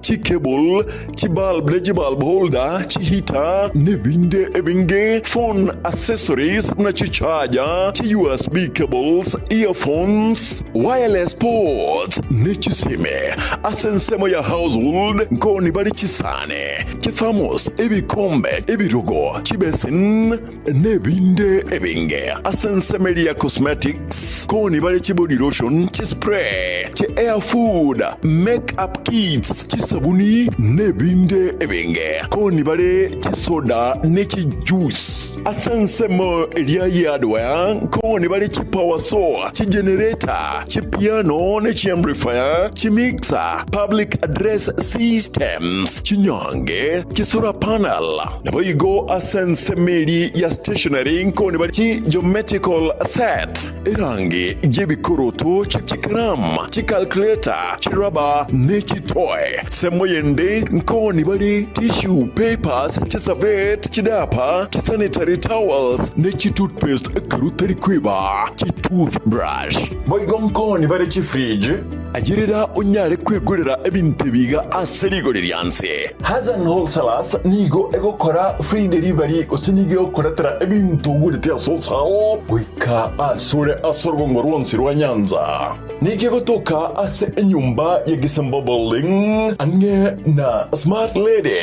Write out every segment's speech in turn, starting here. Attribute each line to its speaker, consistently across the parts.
Speaker 1: Chicable, chibulb ne chibulb holder, chiheater, nebinde ebinge, phone accessories buna chicharger, chi USB cables, earphones, wireless ports, ne chisime. Ase ensemo ya household nkoni bare chisani, chithermos, ebikombe, ebirogo, chibesin, Nebinde ebinge ase ensemo eria ya cosmetics, koni bare chibody lotion, chispray, chi hair food, make up kits, chisabuni, nebinde ebinge. Koni bare chisoda ne chijuice. Ase ensemo eria ye hardware, koni bare chipower saw, chigenerator, chipiano ne chiamplifier, chimixer, public address systems, chinyange, chisolar panel. Naboigo ase ensemo eria ya stationery nkoni bare chi geometrical set, erangi y'ebikoroto, chikaramu, chicalculator, chirubber, ne chitoy. Ensemo yende nkoni bare tissue papers, chiservette, chidiaper, chisanitary towels, ne chitoothpaste ekero otari kweba chitoothbrush. Boigo nkoni bare chifridge, ayerera onyare kwegorera ebinto ebi iga ase rigori rianse. Hassan Wholesalers nigo egokora free delivery gose nigo egokoretera ebinto ogorete ase wholesale goika asore ase orogongo rwonsi rwa Nyanza. Nigo egotoka ase enyomba ya Gisemba Building ang'e na Smart Lady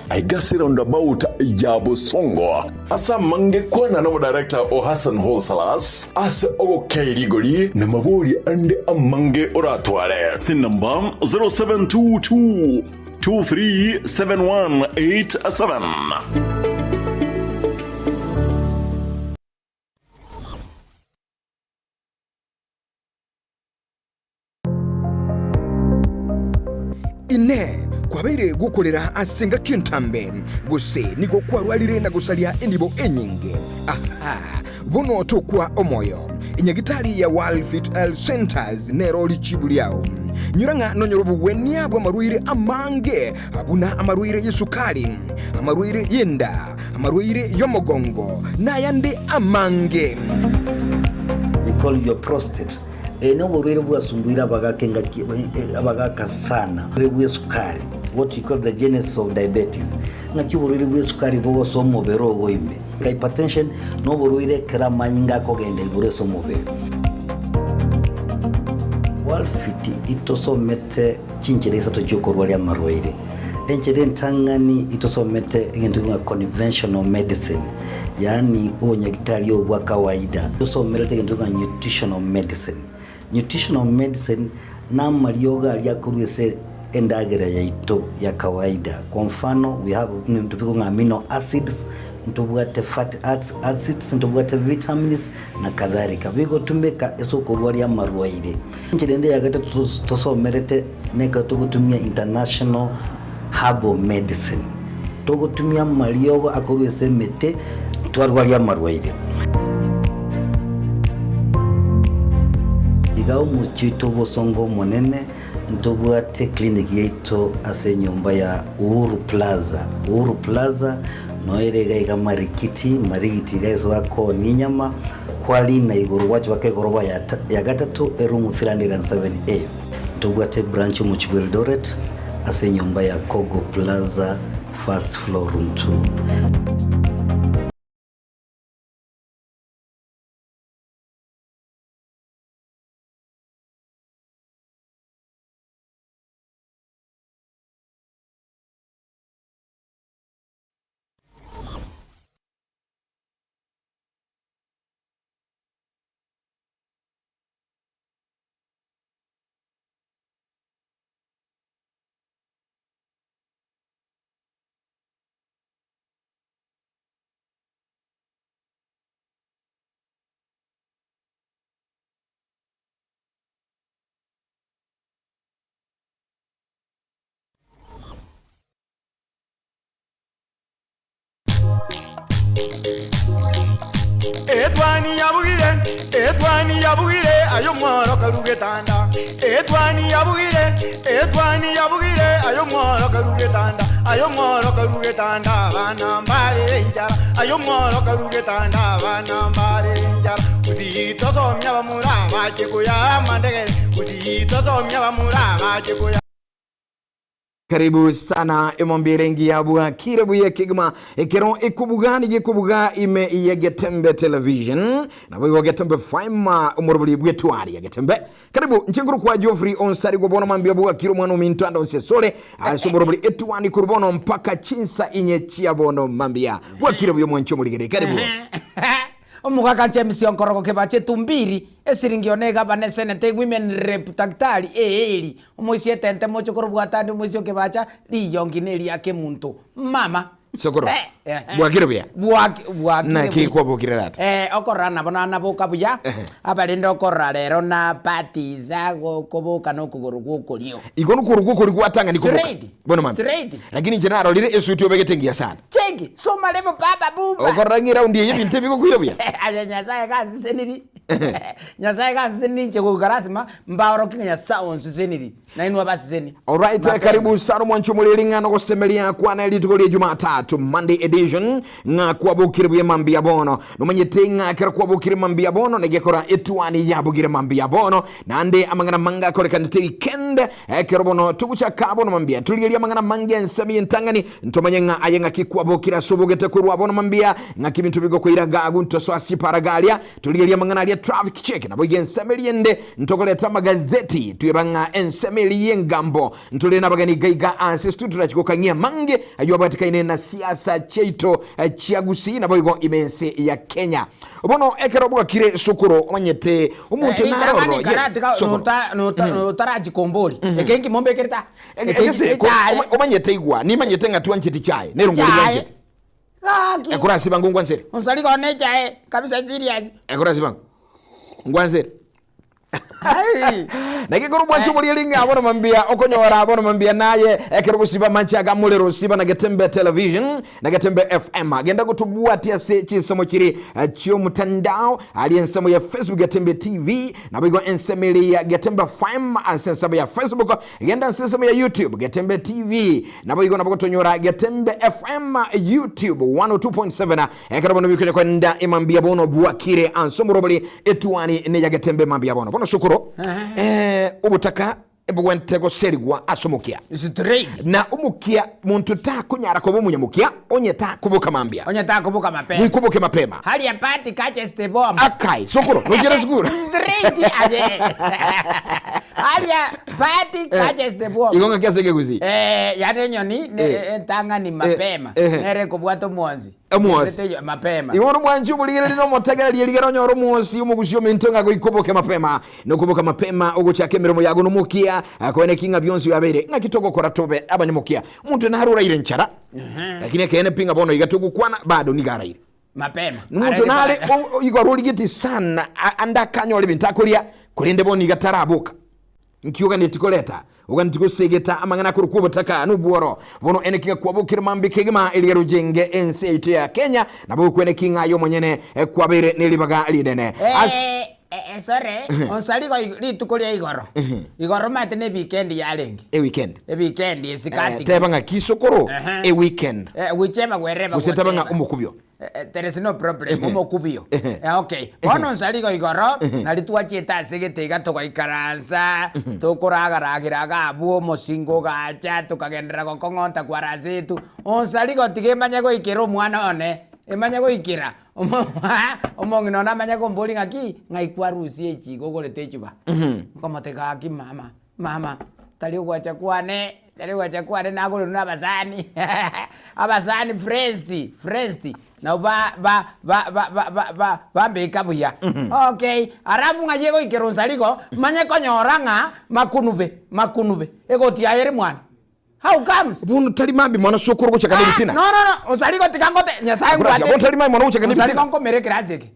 Speaker 1: aiga ase roundabout ya Bosongo. Ase amange kwana nomodirector o Hassan Wholesalers ase ogokei rigori na mabori ande amange oratware. Ase enamba 0722 237187.
Speaker 2: Inee! Kwabeire gokorera ase engaki entambe, gose nigo kwarwarire na gosaria enibo enyinge? Aha! Bono tokwa omoyo. Enyagitari ya World Fit Health Centers nero richibu riao. Nyora ng'a nonyore obogwenia bw'amarwaire amange buna amarwaire y'esukari, amarwaire y'enda, amarwaire y'omogongo, na ayande amange.
Speaker 3: We call your prostate. Eye noborwaire bwasumbuire abagaka engaki abagaka sana. Oborwaire bw'esukari, what we call the genesis of diabetes. Ng'aki oborwaire bw'esukari bogosoa omobere ogo ime. Hypertension noborwaire ekero amanyinga akogenda igoro ase omobere. Worldfit itosomete chinchera isato chiokorwaria amarwaire. Enchera entang'ani itosomete egento ng'a conventional medicine, yaani obonyagitari obo bwa kawaida. Tosomerete egento ng'a nutritional medicine. Nutritional medicine namariogo aria akorwa ase endagera yaito ya kawaida. Kwa mfano, we have ebinto bikong'a ng'a amino acids, ntobwate fatty acids, ntobwate vitamins na kadhalika. Bigotumeka ase okorwaria amarwaire. Enchera ende ya gatato tosomerete nekero togotumia international herbal medicine. Togotumia amariogo akorwa ase emete twarwaria amarwaire. Iga omochie oito obosongo omonene ntobwate clinic yaito ase enyomba ya Uhuru Plaza. Uhuru Plaza noyo ere iga iga Marikiti, Marigiti iga ase bakoonia enyama, kwarina igoro gwacha baka egoroba ya gatato eroom 307A. Ntobwate branch omochie bwa Eldoret ase enyomba ya Kogo Plaza first floor room 2.
Speaker 4: Etwani yabugire, etwani yabugire, aye omworo karue getanda. Etwani yabugire, etwani yabugire, aye omworo karue getanda. Aye omworo karue getanda, abana mbarere enchara. Aye omworo karue getanda, abana mbarere enchara. Gusii tosomia abamura abache koyara amandegere, Gusii tosomia abamura abache koyara.
Speaker 2: Karibu sana emombere engiya bwakire buya kegima ekero ekobuga nigo ekobuga ime ya Getembe Television nabo igo Getembe FM omorobori bw'etwari ya Getembe. Karibu inche nkoro kwa Geoffrey Onsari bono mambia bwakire omwana ominto ande onsi asore ase omorobori etwani korwa bono mpaka chinsa inye chia bono mambia bwakire buya omwanchi omorigere karibu.
Speaker 5: Omogaka James Onkorogo Kebache Tumbiri, esiringi one egabana eseneta women rep Daktari Eeri, omoisia etente moche korobwata ande omoisia o Kebacha riyongi ne eria Kemunto. Mama.
Speaker 2: Sokoro,
Speaker 5: Eh, eh, eh.
Speaker 2: bwakire buya?
Speaker 5: Bwaki bwakire
Speaker 2: Naki
Speaker 5: buya.
Speaker 2: kwabokire tata?
Speaker 5: Eh, okorora nabo nanaboka buya, abarende okorora rero na batisa gokoboka na okogoro gwa okorio.
Speaker 2: Igo nokogoro gwa okorio gwatang'ani koboka.
Speaker 5: Straight.
Speaker 2: Bono mambia.
Speaker 5: Straight.
Speaker 2: Lakini inche narorire esuti obegete engiya sana.
Speaker 5: Cheki, soma rebo baba bumba.
Speaker 2: Okorora ng'a eraundi eye ebinto ebigokwira buya.
Speaker 5: Aye Nyasaye ganseseniri. Nyasaye ganseseniri inche goika lasima mbaorokie ng'a Nyasaye onseseniri na inwe abaseseni.
Speaker 2: Alright,
Speaker 5: Mapema.
Speaker 2: karibu sana omwancho omoreri ng'a nogosemeria kwane rituko ria Jumatatu Monday edition ng'a kwabokire buya mambia bono nomanyete ng'a ekero kwabokire mambia bono negekora etuani yabogire mambia bono naende amang'ana mange akorekanete weekend Ekero bono togochaka bono mambia, torigererie amang'ana amange ensemo y'entang'ani, ntomanye ng'a aye ng'aki kwabokire ase obogete korwa bono mambia, ng'aki ebinto bigokoira gagu ntosoa ase chiparaga aria, torigererie amang'ana aria traffic check, naboigo ensemo eria ende ntokoreta amagazeti, tweba ng'a ensemo eria y'engambo ntore nabageni iga iga ase studio torachi gokang'ia amange ayio abwatekaine na siasa chiaito chia Gusii naboigo ime ense ya Kenya. Bono ekero bwakire sokoro omanyete Omonto naro
Speaker 5: Ritang'ani
Speaker 2: oro, yes,
Speaker 5: karatiga
Speaker 2: sokoro.
Speaker 5: nota nota notarachikombori eke nki mombekerete aa?
Speaker 2: Ege-
Speaker 5: Eke
Speaker 2: egese, ko-
Speaker 5: echae.
Speaker 2: oma- omanyete igwa nimanyete ng'a twancheti chae nerongori
Speaker 5: Echae.
Speaker 2: bwanchete
Speaker 5: Gaki.
Speaker 2: ekorasi bango ngwansere
Speaker 5: Onsari kone echae kabisa serious.
Speaker 2: ekorasi bango ngwansere Naki ekero bwancha omorieri ng'a bono mambia okonyora bono mambia naye ekero gosiba amache aga morero siba na Getembe Television na Getembe FM genda gotobwatia ase chinsemo chiri chi'omotandao aria ensemo ya Facebook Getembe TV naboigo ensemo ere ya Getembe FM ase ensemo ya Facebook genda ase ensemo ya YouTube Getembe TV naboigo nabo gotonyora Getembe FM YouTube 102.7 ekero bono bikonya kwenda emambia bono bwakire anse omorobori etuani ne ya Getembe mambia bono bono sokoro eh, obotaka Ebogwenerete goserigwa ase omokia.
Speaker 5: Straight.
Speaker 2: Na omokia monto takonyara koba omonyamokia onye takoboka mambia.
Speaker 5: Onye takoboka mapema.
Speaker 2: Goika oboke mapema.
Speaker 5: Haria party catches the bomb.
Speaker 2: Akai, sokoro, nochiere sukuru.
Speaker 5: Straight aye. Haria party catches the bomb.
Speaker 2: Igo ng'aki ase ekegusii?
Speaker 5: Eh, yaani enyoni ne
Speaker 2: Eh.
Speaker 5: entang'ani mapema.
Speaker 2: eh.
Speaker 5: Nere ekobwata omwansi.
Speaker 2: Omwosi.
Speaker 5: Eteyo mapema.
Speaker 2: Igo bono mwanche omorigereria na omotegereria rigere onyore omwosi omogusi ominto ng'a goika oboke mapema nokoboka mapema ogochaka emeremo yago nomokia akoene ki ng'a bionsi biabeire ng'aki togokora tobe abanyamokia omonto nare oraire nchara lakini ekeene pi ng'a bono iga togokwana bado nigo araire
Speaker 5: Mapema.
Speaker 2: omonto
Speaker 5: Arere
Speaker 2: nare
Speaker 5: para-
Speaker 2: igo arorigeti sana ande akanyora ebinto akoria korende bono iga taraboka Nki oganetie koreta? Oganetie gosegeta amang'ana akorokwa obotaka na obworo. Bono ene ki ng'a kwabokire mambia kegima eria rojenge ense yaito ya Kenya, nabo gokwene ki ng'a aye omonyene kwabeire ne ribaga rinene. As
Speaker 5: Eh, eh, sorry, onsari igo rituko ria igoro. Igoro omanyete ne weekend yarenge.
Speaker 2: E weekend.
Speaker 5: E weekend esikati.
Speaker 2: Eh, teba ng'a ki sokoro
Speaker 5: Ehe.
Speaker 2: e weekend.
Speaker 5: Eh, whichever wherever.
Speaker 2: Gose teba ng'a
Speaker 5: whatever.
Speaker 2: omokubio.
Speaker 5: There is no problem, omokubio. Okay. Bono nsa rigo igoro, nari twachiete ase egete iga togaikaransa, tokoragaragera iga abwo, omosingo ogacha, tokagenderera gokong'onta kwarasetu. Onsa rigo tiga emanye goikera omwana one, emanye goikera omong'ina one amanye komboria ng'aki, ng'ai kwarusia echi igo ogorete echuba. Nkomotebia gaki mama, Mama, tari ogwancha kwane, tari ogwancha kwane nagorerwe na abasani abasani friends, friends nabo ba ba ba ba ba ba ba bambeka buya. Okay, alafu ng'ai egoikera onsarigo, manye konyora ng'a makunube, makunube, egoti yaye ere mwane. How comes?
Speaker 2: Bono tari mambi mono sokoro gochaka
Speaker 5: Ah,
Speaker 2: nebitina.
Speaker 5: no, no, no, onsarigo tiga ngote, Nyasaye
Speaker 2: Buratia,
Speaker 5: ngwate.
Speaker 2: bono tari mambi mono gochaka
Speaker 5: Onsarigo
Speaker 2: nebitina.
Speaker 5: nkomere ekerasi eke.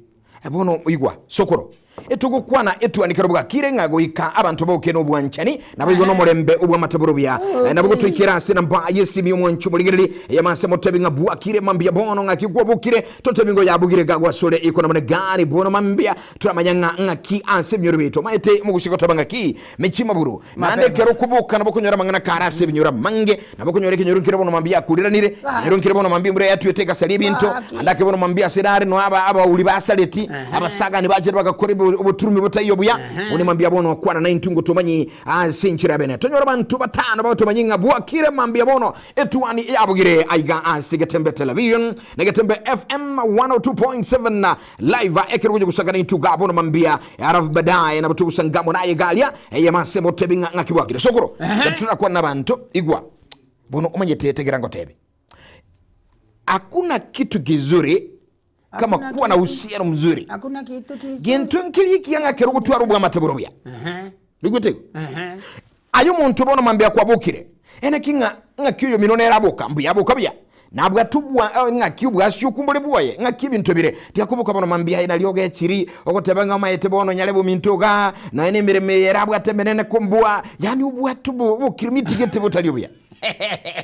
Speaker 2: Bono igwa, sokoro, etogokwana etwanikero bwakire ng'a goika abanto boke nobwanchani, naboigo nomorembe obw'amataboro buya. Nabo gotoikera ase namba y'esimi y'omwancho omorigereri, eyemo ase motebi ng'a bwakire mambia bono ng'aki kwabokire, totebi ngo yabugire gagwasore iko namuna gari bono mambia, toramanya ng'a ng'aki ase ebinyoro biaito. Omanyete mogochia goteba ng'aki mechie maburu. Naende ekero okoboka nabo okonyora amang'ana kare ase ebinyoro amange, nabo okonyora ekenyoro nkere bono mambia yakuriranire, ekenyoro nkere bono mambia embura yatwete egasaria ebinto, ande ake bono mambia ase erare noe aba abauri basareti, abasagani bachire bagakora ebi oboturumi botaiyo buya one mambia bono kwana naintwe ngotomanyi ase enchera ya bene tonyore abanto batano bagotomanyi ng'a bwakire mambia bono etuani yabugire aiga ase Getembe Television na Getembe FM 102.7 live ekero gocha gosanga naintwe iga bono mambia alafu baadaye nabo togosanga amo naye iga aria eyemo ase motebi ng'a ng'aki bwakire sokoro torakwana nabanto igwa bono omanyete tegera ngotebe hakuna kitu kizuri kama
Speaker 5: Hakuna
Speaker 2: kuwa na
Speaker 5: kitu.
Speaker 2: uhusiano mzuri
Speaker 5: Hakuna kitu kizuri.
Speaker 2: gento nkeri ekiya ng'a ekero ogotwara obwamate bore obuya
Speaker 5: Ehe,
Speaker 2: Oigwete igo?
Speaker 5: ehe.
Speaker 2: Aye omonto bono mambia kwabokire, enaki ng'a ng'aki oyomino nere aboka, mbuya aboka buya, nabwate obwa eh, ng'aki obwasioku mbore bwoye, ng'aki ebinto bire. Tiakoboka bono mambia aye nario ogechiri, ogoteba ng'a omaete bono nyare bominto igaa, nonya na emeremo eye ere abwate emenene kombua, yaani obwate obo obokirimiti gete botari obuya.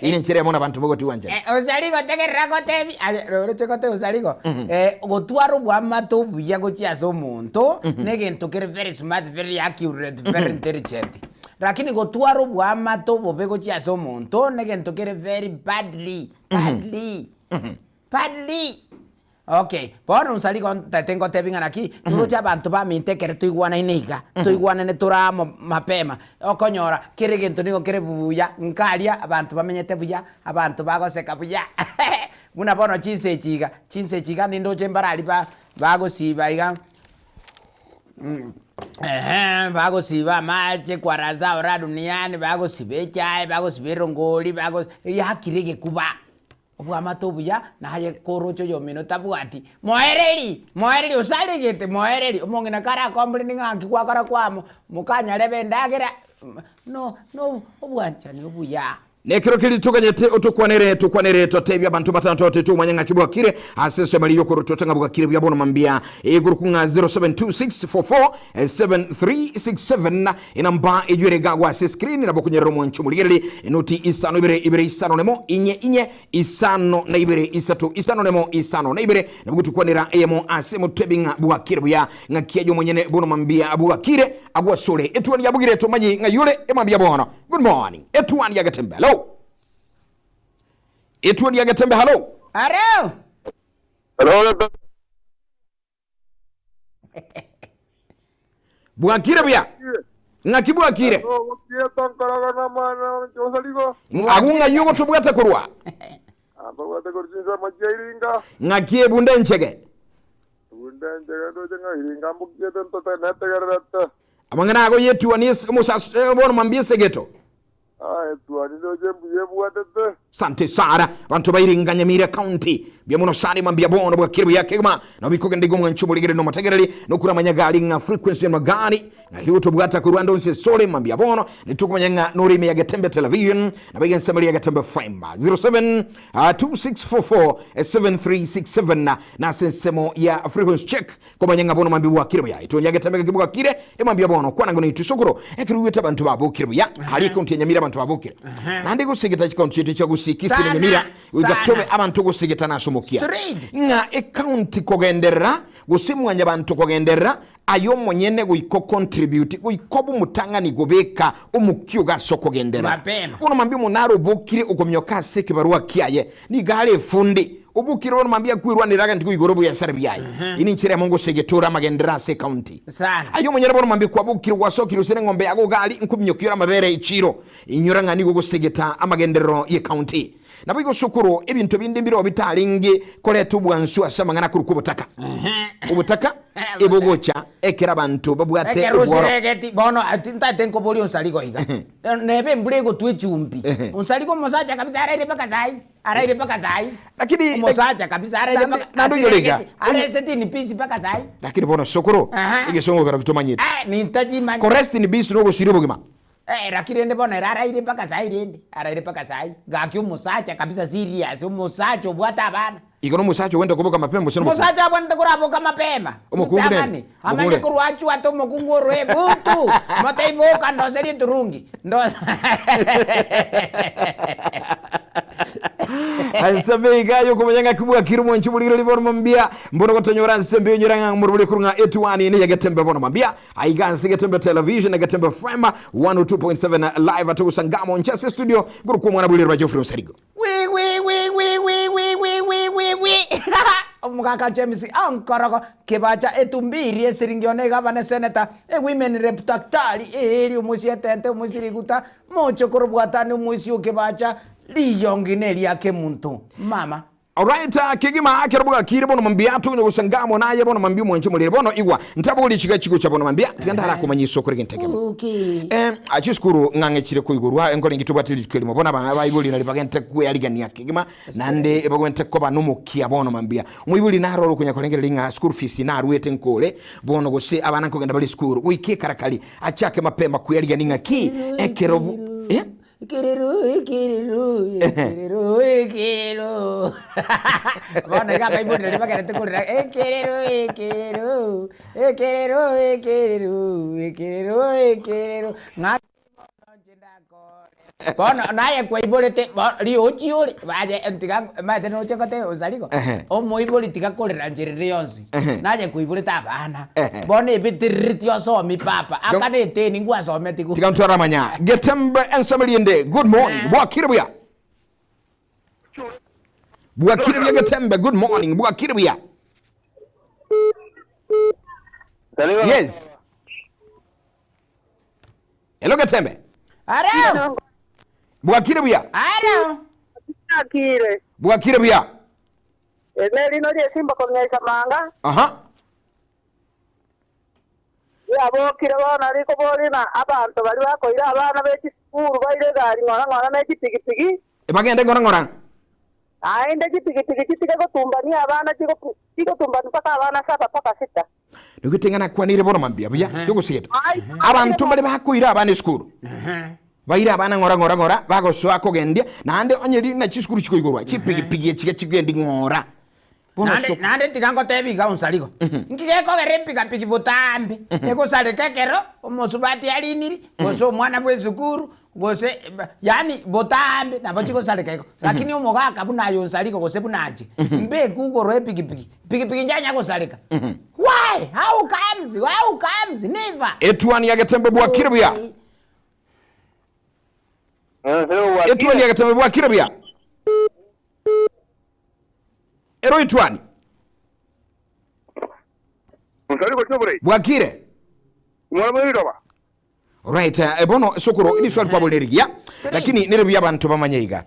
Speaker 2: Ere enchera eyemo nabanto bagotigwanchera.
Speaker 5: Eh, osarigo tegerera gotebi aye roroche gotebi osarigo eh, gotwara obwamate obuya gochia ase omonto na egento kere very smart very accurate very intelligent lakini gotwara obwamate obobe gochia ase omonto na egento kere very badly badly badly. Okay, bono inse rigo ntagete ngotebi ng'a naki, toroche abanto baminto ekere toigwanaine iga, toigwanane tore amo mapema, okonyora kera egento nigo kere buya, nkaria abanto bamenyete buya, abanto bagoseka buya buna bono chinsa echi iga, chinsa echi iga nindoche mbararia ba bagosiba iga. Ehe, bagosiba amache kwa zao la duniani, bagosiba echae, bagosiba erongori, bagosi yakire egekuba. Obwamate obuya, naye koroche oyomino tabwati, moereri, moereri osaregete, moereri, omong'ina karakomborende ng'a nki gwakora kwamo, mokanyarebe endagera, no no obwanchani obuya.
Speaker 2: Nekero keria toganyete otokwanere, tokwanere, totebie abanto batantote tomanye ng'aki bwakire ase ensemo eria y'okorotota ng'a bwakire buya bono mambia igoro kung'a 0726447367 Enamba eyio ere iga agwo ase escreen nabo okonyerera omwancho omorigereri enoti isano ibere ibere isano nemo inye inye isano na ibere isato isano nemo isano na ibere nabo gotukwanera eyemo ase motebi ng'a bwakire buya ng'aki aye omonyene bono mambia bwakire agwo asore etuani yabugire tomanyi ng'ai ore emambia bono good morning etuani ya Getembe hello etuani ya Getembe hello
Speaker 5: Areo!
Speaker 6: Hello, Getembe.
Speaker 2: Bwakire buya? Ng'aki bwakire? Agwo ng'ai ogotobwata korwa? Ng'aki ebunda enchege? Amang'ana ago yetuani ase omosas eh, bono mambia esegeto.
Speaker 6: Aye etuoni ndoche mbuya ebwatete.
Speaker 2: Sante Sara, banto ba Iringa Nyamira County, mbuya mono sana mambia bono bwakire buya kegima, nabo bikogenda igo mwanche omorigereri na omotegereri, nokura amanyagari ng'a frequency amagani, ng'a igo tobwata korwa ande onsi esore mambia bono, nitokomanya ng'a nore ime ya Getembe Television, nabo iga ensemo eria ya Getembe FM, 07 2644 7367 nase ensemo ya frequency check. Komanya ng'a bono mambia bwakire buya, etuoni ya Getembe gaki bwakire, emambia bono kwana ng'o naitwe isokoro, ekero oigwete abanto babokire buya, aria ekaunti ya Nyamira abanto babokire. Naende gosegeta chikaunti chiaito chia Gusii, Kisii na
Speaker 5: Sana,
Speaker 2: Nyamira, goika
Speaker 5: sana.
Speaker 2: tobe abanto gosegeta nase omokia.
Speaker 5: Straight.
Speaker 2: Ng'a ekaunti kogenderera, gose mwanyabanto kogenderera, aye omonyene goika ocontribute, goika obe omotang'ani gobeka omokia ogo ase okogenderera.
Speaker 5: Mapema.
Speaker 2: Bono mambia omonara obokire okomioka ase ekebarua kiaye, Nigo are efundi, obokire bono mambia kwerwanera agento koigoro oboyasare biaye. Eye nenchera eyemo ngosegetore amagenderero ase ecounty.
Speaker 5: Sana.
Speaker 2: Aye omonyene bono mambia kwabokire gwasokire gose neng'ombe yago iga aria nkominyokia ore amabere echiro. Inyora ng'a nigo ogosegeta amagenderero y'ecounty. Naboigo sokoro ebinto binde mbireo bitarenge koreta obwansu ase amang'ana akorokwa obotaka. Obotaka ebogocha ekero abanto babwate
Speaker 5: Ekero
Speaker 2: obworo.
Speaker 5: osiregeti bono ati ntaete nkoboria onsarigo iga. Nebe embura egotwa echumbi. Onsarigo omosacha kabisa araire mpaka saii, araire mpaka saii.
Speaker 2: Lakini
Speaker 5: Omosacha kabisa araire
Speaker 2: Nande-
Speaker 5: mpaka
Speaker 2: nande oyore iga.
Speaker 5: asiregeti, areste in peace mpaka saii.
Speaker 2: Lakini bono sokoro
Speaker 5: Aha.
Speaker 2: egesongo kero kitomanyete.
Speaker 5: Eh, nintachimanya.
Speaker 2: Ko rest in peace nogosiria obogima.
Speaker 5: Eh, lakini rende bono ere araire mpaka saii rende, araire mpaka saii. Gaki omosacha kabisa serious, omosacha obwate abana.
Speaker 2: Igo nomosacha ogwente koboka mapema gose nomokungu?
Speaker 5: Omosacha abwenerete koraboka mapema,
Speaker 2: Omokungu nere?
Speaker 5: ritang'ani,
Speaker 2: Omokungu
Speaker 5: amanye
Speaker 2: nere?
Speaker 5: korwa achwate omokungu orwe ebutu, motebie boka ndoserie eturungi, ndo
Speaker 2: Ase iga yokomanya ng'aki bwakire omwanchi borigere ribono mambia mbono gotonyora nse mbe onyora ng'a morobore korwa ng'a etuani ene ya Getembe bono mambia aiga nse Getembe Television na Getembe FM 102.7 live atogosangamo nche ase studio ngorokwa omwana bw'erero ba Geoffrey Onsarigo.
Speaker 5: Wi wi wi wi wi wi wi wi wi wi. Omogaka James Onkorogo, Kebacha Etumbiri, Esiringi one Egavana Eseneta, Ewomen Rep Daktari, Eeri Omoisia Etente, Omoisia Riguta, Mochokoro Bwatani, Omoisia o Kebacha, Riyongi neria Kemunto. Mama.
Speaker 2: Alright, kegima ekero bwakire bono mambia tokonya gosanga amo naye bono mambia omwanche omorere bono igwa ntabogorie chiga chigocha bono mambia tiga ndarakomanyia isoko rigento ekemo. Eh, chisukuru ng'ang'echire koigorwa enkore inki tobwate rituko erimo bono aba abaibori nari bagente kwearigania kegima naende bagwente koba nomokia bono mambia omoibori naroro okonya korengereria ng'a school fees naruete nkore bono gose abana nkogenda bare esukuru goika ekarakari achake mapema kwearigania ng'aki ekero eh?
Speaker 5: Ekiriro, ekiriro, ekiriro, ekiriro. Bono iga abaibori nario bagerete korera ekiriro, ekiriro, ekiriro, ekiriro, ekiriro, ekiriro. Ng'aki bono inche ndakore. Bono naye kwaiborete bo riochi ore baye tiga omanyete noche goteba osarigo,
Speaker 2: Ehe.
Speaker 5: omoibori tiga korera nchera ere yonsi,
Speaker 2: Ehe.
Speaker 5: naye kwaiborete abana,
Speaker 2: Ehe.
Speaker 5: bono ebitiriri osomi papa, aka na eteni ngwasometi go.
Speaker 2: Tiga ntwaramanya getembe ensemo ende. Good morning. Bwakire buya. Bwakire buya getembe. Good morning. Bwakire buya. Yes. Hello getembe.
Speaker 5: Aro!
Speaker 2: Bwakire buya.
Speaker 5: Aro!
Speaker 7: Bwakire.
Speaker 2: Bwakire buya.
Speaker 7: Ere rino riesimba kong'esa manga.
Speaker 2: Aha.
Speaker 7: Riabokire bono rikobori na abanto baria bakoira abana be chisukuru baire egari ng'ora ng'ora ne chipigipigi.
Speaker 2: Bagende ng'ora ng'ora.
Speaker 7: Naende chipigipigi chitige gotumbania abana chigotumbania mpaka abana saba mpaka sita.
Speaker 2: Nigo ting'ana kwanire bono mambia buya yogosigete. Abanto mbare bakoira abana esukuru. Baire abana ng'ora ng'ora ng'ora bagosoa kogendia naende onye rina chisukuru chikoigorwa chipigipigi echiga chigendi ng'ora. Bono
Speaker 5: Naende
Speaker 2: so
Speaker 5: naende tiga ngotebi iga onsarigo, nki gekogera epigapigi botambe egosareka ekero omosubati ariniri, gose omwana bwa esukuru, gose yaani botambe nabo chigosareka igo. Lakini omogaka buna aye onsarigo gose buna inche, mbeke igoro epigipigi, pigipigi njanya gosareka. Why? How comes? How comes? Never!
Speaker 2: Etuani ya Getembe bwakire buya. Etuani ya Getembe bwakire buya. Ero itwani.
Speaker 6: Onsari gochia oborei.
Speaker 2: Bwakire.
Speaker 6: Omwana bwe riroba.
Speaker 2: Alright, eh, bono sokoro iri swali kwabo nerigiya lakini nere buya abanto bamanye iga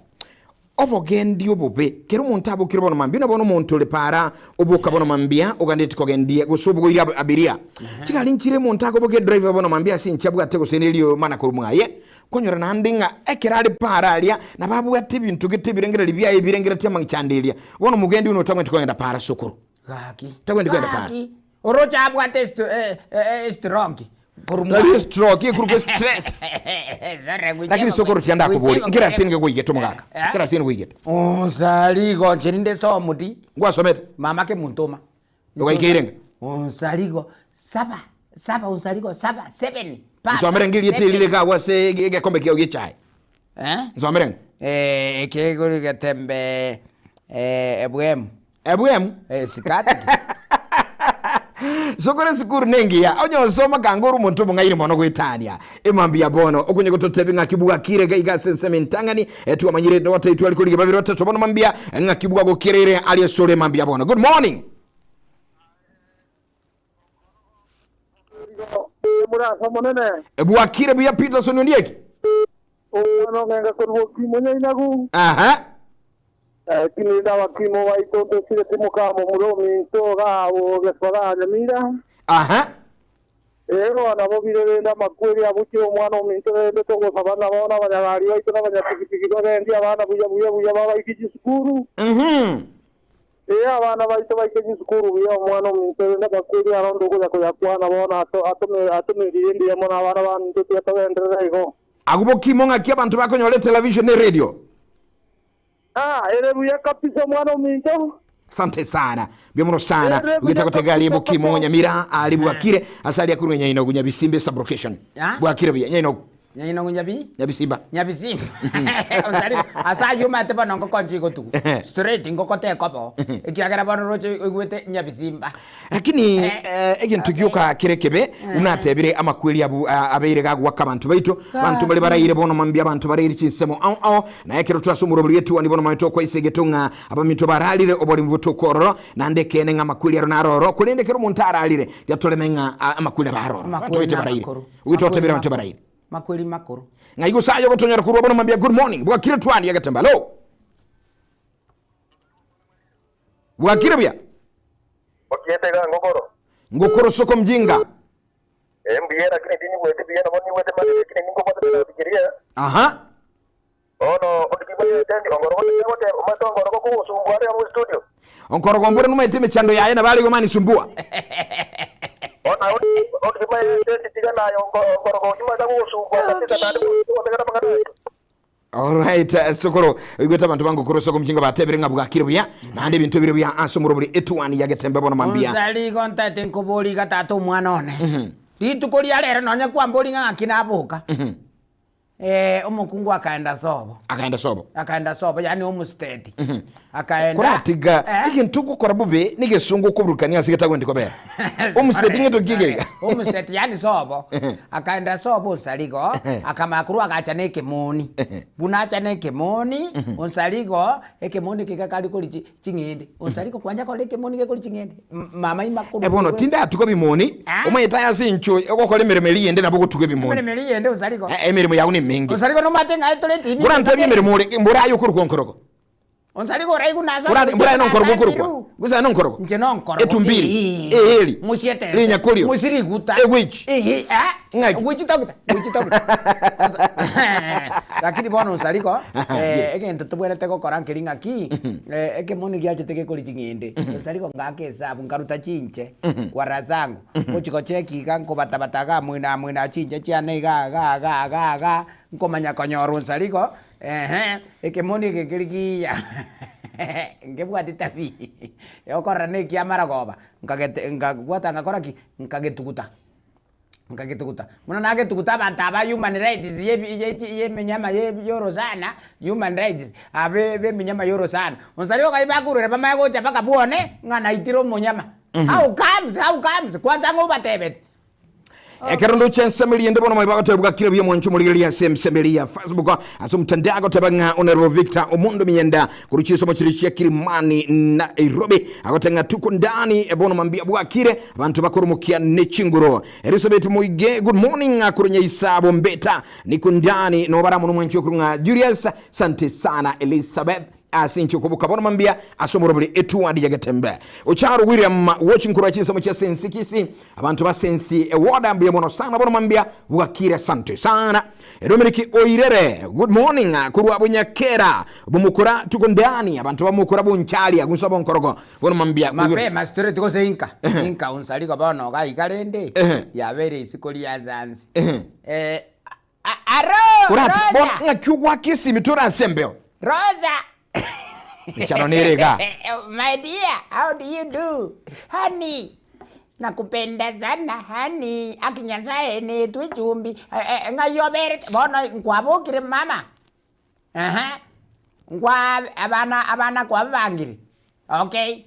Speaker 2: obogendi obobe kera omonto abokire bono mambia na bono omonto ore para oboka bono mambia ogandeti kogendie gose obogoire abiria chigari nchire omonto akobokia driver bono mambia ase inche abwate gose nerio mana korwa mwaye Kwanyora naende ng'a ekero are paara aria, nabo abwate ebinto gete ebirengererio biaye ebirengeretie amang'ichancha ande eria. Bono omogendi one otagwenereti kogenda paara sokoro.
Speaker 5: Gaki.
Speaker 2: Tagwenereti kogenda paara.
Speaker 5: Gaki. Oroche abwate esto- eh, eh, estroke. Korwa
Speaker 2: Tari
Speaker 5: mwaye.
Speaker 2: estroke, ekorokwa estress.
Speaker 5: Sorry, gwicheba
Speaker 2: Lakini sokoro tiga ndakobori,
Speaker 5: gwicheba
Speaker 2: nkere ase
Speaker 5: gwicheba.
Speaker 2: nigo gwaigete omogaka.
Speaker 5: Eh?
Speaker 2: Nkere ase nigo gwaigete.
Speaker 5: Onsarigo inche ninde somo ti.
Speaker 2: Ngwasomete?
Speaker 5: Mama kemuntoma.
Speaker 2: Ogaikeire ng'a?
Speaker 5: Onsarigo saba, saba onsarigo saba, seven. Papa,
Speaker 2: Nsomere ng'a erieta
Speaker 5: seven.
Speaker 2: eri rire agwo ase egekombe kiao gie echae.
Speaker 5: Eh?
Speaker 2: Nsomere ng'a?
Speaker 5: Eh, ekegori getembe eh, ebwemu.
Speaker 2: Ebwemu?
Speaker 5: Eh, sikati.
Speaker 2: Sokore esukuru nengiya onye osoma kanga ore omonto omong'aini mono goetania emambia bono okonye gototebi ng'aki bwakire iga iga ase ensemo entang'ani eh, twamanyire nogotebia twari korigia babere batato bono mambia ng'aki bwagokereire aria ase ore emambia bono good morning
Speaker 6: Omorasa omonene,
Speaker 2: Bwakire buya Peterson Ondieki.
Speaker 6: omwana ong'enga korwa okimo nyainagu.
Speaker 2: Aha.
Speaker 6: Lakini abakimo baito ntosire timokama omura ominto iga gesoa ga Nyamira.
Speaker 2: Aha.
Speaker 6: Ero nabo bire rende amakweri abuchire omwana ominto rende togosaba nabo na abanyagari baito na abanyapigipigi bagendie abana buya buya buya babaike chisukuru.
Speaker 2: Mhm.
Speaker 6: Ee, abana baito baike chisukuru buya omwana ominto rende amakweri aro ntokonya koyakwana bono atomerire mbuya mono abana baminto tiga togenderere igo.
Speaker 2: Agwo bokimo ng'aki abanto bakonyora etelevision na eradio.
Speaker 6: Ah, ere buya kabisa omwana ominto.
Speaker 2: Asante sana. Mbuya mono sana.
Speaker 6: Ere buya
Speaker 2: Ogete gotega aria
Speaker 6: kabisa
Speaker 2: bokimo
Speaker 6: kabisa.
Speaker 2: Nyamira aria bwakire ase aria korwa Nyainogu Nyabisimbe sublocation.
Speaker 5: Ah.
Speaker 2: Bwakire buya Nyainogu.
Speaker 5: Nyainongo nyabi?
Speaker 2: Nyabisimba.
Speaker 5: Nyabisimba. Onsari ase ayio omanyete bono ngoko nchie igotugu. Straight ngoko tekoba. Ekiagera bono roche oigwete nyabisimba.
Speaker 2: Lakini eh, egento gioka kere kebe buna atebire amakweri abu a- abeire gagwaka abanto baito abanto bari baraire bono mambia abanto baraire chinsemo ao ao naye ekero twase omorobori etuani bono mambia tokwaisa egeto ng'a abaminto bararire oborimo botoka ororo naende ekeene ng'a amakweri aro naroro korende ekero omonto ararire riatoreme ng'a a- amakweri aba aroro abanto
Speaker 5: Amakweri
Speaker 2: baito baraire
Speaker 5: namakoro.
Speaker 2: Goika
Speaker 5: Makweri
Speaker 2: otebire abanto
Speaker 5: makoro.
Speaker 2: baraire
Speaker 5: Makweri makoro.
Speaker 2: Ng'ai gose aye ogotonyora korwa bono mambia good morning bwakire twani egetembe alo bwakire buya
Speaker 6: Okiete iga ngokoro.
Speaker 2: ngokoro soko mjinga
Speaker 6: Eh, mbuya lakini tinyigweti buya nabo nigwete magega lakini ninkobwatana na fikiria.
Speaker 2: aha
Speaker 6: Bono ondikibayete ndi ongorogo gote omate ongorogo kugusumbua are amo studio.
Speaker 2: Onkorogo mbore nomaete emechando yaye nabo are igo manisumbua.
Speaker 6: Bono ondikibayete ndi tiga naye ongorogo oyio mate agogosumbua kabisa naende gotegera amang'ana ayio.
Speaker 2: Alright, eh, sokoro oigwete abanto bangokoro soko mchinga batebire ng'a bwakire buya naende ebinto bire buya ase omorobori etuani ya getembe bono mambia.
Speaker 5: Onsari igo ntaete nkobori iga tata omwana one. Rituko ria rero nonye kwambori ng'a ng'aki naboka. Eh, omokungu akaenda sobo.
Speaker 2: Akaenda sobo.
Speaker 5: Akaenda sobo, yaani homestead. Akaenda.
Speaker 2: Koratiga
Speaker 5: Eh?
Speaker 2: egento ogokora bobe negesongo okoburukania ase getagwenereti kobera. Homestead ng'ento ki egeiga?
Speaker 5: Homestead yaani sobo. Akaenda sobo onsarigo, akamanya korwa agacha na ekemoni. Buna acha na ekemoni, onsarigo, ekemoni kega kari koria chi ching'ende. Onsarigo kwanja korora ekemoni gekoria ching'ende? M- Mama ima korwa
Speaker 2: Eh, bono tindatuga bimoni,
Speaker 5: Ah.
Speaker 2: omanyete aye ase incho ogokora emeremo eria eyende nabo ogotuga ebimoni.
Speaker 5: Emeremo eria eyende onsarigo.
Speaker 2: Eh, emeremo yago nemenge.
Speaker 5: Onsarigo nomanyete ng'a etore etibi.
Speaker 2: Korantebie emeremo ore mbore aye okorokwa onkorogo.
Speaker 5: Onsarigo oraigwe nase
Speaker 2: Mbore mbore aye nonkorogo okorokwa. Gose aye nonkorogo.
Speaker 5: Inche nonkorogo.
Speaker 2: Etumbiri.
Speaker 5: Ee.
Speaker 2: Eeri.
Speaker 5: Musiete.
Speaker 2: Rinyakorio.
Speaker 5: Musiriguta.
Speaker 2: Egwichi.
Speaker 5: Ehe, ah.
Speaker 2: Ng'aki?
Speaker 5: Gwichi togita. Gwichi togita. Lakini bono onsarigo,
Speaker 2: Aha,
Speaker 5: eh,
Speaker 2: yes.
Speaker 5: egento tobwenerete gokora nkeri ng'aki, eh, ekemoni giachete gekori ching'ende, onsarigo ngaka esabu nkaruta chinche, kwarora zangu, ngochi gocheki iga nkobatabata iga mwina mwina chinche chiane iga iga iga iga iga, nkomanya konyora onsarigo, ehe, ekemoni eke keri kiya nkebwati tabia okorora na ekiamaragoba, nkagete nkabwata ngakora ki? Nkagetuguta. Nkagetuguta. Buna nagetuguta abanto aba human rights ye ye chi ye eminyama ye ya orosana, human rights, abe be eminyama ya orosana. Onsi aria okai bakurera bamanye gocha mpaka bwone, ng'a naitire omonyama. How comes, how comes, kwanza ng'o obatebeti?
Speaker 2: Ekero ndoche ensemo eria ende bono moyo bagoteba bwakire buya mwanche omorigereria ase ensemo eria ya Facebook ase omotandao agoteba ng'a Honorable Victor Omondo Minyenda korwa chisomo chiria chia Kilimani Nairobi agoteba ng'a tuko ndani bono mambia bwakire abanto bakoromokia ne chinguru. Elizabeth Moige good morning korwa Nyaisabo Mbeta niko ndani nobara mono mwanche okorwa ng'a Julius sante sana Elizabeth Ase inche okoboka bono mambia ase omorobori etuadi ya Getembe. Ocharo William watching korwa chinsemo chia Sensi Kisii. Abanto ba Sensi ewoda mbuya mono sana bono mambia bwakire asante sana. Dominic Oirere good morning korwa Bunyakera Bomokora tuko ndani abanto ba Mokora Bonchari agunsa bonkorogo bono mambia
Speaker 5: Mapema straight gose inka inka onsarigo bono iga iga rende yabeire isiko ria zanzi eh, Aro,
Speaker 2: Orati bono
Speaker 5: Rosa!
Speaker 2: ng'aki ogwaka esimi tore ase embeo.
Speaker 5: Rosa!
Speaker 2: Mechano nere iga.
Speaker 5: My dear, how do you do? Honey, nakupenda sana honey. Aki Nyasaye netwe echumbi. Eh, eh, ng'ai oberete? Bono nkwabokire mama. Aha. Nkwa abana abana kwababangire. Okay.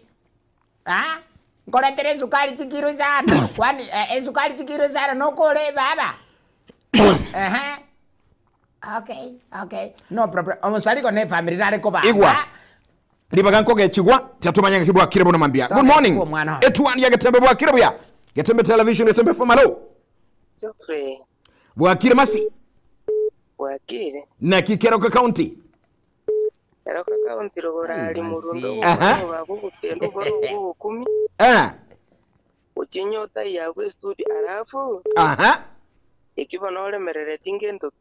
Speaker 5: Ah, nkoretere esukari chikiro isano. Kwani eh, esukari chikiro isano nokore baba? Ehe. Okay, okay. No problem. Omosariko ne family nare kobanga.
Speaker 2: Igwa. Ribaga nkogechigwa tiatomanya ng'aki bwakire bono mambia. Good morning.
Speaker 5: Togechigwa omwana one.
Speaker 2: Etuani ya Getembe bwakire buya. Getembe television Getembe FM hello.
Speaker 8: Geoffrey
Speaker 2: Bwakire masi.
Speaker 8: bwakire
Speaker 2: Naki Keroka County.
Speaker 8: Keroka County rogoro ari morundo
Speaker 2: Aha.
Speaker 8: oboba bw'ogokenda oboro bw'obokumi
Speaker 2: Eh.
Speaker 8: gochia enyota yabwo estudio alafu
Speaker 2: Aha.
Speaker 8: eki bono oremerereti ngento ki?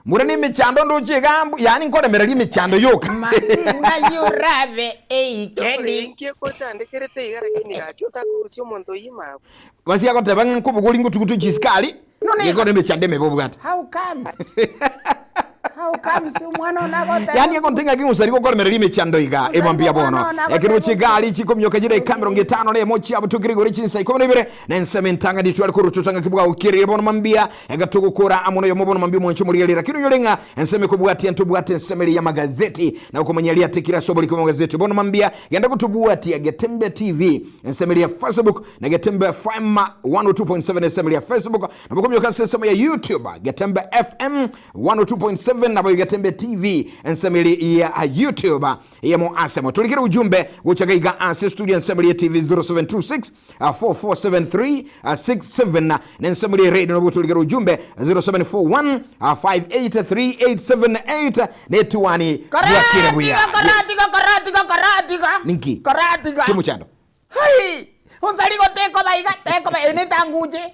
Speaker 2: Mbure nemechando ndoche iga mbu yaani nkoremereria emechando yoka.
Speaker 5: Masina yurabe eikendi.
Speaker 8: Inki ekochandekerete iga lakini gaki otakorusia omonto oyio imabwe.
Speaker 2: Gose agoteba ng'a nkobogori ngotugutu chisikari,
Speaker 5: None-
Speaker 2: nigo nemechando emebe obwate.
Speaker 5: How comes? How comes omwana one agoteba
Speaker 2: Yaani egonte ng'aki ng'usari gokoremereria emechando iga eba mbuya bono. Ekero chigari chikomioka chidaika 51 chiabutukire igoro chinsa 12 na ensemo entang'ani tware korututa ng'aki bwagokiereire bono mambia egatogokora amo noyomo bono mambia omwancho omorigereri lakini onyore ng'a ensemo ekobwatia ntobwate ensemo eria y'amagazeti na okomanya eria atekire ase oboriko bw'amagazeti bono mambia genda gotobwatia Getembe TV ensemo eria ya Facebook na Getembe FM 102.7 ensemo eria ya Facebook nabo okomioka ase ensemo ya YouTube Getembe FM 102.7 nabo Getembe TV ensemo eri ya YouTube eyemo asemo torikere ujumbe gocha gaiga ase studio ensemo eri ya TV 0726 4473 67 na ensemo eri ya radio nabo torikere ujumbe 0741 583878 netuwani bwakire buya.
Speaker 5: Koratiga, koratiga, koratiga, koratiga.
Speaker 2: Ninki?
Speaker 5: Koratiga.
Speaker 2: Kimuchando.
Speaker 5: Hai! Onsarigo tekoba iga, tekoba ene tanguche.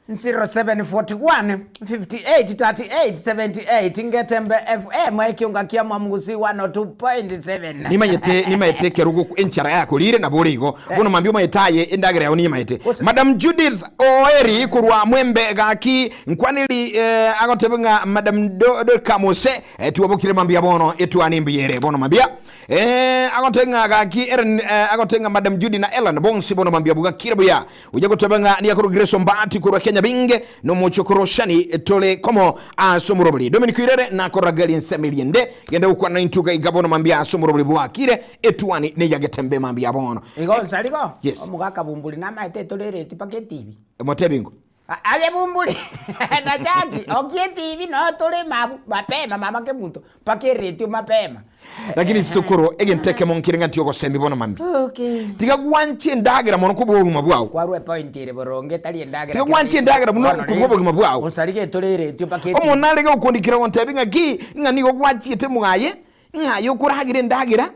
Speaker 5: 0741 58 38 78 Ngetembe FM ekiunga kia Mwamgusi 102.7.
Speaker 2: Nimanyete nimaete ekero ogoku enchara yakorire nabo ore igo. Bono mambia omaete aye endagera yao nimaete. Madam Judith Oeri korwa Mwembe gaki nkwaneri eh, agoteba ng'a Madam Do, Dorka Mose eh, twabokire mambia bono etwani mbuya ere bono mambia Eh, agote ng'a gaki Ellen eh, agote ng'a Madam Judy na Ellen bonsi bono mambia bugakire buya. Oya goteba ng'a niakorwa Grace Ombati korwa Kenya binge nomochie korwa Shani tore komo ase omorobori. Dominic Oirere nakorora gari ensemo eria ende genda gokwana naintwe iga iga bono mambia ase omorobori bwakire etuani neya Getembe mambia bono.
Speaker 5: Igo nsarigo,
Speaker 2: Yes.
Speaker 5: omogaka Bumburi namaete etorereti mpaka etibi.
Speaker 2: Motebi ngo.
Speaker 5: Aye Bumburi na Jackie, okia etibi noo tore mabu mapema mama kemunto mpaka eretio mapema.
Speaker 2: Lakini sokoro egento ekemo nkere ng'a tiogosemi bono mambia.
Speaker 5: Okay.
Speaker 2: Tiga gwancha endagera mono kobua obogima bwao.
Speaker 5: Kwarua epoint ere boronge etari endagera
Speaker 2: Tiga gwancha endagera buna kobua obogima bwao.
Speaker 5: Osarige etore eretio mpaka etibi.
Speaker 2: Omonto narenge gokondikera gontebi ng'aki ng'a nigo gwachiete mwaye ng'a aye okoragera endagera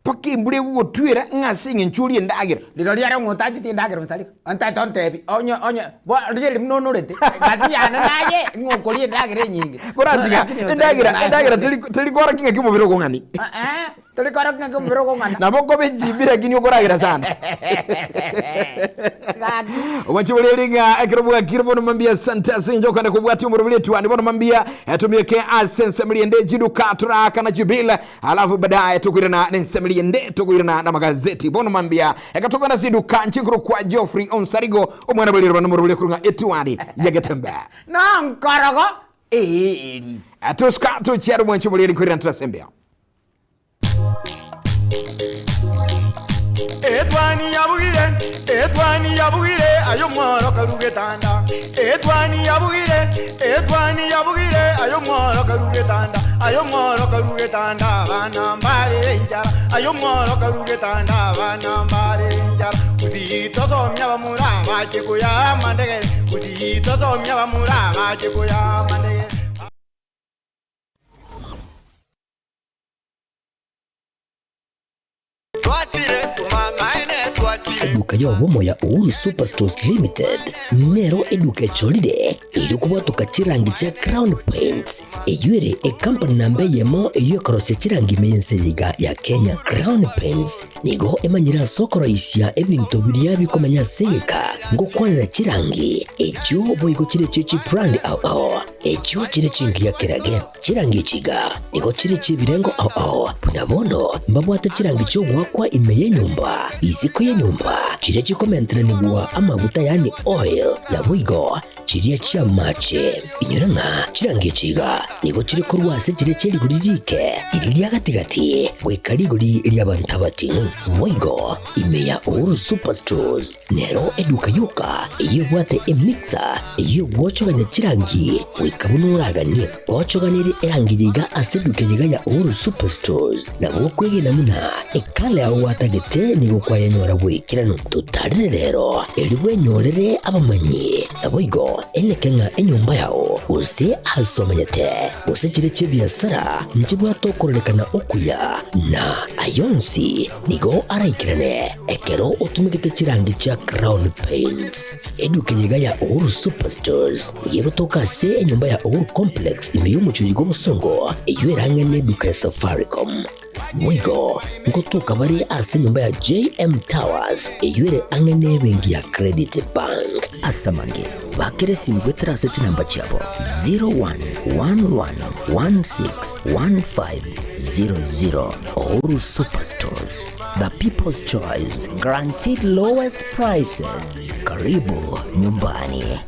Speaker 2: Mpaka embura egogotwera ng'a ase eng'encho orie endagera.
Speaker 5: Rirorio ere ng'a otacheti endagera onsareka, ontaete ontebi, onye onye bo rigereria buna onorete, gati yane naye ng'a okoria endagera enyinge.
Speaker 2: Koratiga
Speaker 5: Lakini onsareka
Speaker 2: endagera
Speaker 5: naye
Speaker 2: endagera
Speaker 5: onorete.
Speaker 2: teri teri korokia ng'aki omobere okong'ani.
Speaker 5: Eh, tori korokia ng'aki omobere okong'ana.
Speaker 2: Nabo okoba echimbi lakini okoragera sana.
Speaker 5: Gaki.
Speaker 2: Omwanchi boreri ng'a ekero bwakire bono mambia asante ase eng'encho okogenda kobwatia omoroberi etuani bono mambia etumieke ase ensemo riende chiduka toraakana chibila Alafu baadaye tukwirana nensemeri ende tukwirana na magazeti bono mambia ekatogana siduka nchinkuru kwa Geoffrey Onsarigo omwana bw'erirwa nomorobori kurung'a etuani ya Getembe
Speaker 5: Nonkorogo eeri.
Speaker 2: Atuska tuchiara omwanchi omoreri nkwirana turasembea.
Speaker 4: Etwani yabugire, etwani yabugire, aye omworo karu getanda. Etwani yabugire, etwani yabugire, aye omworo karu getanda. Aye omworo karu getanda, abana mbare enchara. Aye omworo karu getanda, abana mbare enchara. Gusii tosomia abamura abache koya amandegere, Gusii tosomia abamura abache koya amandegere.
Speaker 9: Eduka y'obomo ya Uhuru Superstores Limited nero eduka echorire erio kobwatoka chirangi chia Crown Paints eyio ere ekampani namba eyemo eyio ekorosia chirangi ime y'ense eye iga ya Kenya. Crown Paints nigo emanyire ase okoroisia ebinto biria bikomenya ase egeka ngokwanera chirangi echio boigo chire chie chibrand ao ao echio chire chingiya kerage. Chirangi echi iga nigo chire chi'ebirengo ao ao, buna bono mbabwate chirangi chi'ogoakwa ime y'enyomba, isiko y'enyomba, chiria chikomenteranigwa amaguta yaani oil, naboigo chiria chi'amache. Inyora ng'a chirangi echi iga nigo chire korwa ase chiria chie rigori riike, riria ria gati-gati, goika rigori ri'abanto abating'u. Boigo ime ya Uhuru Superstores Nero eduka yoka eyio ebwate emixer eyio egwochogania chirangi goika buna oraganie. Ochoganirie erangi yaiga ase eduka eyeiga ya Uhuru Superstores nabo okwegena buna ekala yao gwatagete nigo kwayenyora bw'ekeranu. Totarere rero erio bwenyorere abamanyi naboigo eneke ng'a enyomba yao gose ase omenyete gose chire chi'ebiasara nchibwate okororekana okuya na ayonsi Nigo araikerane ekero otumegete chirangi chia Crown Paints. Eduka eye iga ya Uhuru Superstores nigo egotoka ase enyomba ya Uhuru Complex ime y'omochie oyo bw'obosongo eyio erang'e neduka ya Safaricom. Boigo ngotoka bare ase enyomba ya JM Towers eyio ere ang'e nebenki ya Credit Bank. Ase amange. Bakera esimu goetera ase chinamba chiabo 0111161500. Uhuru Superstores, the people's choice, guaranteed lowest prices. Karibu nyumbani.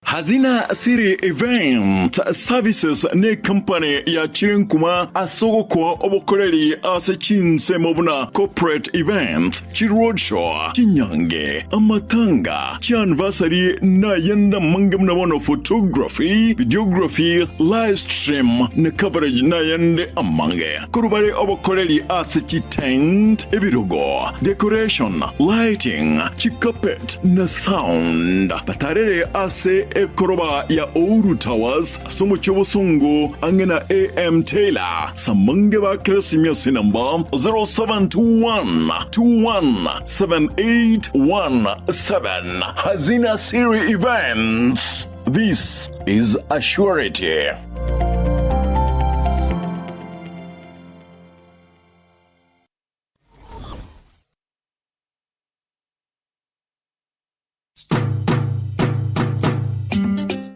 Speaker 1: Hazina City Event Services ne company ya chirenkuma ase ogokoa obokoreri ase chinsemo buna corporate events, chiroadshow, chinyange, amatanga, chianniversary na ayande amange buna bono photography, videography, live stream na coverage na ayande amange. Korwa bare obokoreri ase chitent, ebirogo, decoration, lighting, chicarpet na sound. Batarere ase ekoroba ya Ouru Towers ase omochie obosongo ang'e na AM Taylor. Samange ba Keresimia ase enamba 0721 217817. Hazina Siri Events. This is a surety.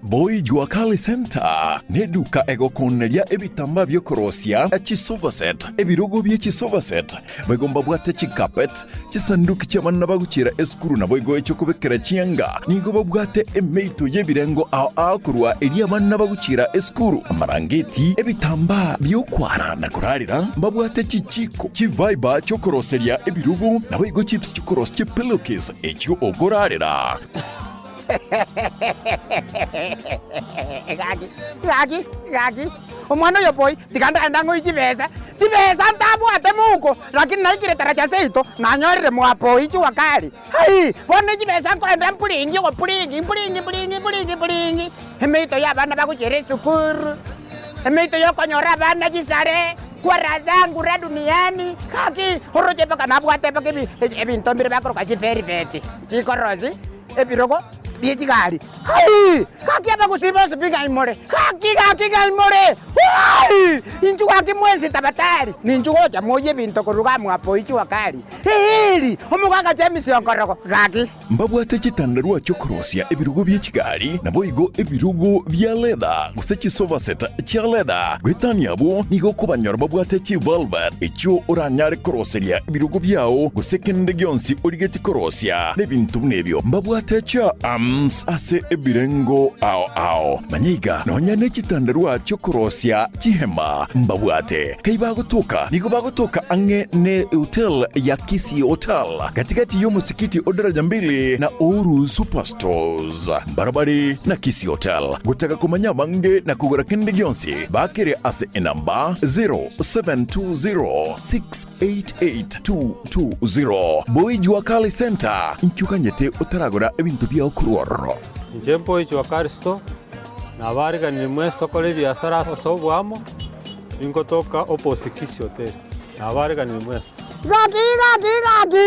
Speaker 1: Boy Jua Kali Center neduka egokoneria ebitambaa biokorosia chisofa set, ebirogo bie chisofa set, boigo mbabwate chicarpet, chisanduki chi'abana bagochiera esukuru naboigo echiokobekera chianga. Nigo babwate emeito y'ebirengo ao ao korwa eria abana bagochiera esukuru, amarangeti, ebitambaa bi'okwara na korarera, mbabwate chichiko, chivaiba chi'okoroseria ebirogo, naboigo chips chi'okorosia chipillowcase echio okorarera.
Speaker 5: Gaki, gaki, gaki, omwana oyo boi, tiga ndagende ang'oe chibesa, chibesa ntabwate mouko, lakini naikire taracha seito, nanyorire mwapoi jua kali. Ai, bono chibesa nkoenda mpuringi ogopuringi, mpuringi mpuringi mpuringi mpuringi, emeito ya abana bagochiera esukuru, emeito ya okonyora abana chisare, kwa raha zangu ra duniani, gaki, oroche mpaka nabwate mpaka ebi ebinto mbire bakoroka chiferibeti, chikorosi. Ebirogo bie chigari. Ai! Gaki abagusii bonsi pi ng'ai more? Gaki, gaki ng'ai more? Ai! Inchuo gaki mwensi tabatari, ninchu gocha moyie ebinto korwa iga mwapo ichua kari. Eeri! Omogaka James Onkorogo, gaki.
Speaker 1: Mbabwate chitandarua chi'okorosia ebirogo bie chigari, naboigo ebirogo bia leather, gose chisofa set chia leather. Goetania abwo, nigo okobanyora babwate chivelvet, echio oranyare koroseria ebirogo biao, gose kende gionsi origetie korosia, na ebinto buna ebio. Mbabwate chiarms ase ebirengo ao ao. Manya iga, nonya ne chitandarua chi'okorosia chihema mbabwate. Kai bagotoka, nigo bagotoka ang'e ne hotel ya Kisii Hotel, gati-gati y'omosikiti o Daraja Mbili na Uhuru Superstores. Mbarabare na Kisii Hotel. Gotaka komanya abange na kogora kende gionsi, bakere ase enamba 0720688220. Boy Jua Kali Center, inki oganyete otaragora ebinto biao korwa ororo?
Speaker 10: Inche Boy Jua Kali Store, nabariganirie mwensi tokore ebiasara ase oboamo, ningotoka opposite Kisii Hotel. Nabareganire mwensi.
Speaker 5: Gaki, gaki, gaki!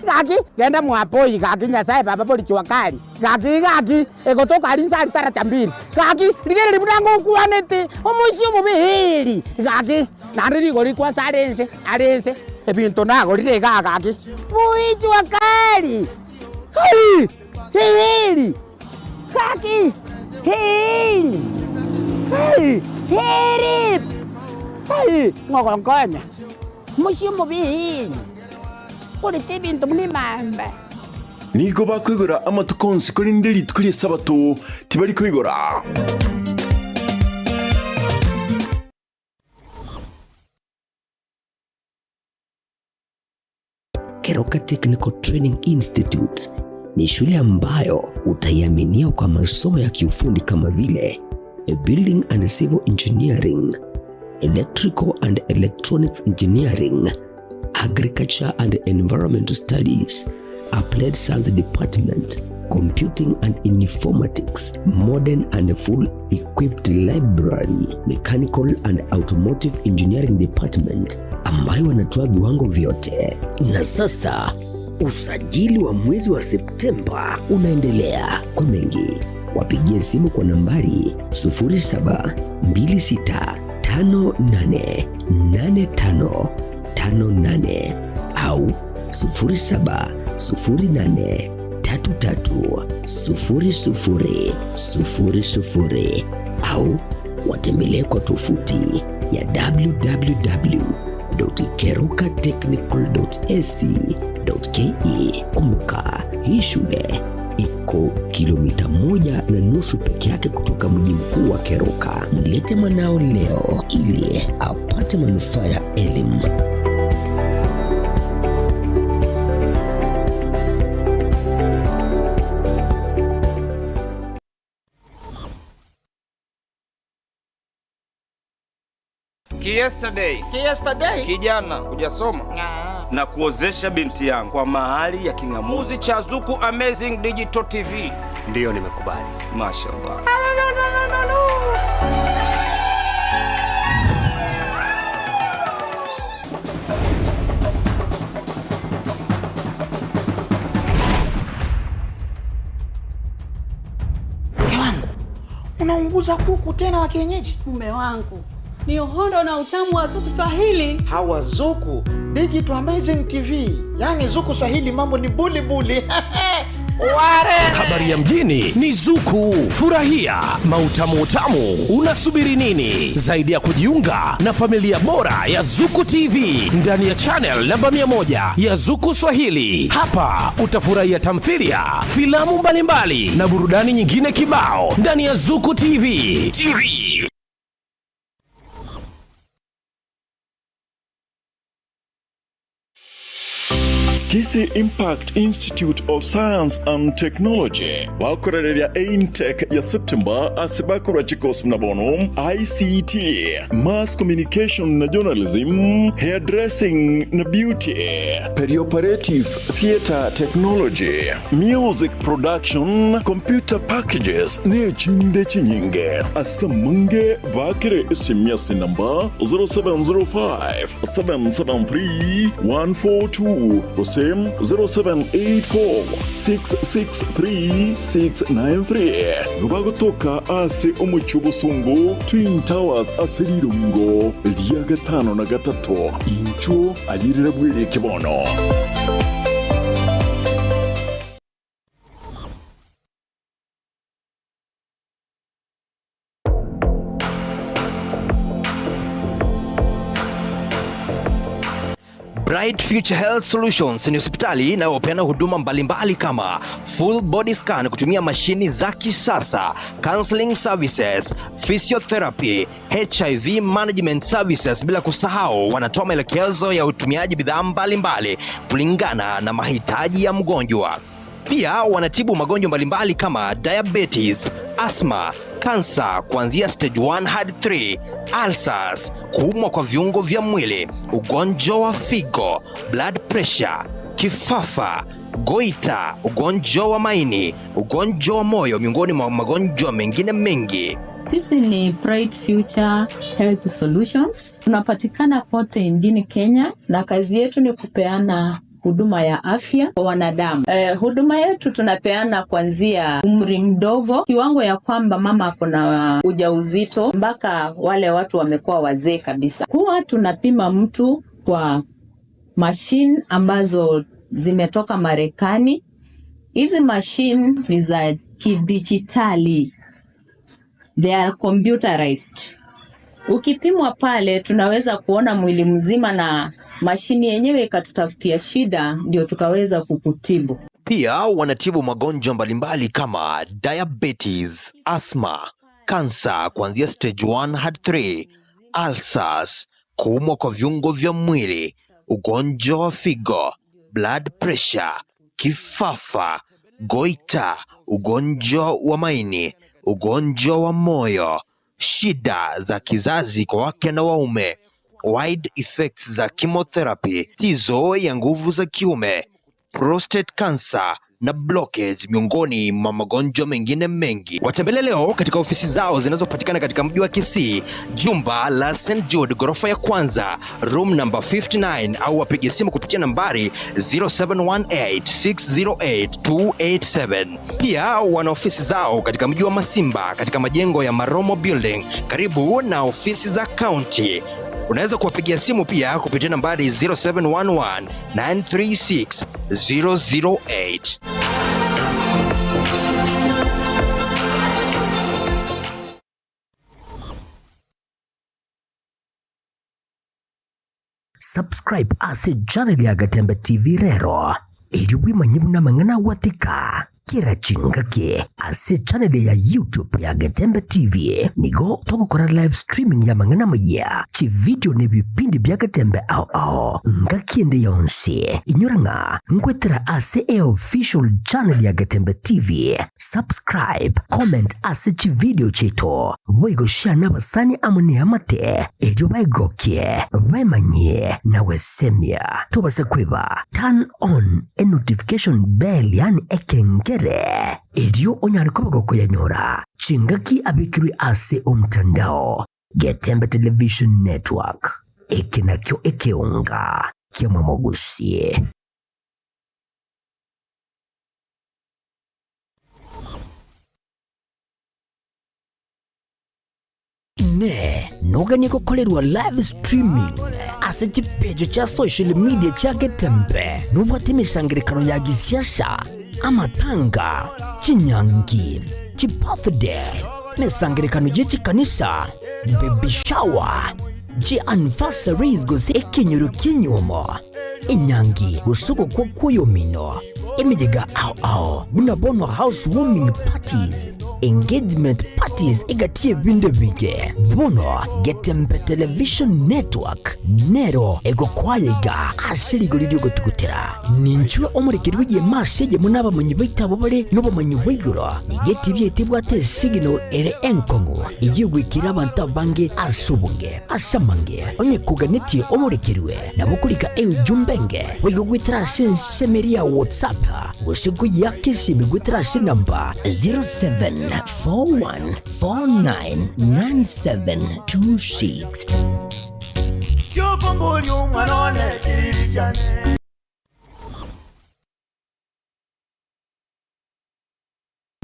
Speaker 5: Gaki, genda mwapoi gaki Nyasaye baba bori jua kali. Gaki, gaki, egotoka aria inse aria taracha mbili. Gaki, rigereria buna ngokwanete, omoisia omobe eeri. Gaki, naende rigori kwansa are inse, are inse, ebinto nagorire igaa gaki. Boi jua kali! Hai! Eeri! Gaki! Eeri! Hai! Eeri! Hai! Ng'ogonkonya! Omoisia omobe eeri! Korete ebinto buna emamba.
Speaker 1: Nigo bakoigora amatuko onsi, korende rituko ri'Esabato tibari koigora.
Speaker 9: Keroka Technical Training Institute ni shule ambayo utaiaminia kwa masomo ya kiufundi kama vile Building and Civil Engineering, Electrical and Electronics Engineering, Agriculture and Environmental Studies, Applied Science Department, Computing and Informatics, Modern and Full Equipped Library, Mechanical and Automotive Engineering Department ambayo wanatoa viwango vyote. Na sasa Usajili wa mwezi wa Septemba unaendelea. Kwa mengi wapigie simu kwa nambari 0726588558 au 0708330000 au watembelee kwa tovuti ya www.kerukatechnical.ac.ke. Kumbuka, hii shule iko kilomita 1.5 peke yake kutoka mji mkuu wa Keroka. Mlete mwanao leo ili apate manufaa ya elimu.
Speaker 11: Yesterday.
Speaker 8: Yesterday.
Speaker 11: Kijana hujasoma na kuozesha binti yangu kwa mahali ya king'amuzi cha Zuku Amazing Digital TV.
Speaker 12: Ndiyo, nimekubali.
Speaker 11: Mashallah.
Speaker 8: Mke wangu, unaunguza kuku tena wa kienyeji?
Speaker 13: Mume wangu ni uhondo na utamu wa Zuku Swahili.
Speaker 8: Hawa Zuku Digital Amazing TV, yaani Zuku Swahili mambo ni buli buli. Ware.
Speaker 14: Habari ya mjini ni Zuku. Furahia mautamu utamu. Unasubiri nini zaidi ya kujiunga na familia bora ya Zuku TV ndani ya channel namba 100 ya Zuku Swahili? Hapa utafurahia tamthilia, filamu mbalimbali na burudani nyingine kibao ndani ya Zuku TV. TV.
Speaker 1: Kisi Impact Institute of Science and Technology bakorereria Intech ya September ase bakorwa chikosi mna bono ICT, Mass Communication na Journalism, Hairdressing na Beauty, Perioperative Theater Technology, Music Production, Computer Packages ne chinde chinyinge. Asamange bakere SMS namba 0705 773 142 gose 0784 663 693 bagotoka ase omuchi obosungu Twin Towers ase rirungo ria 53 incho ayirira bwere kibono.
Speaker 15: Bright Future Health Solutions ni hospitali inayopeana huduma mbalimbali kama full body scan kutumia mashini za kisasa, counseling services, physiotherapy, HIV management services, bila kusahau wanatoa maelekezo ya utumiaji bidhaa mbalimbali kulingana na mahitaji ya mgonjwa. Pia wanatibu magonjwa mbalimbali kama diabetes, asthma, kansa kuanzia stage 1 hadi 3, ulcers, kuumwa kwa viungo vya mwili, ugonjwa wa figo, blood pressure, kifafa, goita, ugonjwa wa maini, ugonjwa wa moyo, miongoni mwa magonjwa mengine mengi.
Speaker 16: Sisi ni Bright Future Health Solutions. Tunapatikana kote nchini Kenya na kazi yetu ni kupeana huduma ya afya kwa wanadamu. Huduma yetu tunapeana kuanzia umri mdogo, kiwango ya kwamba mama ako na ujauzito mpaka wale watu wamekuwa wazee kabisa. Huwa tunapima mtu kwa mashine ambazo zimetoka Marekani. Hizi mashine ni za kidijitali, they are computerized. Ukipimwa pale tunaweza kuona mwili mzima na mashini yenyewe ikatutafutia shida, ndio tukaweza kukutibu.
Speaker 15: Pia wanatibu magonjwa mbalimbali kama diabetes, asthma, kansa kuanzia stage 1 hadi 3, ulcers, kuumwa kwa viungo vya mwili, ugonjwa wa figo, blood pressure, kifafa, goita, ugonjwa wa maini, ugonjwa wa moyo, shida za kizazi kwa wake na waume, wide effects za chemotherapy, tizo ya nguvu za kiume, prostate cancer, na blockage miongoni mwa magonjwa mengine mengi. Watembelee leo katika ofisi zao zinazopatikana katika mji wa Kisii, jumba la St Jude, ghorofa ya kwanza, room number 59, au wapige simu kupitia nambari 0718608287. Pia wana ofisi zao katika mji wa Masimba katika majengo ya Maromo Building karibu na ofisi za county. Unaweza kuwapigia simu pia kupitia nambari 0711 936 008.
Speaker 9: Subscribe ase channel ya Gatembe TV rero erio bwimanye buna amang'ana agwatika kera chingaki ase channel ya YouTube ya Gatembe TV nigo togokora live streaming ya amang'ana amaya chividio na ebipindi bia Gatembe ao ao ngaki ende yonsi inyora ng'a nkwetera ase eofficial channel ya Gatembe TV subscribe comment ase chividio chiaito boigo share nabasani amo neamate erio baegokie bemanyie na gwesemia tobase kweba turn on e notification bell yaani ekengere erio onyare koba gokoyanyora chingaki abekirwe ase omtandao Getembe Television Network eke nakio ekeonga kia Mwamogusie. Inee! Noganie gokorerwa live streaming ase chipecho chia social media chia Getembe? Nobwate emesangerekano ya gisiasa, amatanga, chinyangi, chibirthday, emesangerekano ye chikanisa, baby shower, chianniversaries gose ekenyoro ki'enyuomo, enyangi gose ogokwa kw'oyomino, emeyega ao ao buna bono house warming parties, engagement parties egati y'ebinto ebinge. Bono Getembe Television Network nero egokwaya iga ase rigori ri'ogotugutera. Ninchwe omorekeri bw'egeema ase eyemo nabamanyi baito abwo bare nobomanyi bwa igoro. Nigo etibi yaito ebwate esignal ere enkong'u eyio egoikera abanto abange ase obonge. Ase amange, onye koganetie omorekerwe, nabo okorika eujumbe enge boigo goetera ase ensemo eria ya WhatsApp gose koyiaka esimi goetera ase enamba 0741499726.
Speaker 4: Kiokomboria omwana one kiriri kiane.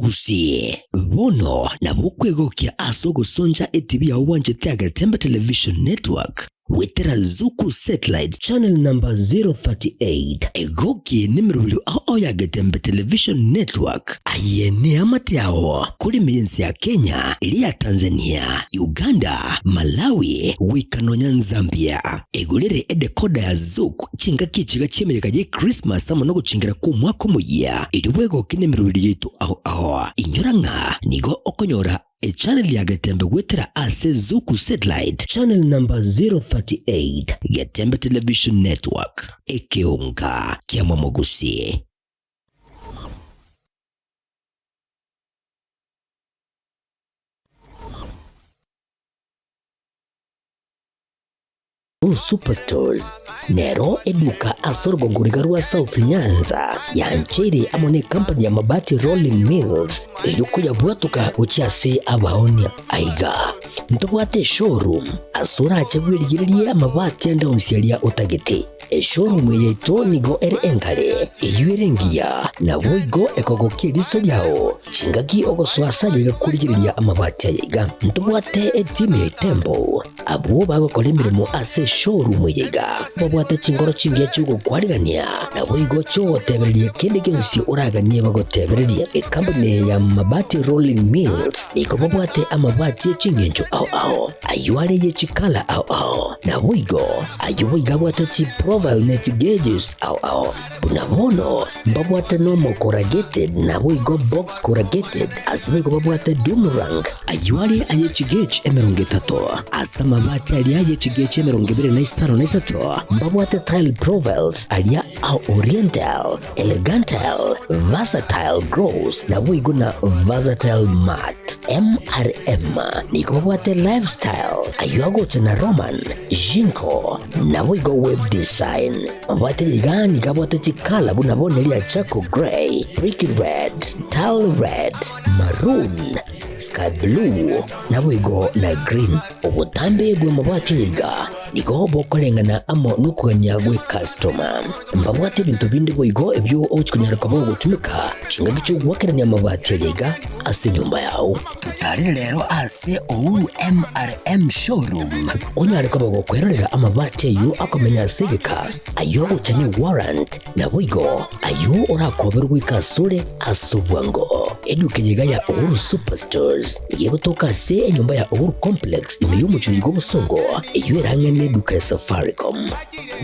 Speaker 9: Gusii, bono nabo okwegokia ase ogosoncha etibi yao bwanchete ya Getembe Television Network goetera Zuku Satellite Channel number 038. Egoki nemerobio ao ao ya Getembe Television Network aye neamate ao kore ime y'ense ya Kenya, eria ya Tanzania, Uganda, Malawi goika nonya Nzambia. Egorere edecoder ya Zuku Chingaki echiga chi'emeyega ye Christmas amo nogochingera kw'omwaka omoyia, erio bwegoke nemeroberi yaito ao ao. Inyora ng'a nigo okonyora echannel ya Getembe goetera ase Zuku Satellite channel number 038, Getembe Television Network, ekeonga kia Mwamogusi. Blue Superstores nero eduka ase orogongo riga rwa South Nyanza yancheire amo ne company ya Mabati Rolling Mills erio koyabwatoka gochia ase abaonia. Aiga ntobwate eshowroom ase orache bwerigererie amabati ande onsi aria otagete. Eshowroom eye yaito nigo ere engare, eyio ere engiya, naboigo ekogokia eriso riao. Chingaki ogosoa ase ayaiga korigereria amabati ayaiga ntobwate etimu ya Itembo. Abwo bagokora emeremo ase eshowroom eye iga babwate chingoro chingiya chi'ogokwarigania, naboigo chi'ogotebereria kende gionsi oraganie bagotebererie. Ekampuni eye ya Mabati Rolling Mills nigo babwate amabati e chingencho ao ao, ayio are ye chikala ao ao, naboigo ayio boigo abwate chiprofile ne chigeges ao ao. Buna bono mbabwate nomo corrugated naboigo box corrugated, ase boigo babwate doom rank, ayio are aye chigauge 30, ase amabati aria aye chigauge 25. 253, mbabwate tile profiles aria a Oriental, Elegantal, Versatile Gross naboigo na Versatile Matte. MRM nigo babwate Lifestyle ayio agocha na Roman, Jinko naboigo Web Design. Mabwate iga nigo abwate chikala buna bono eria Charcoal Grey, Brick Red, Tile Red, Maroon, Sky Blue naboigo na Green. Obotambe bw'amabati iga nigo bokoreng'ana amo nokogania gw'ekastoma. Mbabwate ebinto binde boigo ebio ogochia konyara koba ogotumeka chingaki chi'ogoakerania amabati aria iga ase enyomba yao. Totarere rero ase Uhuru MRM Showroom onyare koba gokwerorera amabati ayio akomenya ase egeka, ayio agocha ne warrant, naboigo ayio orakoberwe goika asore ase obwango. Eduka eye iga ya Uhuru Superstores nigo egotoka ase enyomba ya Uhuru Complex ime y'omochie oiga obosongo, eyio ere ang'e neduka ya Safaricom.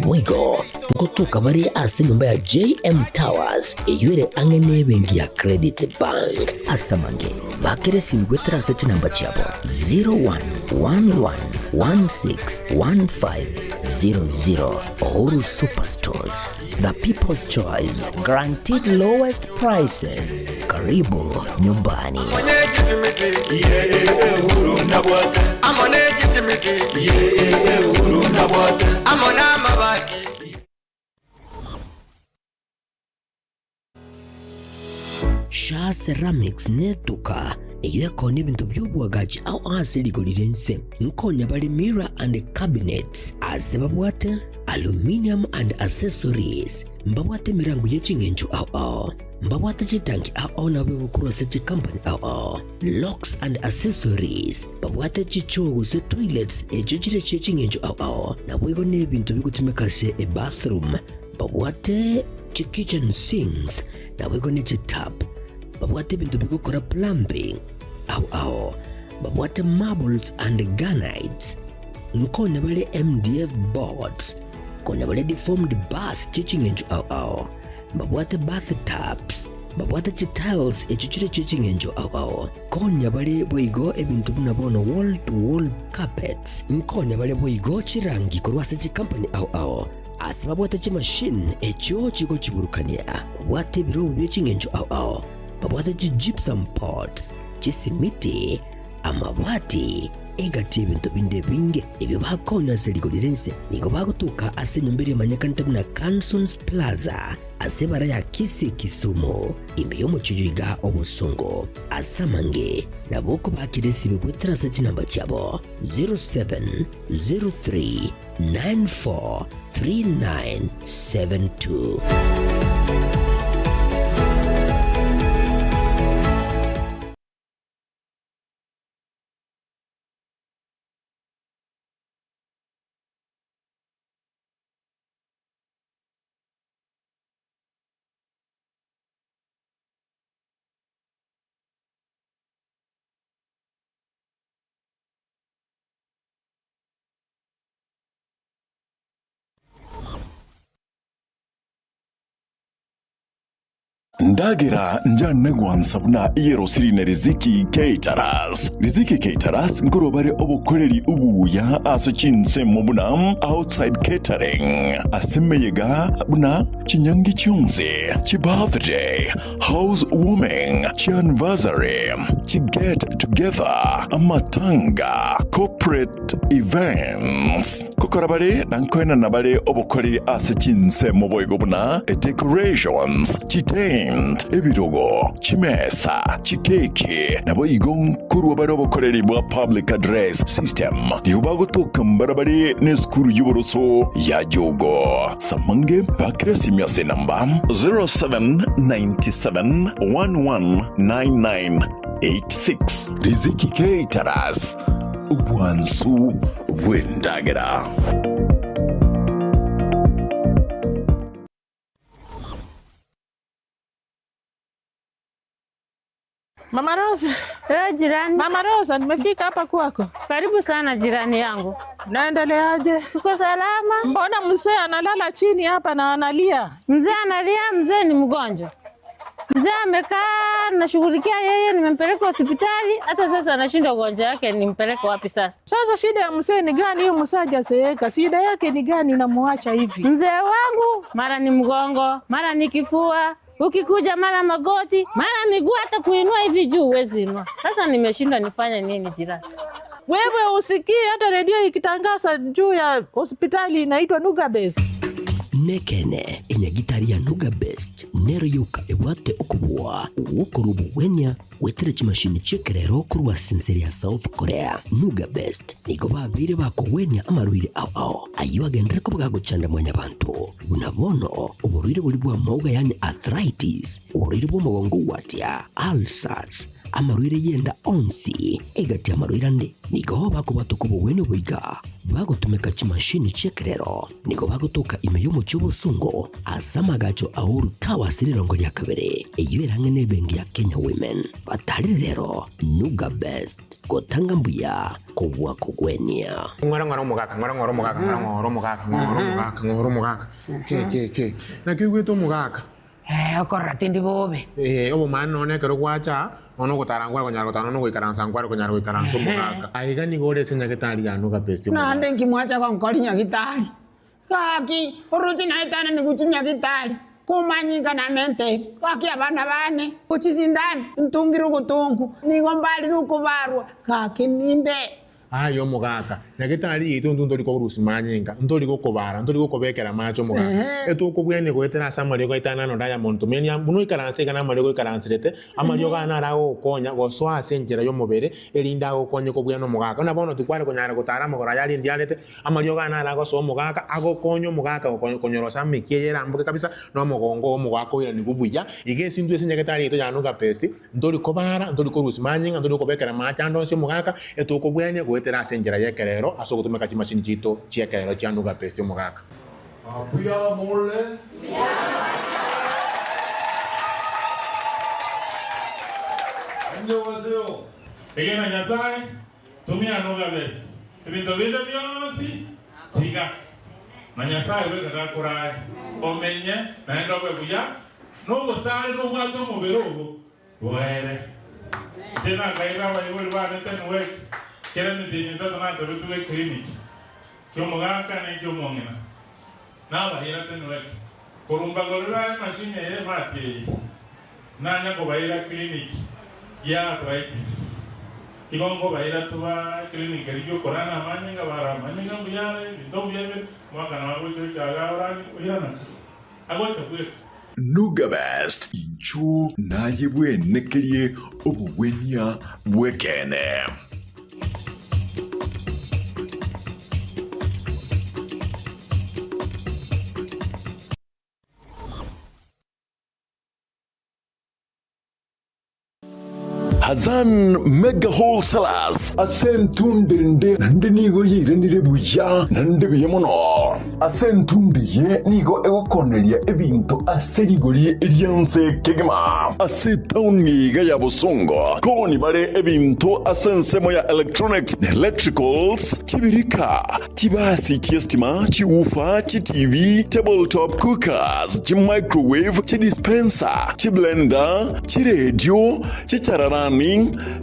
Speaker 9: Boigo ngotoka bare ase enyomba ya JM Towers eyio ere ang'e nebenki ya Credit Bank. Ase amange, bakera esimi goetera ase chinamba chiabo 0111161500. Uhuru Superstores, the people's choice, guaranteed lowest prices. Karibu nyumbani. Shaa Ceramics netuka eyio ekonia ebinto bi'oboagachi ao ase rigori ri'ense. Nkonya bare mirror and cabinets ase babwate aluminium and accessories, mbabwate emerango ye ching'encho ao ao, mbabwate chitanki ao ao nabo egokorwa ase chicompany ao ao, locks and accessories, babwate chichoo gose toilets echio chire chie ching'encho ao ao, naboigo nebinto bigotumeka ase ebathroom, babwate chikitchen sinks naboigo ne chitap, babwate ebinto bigokora plumbing ao ao, babwate marbles and granites, nkonya bare MDF boards, konya bare deformed bars chie ching'encho ao ao, mbabwate bath tubs, mbabwate chitiles echio chire chie ching'encho ao ao, konya bare boigo ebinto buna bono wall to wall carpets, nkonya bare boigo chirangi korwa ase chikampani ao ao, Ase babwate chimashini echio chigochiburukania, babwate ebirobu bie ching'encho ao ao, babwate chi-gypsum pots, chisimiti, amabati, egati y'ebinto binde ebinge ebio bakonya ase rigori ri'ense. Nigo bagotoka ase enyomba eria emanyekanete buna Cansons Plaza ase ebara ya Kisii Kisumu, ime y'omochie oyo iga obosongo. Ase amange nabo okobakera esibe goetera ase chinamba chiabo 0703 943972.
Speaker 1: Ndagera njane gwansa buna eyerosiri na Riziki Caterers. Riziki Caterers nkorwa bare obokoreri obuya ase chinsemo buna outside catering, ase emeyega buna chinyangi chionsi, chibirthday, House warming, chianniversary, chiget together, amatanga, corporate events. Gokora bare na nkoenana bare obokoreri ase chinsemo boigo buna decorations, chitent, ebirogo, chimesa, chikeki, naboigo nkorwa bare obokoreri bwa public address system. Nigo bagotoka mbarabare nesukuru y'oboroso ya Jogo. Samange bakire esimi ase enamba 0797119986. Riziki Caterers, obwansu bw'endagera.
Speaker 12: Mama Rosa.
Speaker 17: Eh, jirani.
Speaker 12: Mama Rosa, nimefika hapa kwako.
Speaker 17: Karibu sana jirani yangu.
Speaker 12: Naendeleaje?
Speaker 17: Tuko salama.
Speaker 12: Mbona mzee analala chini hapa na analia?
Speaker 17: Mzee analia, mzee ni mgonjwa. Mzee amekaa nashughulikia yeye, nimempeleka hospitali, hata sasa anashindwa ugonjwa yake, nimpeleke wapi sasa?
Speaker 12: Sasa shida ya mzee ni gani? Huyu mzee hajazeeka, shida yake ni gani? Unamuacha hivi?
Speaker 17: Mzee wangu mara ni mgongo, mara ni kifua, ukikuja mara magoti, mara miguu, hata kuinua hivi juu huwezi inua. Sasa nimeshindwa nifanye nini jirani?
Speaker 12: Wewe usikii hata redio ikitangaza juu ya hospitali inaitwa Nuga Best.
Speaker 9: Nekene enyagitari ya Nuga Best nero yoka ebwate okobua ogwokorwa obogwenia gwetera chimashini chi'ekerero korwa ase ensere ya South Korea. Nuga Best nigo babeire bakogwenia amarwaire ao ao ayio agenderere koba gagochanda mwanyabanto buna bono oborwaire boria bw'amauga yaani arthritis, oborwaire bw'omogongo gwatia, ulcers, Amarwaire y'enda onsi egati y'amarwaire ande nigo bakobwatoka obogwenia oboiga bagotumeka chimashini chi'ekerero. Nigo bagotoka ime y'omochie obosongo ase amagacho a Uhuru Towers rirongo ria kabere, eyio ere ang'e n'ebenki ya Kenya Women. Batarire rero Nuga Best gotanga mbuya kobua kogwenia.
Speaker 18: Ng'ora ng'ora omogaka, ng'ora ng'ora omogaka, ng'ora ng'ora omogaka, ng'ora omogaka, ng'ora omogaka. Ke ke ke. Naki oigwete omogaka?
Speaker 5: Ee, okorora tindi bobe.
Speaker 18: Ee, obomaene nonya ekero gwacha aa, nonya ogotara nkware konyara gotara, nonya ogoikaransa nkware konyara goikaransa omogaka. Aiga nigo ore ase nyagetari ya Nuga Best omogaka.
Speaker 5: Naende inki mwacha gonkora nyagitari? Gaki, oroche naetanani gochia nyagitari, komanyinga namente, gaki abana bane, gochia sindani, ntungire ogotongu, nigo mbarire okobarwa, gaki nimbe.
Speaker 18: Aye omogaka, nyagetari yaito intwe ntori korusia manyinga, ntori gokobara, ntori gokobekera amache omogaka. Etokobwenia goetera ase amariogo aito ane ano Diamond Tumenia, buna oikaranse iga namariogo oikaranserete, amariogo aya naro agogokonya gosoa ase enchera y'omobere, erinde agokonye kobwena omogaka. Buna bono tikware konyara gotara amagoro aya arindi arete, amariogo aya naro agosoa omogaka, agokonye omogaka konyorosa emekia eye eramboke kabisa, na omogongo oo omogaka oiranigwe buya. Iga ase intwe ase nyagetari yaito ya Nuga Best, Ntori kobara, ntori korusia manyinga, ntori kobekera amache ande onsi omogaka, etokobwenia goetera ase enchera y'ekerero ase ogotumeka chimashini chiaito chi'ekerero chia Nuga Best omogaka.
Speaker 19: Mbuya more? Annyeonghaseyo.
Speaker 20: Egena Nyasae, tumia Nuga Best, ebinto binde bionsi tiga, na Nyasae bweka gakorae omenye naende obe buya. Nobosare nobwate omobere obo boere. Inche nakaira abaibori bane Tenwek, kera emetienyi etato natabetwe eclinic ki'omogaka na eki'omong'ina. Nabaira Tenwek, korwa mbagorera emachine eye emati eye, nanya kobaira clinic ya arthritis. Igo nkobaira toba eclinic eria y'okorana amanyinga, bara amanyinga mbuya are, ebinto mbuya bire, omwaka nabo agocha ocha iga orani, oirana agocha bweka.
Speaker 1: Nuga Best, inchuo naye bwenekerie obogwenia bw'ekeene. Hassan Mega Wholesalers ase entundo ende naende nigo yairanire buya naende buya mono. Ase entundo eye nigo egokoneria ebinto ase rigori ri'ense kegima. Ase etaoni iga ya Bosongo koni bare ebinto ase ensemo ya electronics na electricals, chibirika, Chibasi chi'estima, chiwoofer, chiTV, table top cookers, chimicrowave, chidispenser, chiblender, chiredio, chichararani,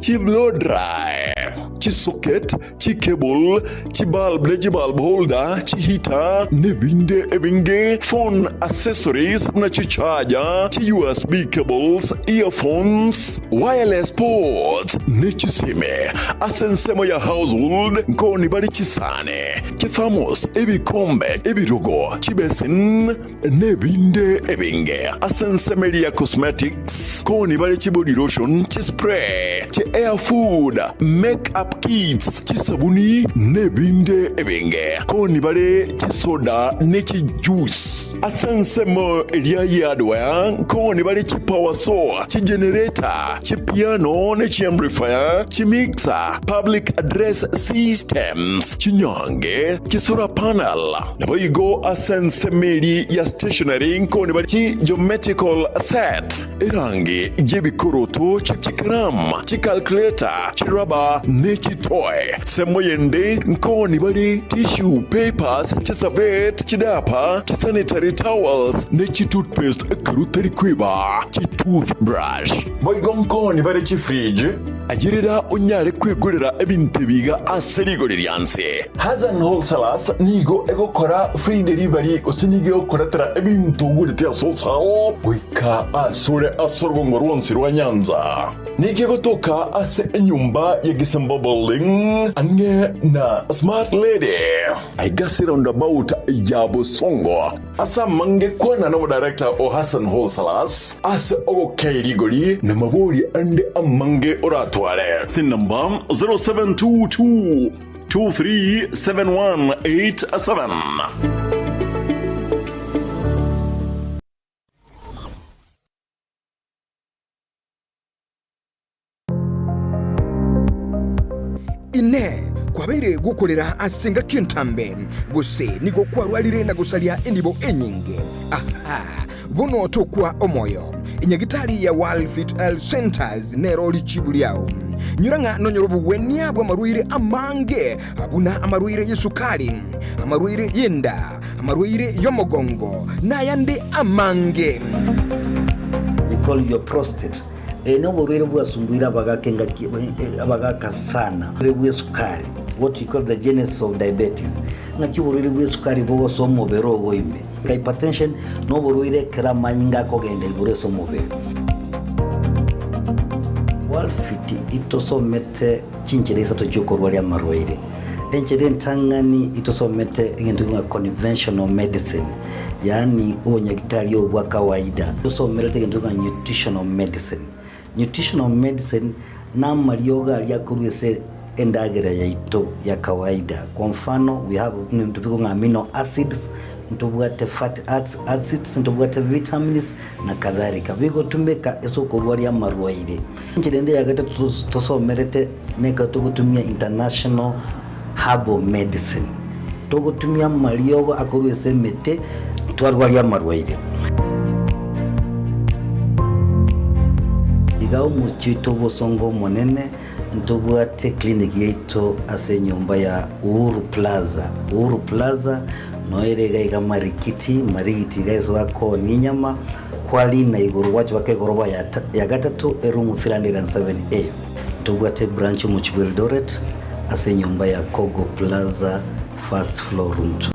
Speaker 1: chiblow dry, chisocket, chicable, chibulb ne chibulb holder, chiheater, nebinde ebinge, phone accessories buna chicharger, chi-USB cables, earphones, wireless ports, ne chisime. Ase ensemo ya household nkoni bare chisani, chithermos, ebikombe, ebirogo, chibesin, nebinde ebinge. Ase ensemo eria ya cosmetics nkoni bare chibody lotion, chispray, chi hair food, make up kits, chisabuni, nebinde ebinge. Nkoni bare chisoda ne chijuice. Ase ensemo eria ya hardware nkoni bare chipower saw, chigenerator, chipiano ne chiamplifier, chimixer, public address systems, chinyange, chisolar panel. Naboigo ase ensemo eria ya stationery nkoni bare chigeometrical set, erangi y'ebikoroto, chikaramu, chicalculator, chirubber ne. ne chitoy. Semo yende nkooni bare tissue papers, chiservette, chidiaper, chisanitary towels, ne chitoothpaste ekero otari kweba chitoothbrush. Boigo nkooni bare chifridge, ayerera onyare kwegorera ebinto ebi iga ase rigori ria nse. Hassan Wholesalers nigo egokora free delivery gose nigo egokoretera ebinto ogorete ase wholesale goika asore ase orogongo rwonsi rwa Nyanza. Nigo egotoka ase enyomba ya Gisemba Building ang'e na Smart Lady aiga ase roundabout ya Bosongo. Ase amange kwana nomodirector o Hassan Wholesalers ase ogokei rigori na mabori ande amange oratware. Ase enamba 0722 237187.
Speaker 2: Inee! Kwabeire gokorera ase engaki entambe, gose nigo kwarwarire na gosaria enibo enyinge? Aha! Bono tokwa omoyo. Enyagitari ya World Fit Health Centers nero richibu riao. Nyora ng'a nonyore obogwenia bw'amarwaire amange, buna amarwaire y'esukari, amarwaire y'enda, amarwaire y'omogongo, na ayande amange.
Speaker 3: We call your prostate. Eye noborwaire bwasumbuire abagaka engaki abagaka sana. Oborwaire bw'esukari, what we call the genesis of diabetes. Ng'aki oborwaire bw'esukari bogosoa omobere ogo ime. Hypertension noborwaire ekero amanyinga akogenda igoro ase omobere. Walfit itosomete chinchera isato chiokorwaria amarwaire. Enchera entang'ani itosomete egento ng'a conventional medicine, yaani obonyagitari obo bwa kawaida. Tosomerete egento ng'a nutritional medicine. Nutritional medicine namariogo aria akorwa ase endagera yaito ya kawaida. Kwa mfano we have ebinto bikong'a ng'a amino acids, ntobwate fatty acids, ntobwate vitamins na kadhalika. Bigotumeka ase okorwaria amarwaire. Enchera ende ya gatato tosomerete nekero togotumia international herbal medicine. Togotumia amariogo akorwa ase emete twarwaria amarwaire. Iga omochie oito obosongo omonene ntobwate clinic yaito ase enyomba ya Uhuru Plaza. Uhuru Plaza noyo ere iga iga Marikiti, Marigiti iga ase bakoonia enyama, kwarina igoro gwacha baka egoroba ya gatato eroom 307A. Ntobwate branch omochie bwa Eldoret ase enyomba ya Kogo Plaza first floor room 2.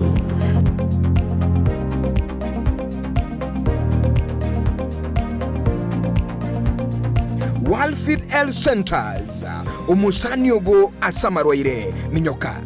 Speaker 2: Walfid Health Centers, omosani obo ase amarwaire, minyoka.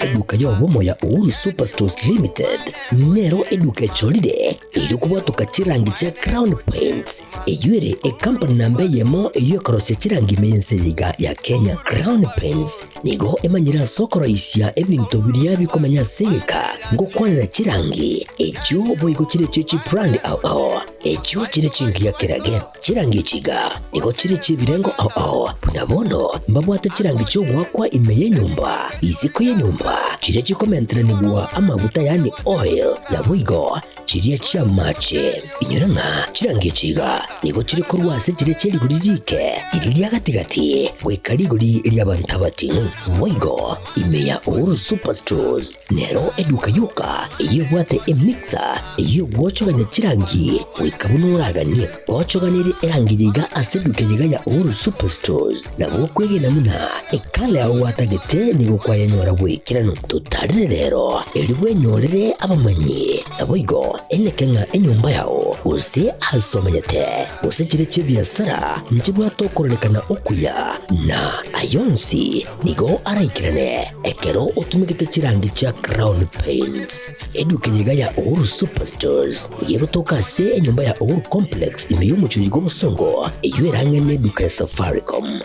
Speaker 9: Eduka y'obomo ya Uhuru Superstores Limited nero eduka echorire erio kobwatoka chirangi chia Crown Paints eyio ere ekampani namba eyemo eyio ekorosia chirangi ime y'ense eye iga ya Kenya. Crown Paints nigo emanyire ase okoroisia ebinto biria bikomenya ase egeka ngokwanera chirangi echio boigo chire echie chibrand ao ao echio chire chingiya kerage. Chirangi echi iga nigo chire chi'ebirengo ao ao, buna bono mbabwate chirangi chi'ogoakwa ime y'enyomba, isiko y'enyomba, chiria chikomenteranigwa amaguta yaani oil, naboigo chiria chi'amache. Inyora ng'a chirangi echi iga nigo chire korwa ase chiria chie rigori riike, riria ria gati-gati, goika rigori ri'abanto abating'u. Boigo ime ya Uhuru Superstores Nero eduka yoka eyio ebwate emixer eyio egwochogania chirangi goika buna oraganie. Ochoganirie erangi yiga ase eduka yiga ya Uhuru Superstores nabo okwegena buna ekala yao gwatagete nigo kwayenyora bw'ekeranu. Totarire rero erio bwenyorere abamanyi naboigo eneke ng'a enyomba yao gose ase omenyete gose chire chi'ebiasara nchibwate okororekana okuya na ayonsi Nigo araikerane ekero otumegete chirangi chia Crown Paints. Eduka eye iga ya Uhuru Superstores nigo egotoka ase enyomba ya Uhuru Complex ime y'omochie oyo bw'Obosongo eyio erang'ane eduka ya Safaricom.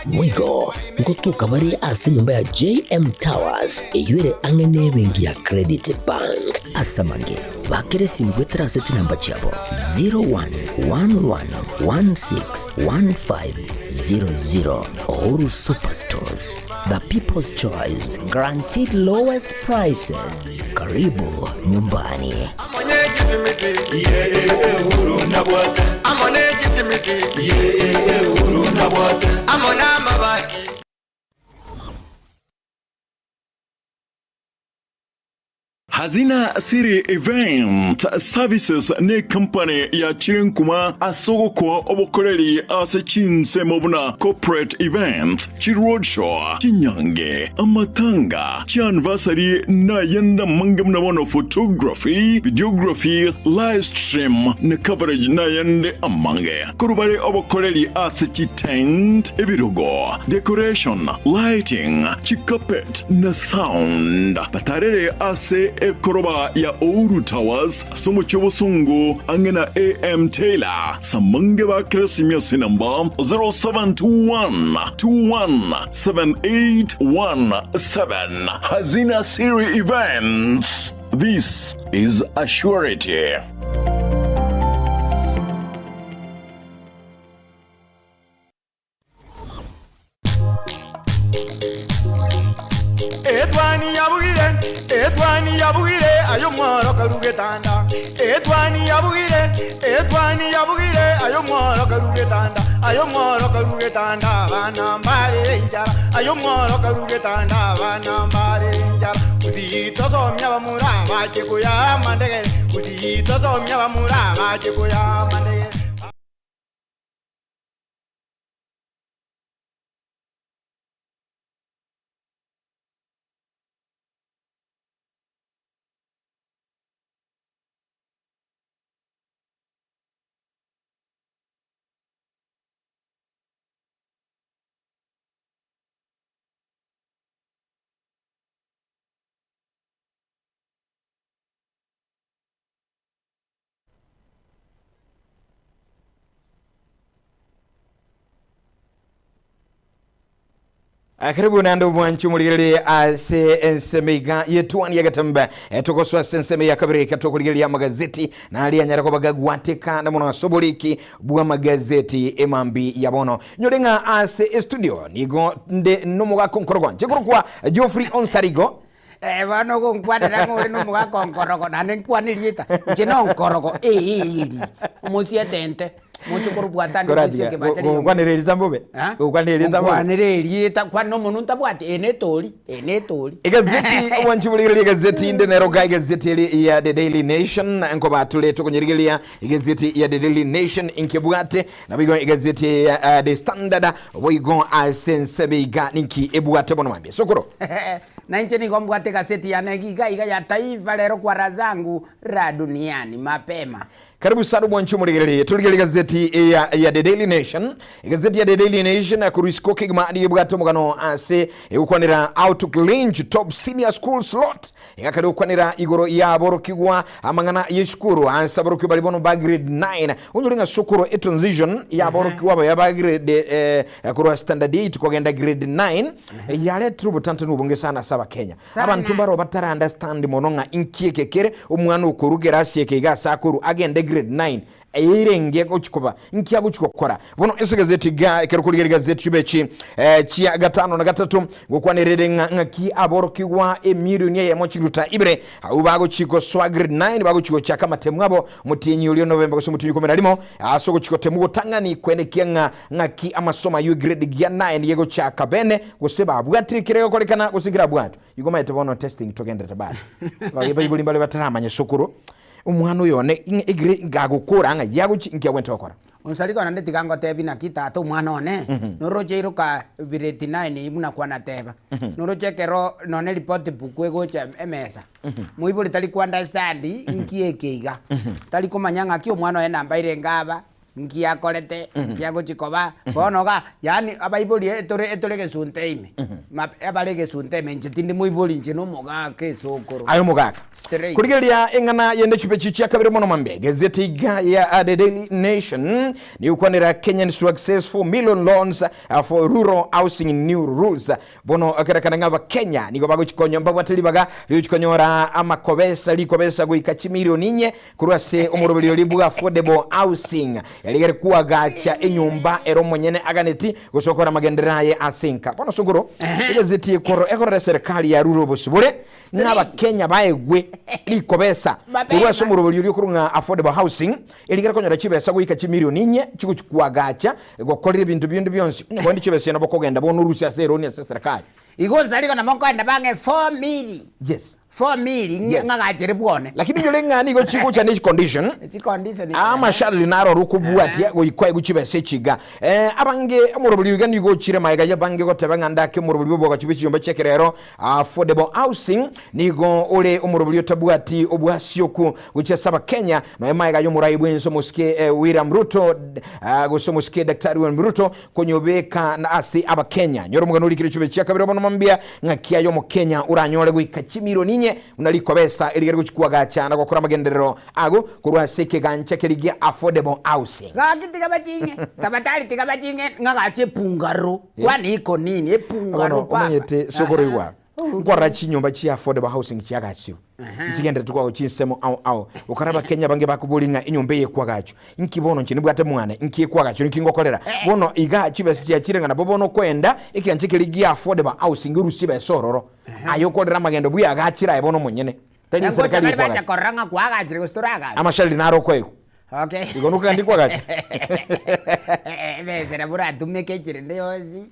Speaker 9: Boigo ngotoka bare ase enyomba ya JM Towers eyio ere ang'e n'ebenki ya Credit Bank. Ase amange, bakera esimi goetera ase chinamba chiabo 0111161500. Uhuru Superstores, the people's choice, guaranteed lowest prices. Karibu nyumbani.
Speaker 4: chisimiti Uhuru nabwate amo ne chisimiti Uhuru nabwate amo na amabati.
Speaker 1: Hazina City Event Services ne company ya chirenkuma ase ogokoa obokoreri ase chinsemo buna corporate events, chiroadshow, chinyange, amatanga, chianniversary na ayande amange buna bono photography, videography, live stream na coverage na ayande amange. Korwa bare obokoreri ase chitent, ebirogo, decoration, lighting, chicarpet na sound. Batarere ase ekoroba ya Ouru Towers ase omochie obosongo ang'e na AM Taylor. Samange ba Keresimia ase enamba 0721 21 7817. Hazina Siri Events. This is a surety.
Speaker 4: Etwani yabugire, etwani yabugire, ayo mworo karugetanda. Etwani yabugire, etwani yabugire, ayo mworo karugetanda. Ayo mworo karugetanda, abana mbare enchara. Ayo mworo karugetanda, abana mbare enchara. Usitosomia bamura bache kuya mandegere. Usitosomia bamura bache kuya mandegere.
Speaker 2: Karibu naende obwanchi omorigererie ase ensemo iga yetwani ya Getembe. Togoswa ase ensemo ya kabere eka tokorigereria amagazeti naria anyare koba gagwateka na mono ase oboriki bw'amagazeti emambi ya bono. Nyore ng'a ase estudio nigo nde nomogaka onkorogo nche korokwa Geoffrey Onsarigo.
Speaker 5: Eh, bono ogonkwanera ng'a ore nomogaka onkorogo naende nkwane erieta inche nonkorogo eeri omosiete ente moche korobwata ande
Speaker 2: Koratiga,
Speaker 5: moisie ekebacha riria
Speaker 2: gokwanera erieta mbobe?
Speaker 5: Eh?
Speaker 2: Gokwanera erieta mbobe?
Speaker 5: Gokwanera erieta kwana omonwe ntabwati eye netori eye netori
Speaker 2: Egazeti obwanchi borigereria egazeti inde nero ga egazeti eri ya The Daily Nation nkobature tokonyerigereria egazeti ya The Daily Nation inkebwate naboigo egazeti ya The Standard boigo ase ensebe iga ninki ebwate bono mambia sokoro.
Speaker 5: Na inche nigo mbwate egaseti yane iga iga ya Taifa Leo kwa raha zangu raha duniani mapema.
Speaker 2: Karibu sana mwanchi omorigereria torigereria egazeti ya, ya The Daily Nation egazeti ya The Daily Nation korwa isiko kegima nigo ebwate omogano ase egokwanera how to clinch top senior school slot egakare gokwanera igoro ya aborokigwa amang'ana ya esukuru ase aborokigwa bari bono ba grade 9 onyore ng'a sukuru e transition ya aborokigwa abaya ba grade eh, korwa standard 8 kogenda grade 9 Yaretire obotantanu obonge sana ase Abakenya.
Speaker 5: Sana.
Speaker 2: Abanto mbaro batara understand mono ng'a inki eke kere, omwana okorugera ase eke iga ase akorwa agende grade 9 eirenge gochi koba nki agochi gokora. Bono ase egazeti iga ekero okorigereria egazeti chibe echi eh, chia gatano na gatato ngokwanerere ng'a ng'aki aborokigwa emilioni eyemo chiruta ibere abwo bagochi gosoa grade 9 bagochi gochaka amatemu abo omotienyi oria o November gose omotienyi ikomi na rimo ase ogochi gotemu gotang'ani kwenekia ng'a Ng'aki amasomo ayio egrade gia nine gegochaka bene gose babwatire kere gegokorekana gose nkerabwatwe. Igo omanyete bono testing togenderete bado. Abaibori mbare bataramanya sokoro omwana oyo one ing'a egrade gagokora ng'ai agochi inki agwenerete gokora.
Speaker 5: Onsariko naende tiga ngotebi naki tata omwana one, noroche iroka grade nine eyio buna kwanateba, noroche ekero nonye report book egocha emesa, moibori tari ko understand nki eke iga, tari komanya ng'aki omwana oye namba irenge aba, Nki akorete, nki agochia koba, bono iga, yaani abaibori etore etore egesunte ime, map abare egesunte ime, inche tindi moibori inche na omogaka esokoro.
Speaker 2: Aye omogaka.
Speaker 5: Straight.
Speaker 2: Korigereria eng'ana yende chibe chia kabere mono mambe gazeti iga ya The Daily Nation nigokwanera Kenyans to access 4 million loans for rural housing new rules. Bono ekerekana ng'a Abakenya nigo bagochikonya mbabwate ribaga riochikonyora amakobesa rikobesa goika chimilioni inye Korwa ase omoroberio oria bwa Affordable Housing. Erigere kwagacha enyomba ere omonyene aganeti gose gokora amagenderero aye ase enka. Bono sokoro, egazeti ekoro ekorora eserekari yarure obosibore ng'a abakenya baegwe rikobesa korwa ase omoroberi oria okorwa ng'a affordable housing, erigere konyora chibesa goika chimilioni inye chigochi kwagacha gokorera ebinto binde bionsi. Onye koende chibesa echi nabo okogenda bono orusie ase eroni ase eserekari.
Speaker 5: Igo nsa rigo nabo nkoenda bang'e 4 mili.
Speaker 2: Yes.
Speaker 5: 4 mili
Speaker 2: Yes.
Speaker 5: ng'agachere bwone.
Speaker 2: Lakini inyore ng'a nigo chigocha ne chicondition.
Speaker 5: Chicondition.
Speaker 2: Amashariri naro ore okobwatia goika aigwe chibesa echi iga. Eh, abange omoroberi oiga nigo ochire magega y'abange goteba ng'a ndake omoroberi bw'oboagachi bwe chinyomba chi'ekerero, affordable housing, nigo ore omoroberi otabwati obwasioku gochia ase abakenya, nonya magega y'omorai bw'ense omosike eh, William Ruto, ah, gose omosike Daktari William Ruto konyobeka ase abakenya. Nyora omogano orikire chibe chia kabere obono mambia ng'aki aye omokenya oranyore goika chimilioni inye buna rikobesa erigere gochi kwagacha na gokora amagenderero ago korwa ase ekegancha keria gia affordable housing.
Speaker 5: Gaki tiga baching'e, tafadhali tiga baching'e ng'agache epungaro, kwani iko nini epungaro
Speaker 2: Bono
Speaker 5: papa.
Speaker 2: omanyete sokoro igwa nkorora chinyomba chia affordable housing chiagachirwe nchigenderete kwago chinsemo ao ao okora abakenya abange bakoboria ng'a enyomba eye ekwagachwa Inki bono inche nibwate mwane? Inki ekwagachwa ninki ngokorera? Bono iga chibesa chiachire ng'a nabo bono okoenda ekeancha keria gia affordable housing orusie ebesa ororo. Aye okorere amagendo buya agachire aye bono omonyene. Tari
Speaker 5: Ngocha
Speaker 2: eserekari
Speaker 5: bare bacha
Speaker 2: ekwagacha.
Speaker 5: korora ng'a kwagachire gose toragache.
Speaker 2: Amashariri naro okoegwa.
Speaker 5: Okay.
Speaker 2: Igo nokogenda ndikwagacha.
Speaker 5: Ebesa nabo oratumeke echirende yonsi,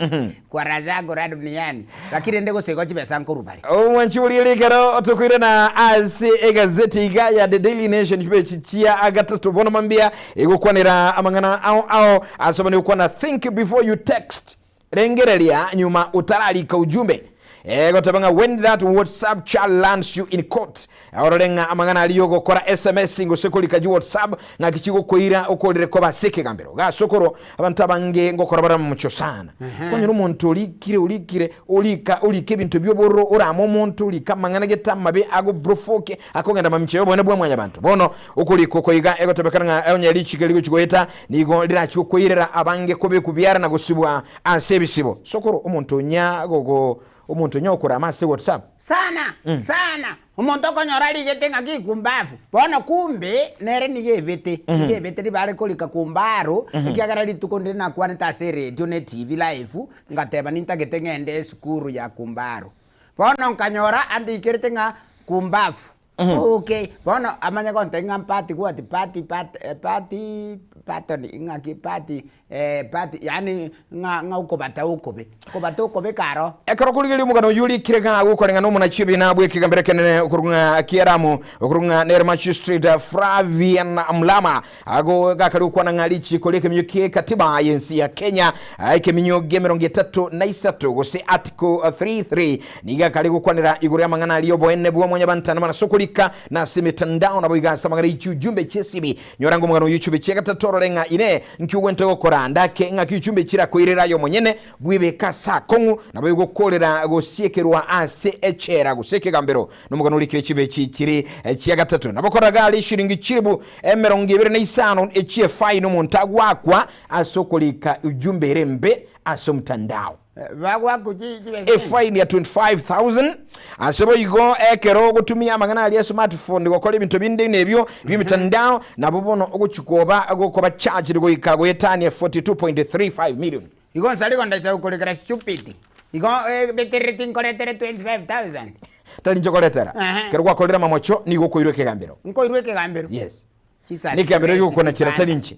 Speaker 5: kwa raha zako ra duniani, lakini rende gose igo chibesa nkorwa bare.
Speaker 2: Omwanchi oria ekero tokoirana ase egazeti iga ya The Daily Nation chibechi chia gatato bono mambia egokwanera amang'ana ao ao ase bono egokwana think before you text rengereria nyuma otararika ujumbe egoteba ng'a when that whatsapp chat lands you in court orore ng'a amang'ana aria ogokora sms gose korika ji whatsapp ng'aki chigokoira okorire koba ase ekegambero gasokoro Abanto abange ngokora bare amamocho sana. Kwanyora omonto orikire orikire orika orika ebinto bi'obororo orame omonto orika amang'ana gete amabe agoprovoke akogenda mamincha y'oboene bwa mwanyabanto. Bono okorika oko iga egotebekana ng'a onye richiko eri rigochi goeta nigo rirachi gokoirera abange kobekwa biara na gosibwa ase ebisibo. Sokoro omonto onya gogo omonto onya gokorama ase WhatsApp.
Speaker 5: Sana sana Omonto okonyora arigete ng'a gikumbafu, bono kumbe nere nigo ebete, nigo ebete ribare korika kumbaro, ekiagera rituko ndire nakwanete ase eredio na etivi live, ngateba nintagete ng'ende esukuru ya kumbaro. Bono nkanyora andikerete ng'a kumbafu, okay, bono amanye gontebia ng'a mpati what, pati pat pati patoni ng'aki pati But yaani ng'a ng'a okobata okobe, okobata okobe karo.
Speaker 2: Ekero okorigereria omogano oyio orikire iga agwo okoreng'ana omonachi ebina bw'ekegambero ekenene okorwa ng'a Kiaramu, okorwa ng'a nere Magistrate Flavian Mlama, ago gakare gokwana ng'a richiiko ri'ekeminyo kie katiba y'ense ya Kenya ekeminyo gi'emerongo etato na isato gose Article 33 nigo akare gokwanera igoro y'amang'ana aria oboene bwa mwanyabantano mana ase okorika na ase emetandao naboigo ase amang'ana y'chiujumbe chi'esibi Nyora ng'a omogano oyio chube chi'egatato orore ng'a inee, nki ogwenerete gokora? Ndake ng'aki echumbe chirakoirere aye omonyene, bwebeke ase akong'u, naboigo gokoorera gosiekerwa ase echela gose ekegambero. Nomogano orikire chibe echi chiri chi'egatato. Nabo koraga are eshiringi chilifu emerongo ebere na isano echi'efaini omonto agoakwa ase okorika ujumbe ere embe ase omotandao. Efaini ya 25,000 ase boigo ekero ogotumia amang'ana aria smartphone gokora ebinto binde buna ebio bi'emitandao nabo bono ogochi koba gokoba charged goika goetania 42.35 million.
Speaker 5: Igo nsari gondaisa gokorekera stupid igo beterere tinkoretere 25000.
Speaker 2: Tari inche okoretera. Ekero gwakorire amamocho nigo okoirwa ekegambero.
Speaker 5: Nkoirwa ekegambero.
Speaker 2: Yes. Nekegambero gi'okonachera tari inche.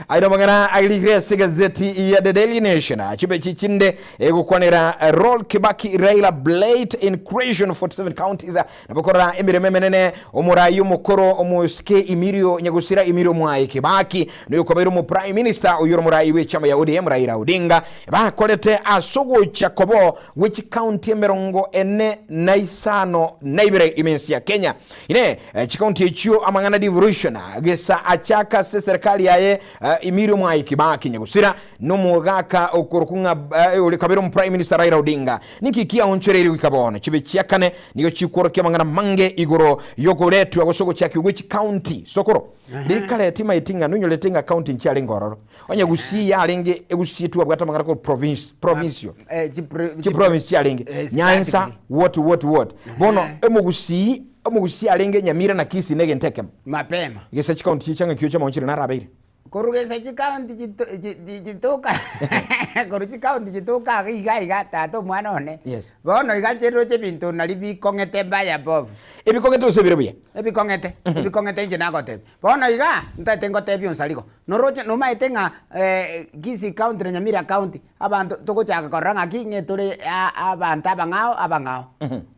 Speaker 2: Aye namang'ana arikire ase egazeti ya The Daily Nation. Chibechi chinde egokwanera Roll Kibaki Raila Blade in Creation 47 counties nabo korora emeremo emenene omorai omokoro omosike Emilio Nyagusira Emilio Mwai Kibaki noyo okobeire omo Prime Minister oyio ore omorai bw'echama ya ODM Raila Odinga bakorete ase ogocha kobo gwe chikaunti emerongo ene na isano na ibere ime ense ya Kenya. Inee, chikaunti echio amang'ana devolution gesa achaka ase eserekari yaye Emilio Mwai Kibaki Nyagusira nomogaka okorokwa ng'a ore kabere omo Prime Minister Raila Odinga. Ninki kiaonchoreire goika bono? Chibe chiakane nigo chikworokia amang'ana amange igoro yokoretwa gose ogochakigwa gwe chikaunti. Sokoro, rikare timaeti ng'a nonyorete ng'a county nchiarenge ororo. Onye Gusii yarenge Egusii twabwate amang'ana korwa province, provincial. Chiprovince chiarenge Nyanza, what what what. Bono emogusii, omogusii arenge Nyamira na Kisii na egento ekemo.
Speaker 5: Mapema.
Speaker 2: Gese chikaunti chicha ng'aki oche amaonchire naro abeire.
Speaker 5: Korugesa chikaunti chito chi- chi- chitoka korwa chikaunti chitoka iga iga iga tata omwana one.
Speaker 2: Yes.
Speaker 5: Bono iga inche ndoche ebinto nari bikong'ete mbaya bovu.
Speaker 2: Ebikong'ete gose ebire buya?
Speaker 5: Ebikong'ete, ebikong'ete inche nagotebia. Bono iga, ntaete ngotebie onsarigo, noroche nomaete ng'a Kisii county na Nyamira county, abanto togochaka korora ng'aki ng'e tore a- abanto abang'ao abang'ao.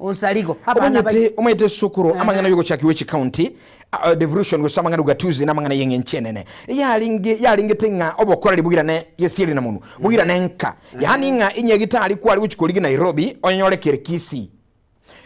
Speaker 5: Onsarigo, abana bai.
Speaker 2: Omanyete omanyete sokoro amang'ana yogochakigwa echicounty devolution gose amang'ana ugatuzi na amang'ana y'eng'encho enene yarenge yarengete ng'a obokoreri bogirane gesieri na monwe bogirane nka yaani ng'a enyagitari kware gochia korigia Nairobi onyore kere Kisii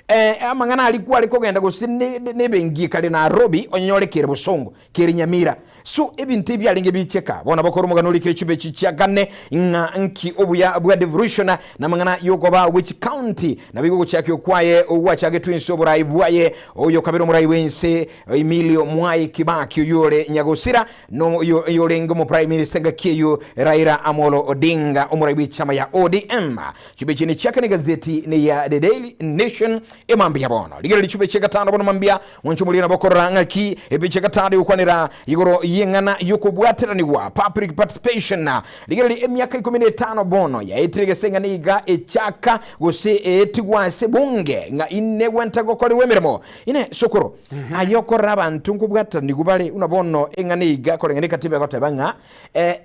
Speaker 2: Eh, amang'ana aria kware kogenda gose ne- ne- nebengi ekare Nairobi onyore kere Bosongo kere Nyamira so ebinto ebi biarenge bicheka bono bakora omogano orikire chibechi chia kane ng'a nki obuya bwa devolution na amang'ana yokoba gwe chicounty nabo igo ogochakio kwaye ogwachagetwe ense oborai bwaye oyo kabere omorai bwense Emilio Mwai Kibaki oyio ore nyagosira no oyo orenge omo prime minister ngaki eyio Raila Amolo Odinga omorai bw'echama ya ODM Chibe ne chiakane gazeti ne ya The Daily Nation emambia bono. Rigereria chibe chia gatano bono mambia mwancho moria nabo korora ng'aki ebiche gatano egokwanera igoro y'eng'ana y'okobwateranigwa public participation. Rigereria emiaka ikomi na etano bono yaetire gese eng'ana iga echaka gose eetigwa ase bunge ng'a ine gwenta gokorerwa emeremo ine sokoro aye okorora abanto nkobwateranigwa bare buna bono eng'ana iga koreng'ana ekatiba egoteba ng'a